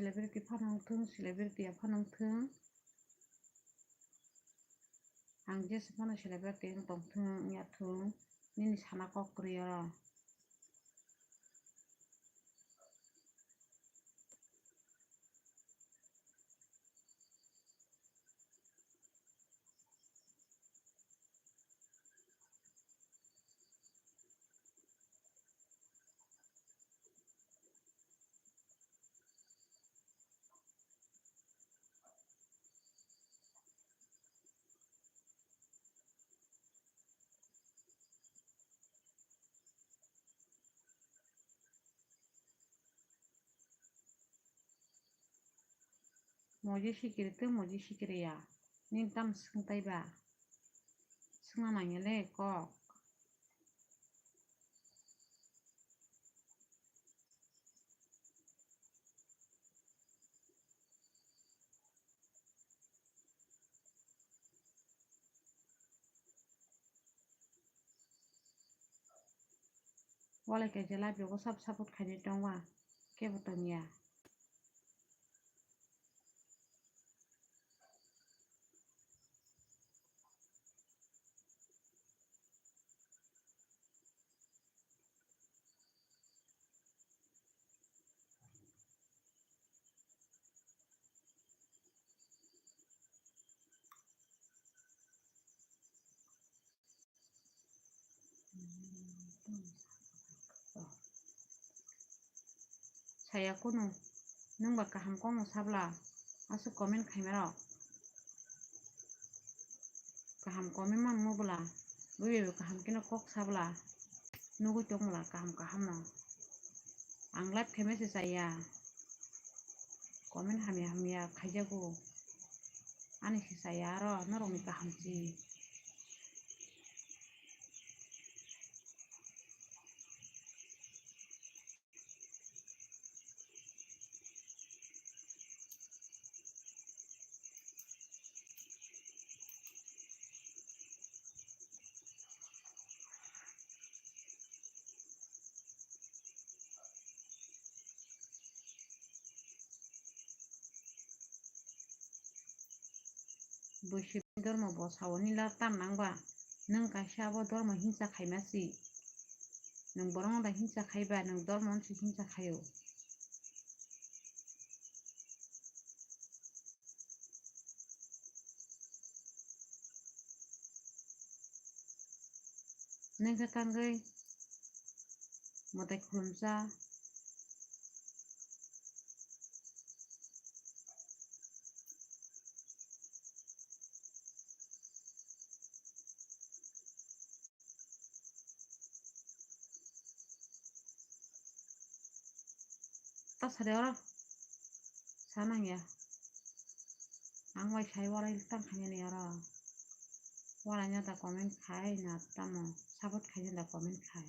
Celebrity phano wngthung, celebrity ya phano wngthung. Ang jesa phano celebrity wng tongthung, wngya thung, nini sana kok kwrwi oro. Moji sikiri tei moji sikiri ya. Nini tam swngtai ba? Swngna nangya le kok. Walai kaisa live rogo sab support khainai tongma kebo tongya. Saya kunu, nwng ba kaham kokno sabla, aswk comment khaima rok. Kaham comment manmo bwla, bwrwi bai kaham kheno kok sabla, nugwi tongmwla kaham kaham no. Ang live khaima se chaya, comment hamya hamya khaijago, ani se chaya aro norokni kaham se. Bwswk dormo bo sao nila tam nang ba? Nwng kaisa abo dormo himsa khaima si. Nwng borokno da himsa khai ba, nwng dormo no se himsa khai o. Nwng khe tangwi mwtai khulumsa. Ta sari oro. Sa nang ya. Ang bai sai walai tang khainani oro. Walai no da comment khai na tamo. Support khai da comment khai.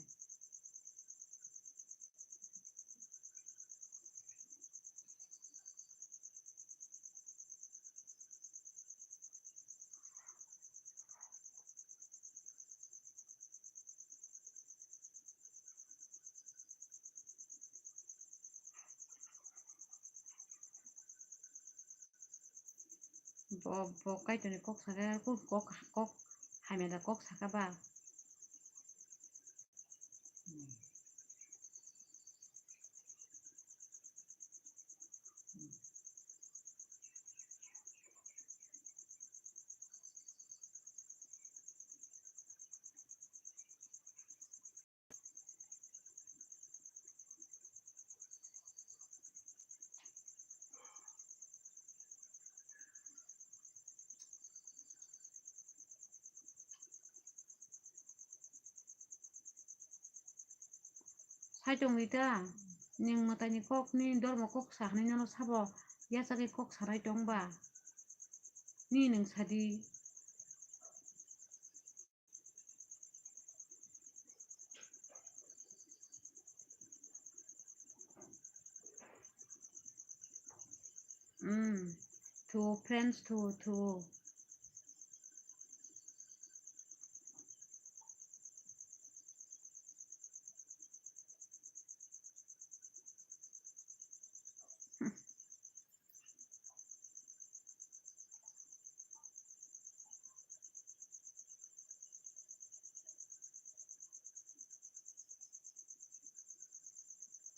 Bo, bo Kaitorni kok sakha, kok, kok, kok hamya da kok sakha ba. Tongwi ta, nwng mwtaini kokni dormo kok sa hwnwi nono sabo yachagwi kok sanai tong ba? Ni nwng sadi. Mm. Two friends, two, two.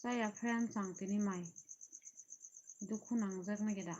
Chaya friends, ang tini mai dukhu nangjaknai khe da.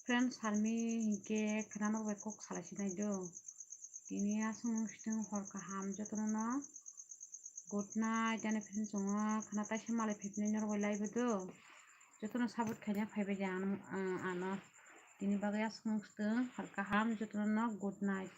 Friends, salmi hinkhe khwnanorok bai kok salai sinai do. Tini aswk nwng swtwng hor kaham jotono no. Good night, ani friends, chwngno khwna taisa malai phaiphini norok bai live o do. Jotono support khaina phaibai de ano, ano. Tini bagwi aswk nwng swtwng hor kaham jotono no good night.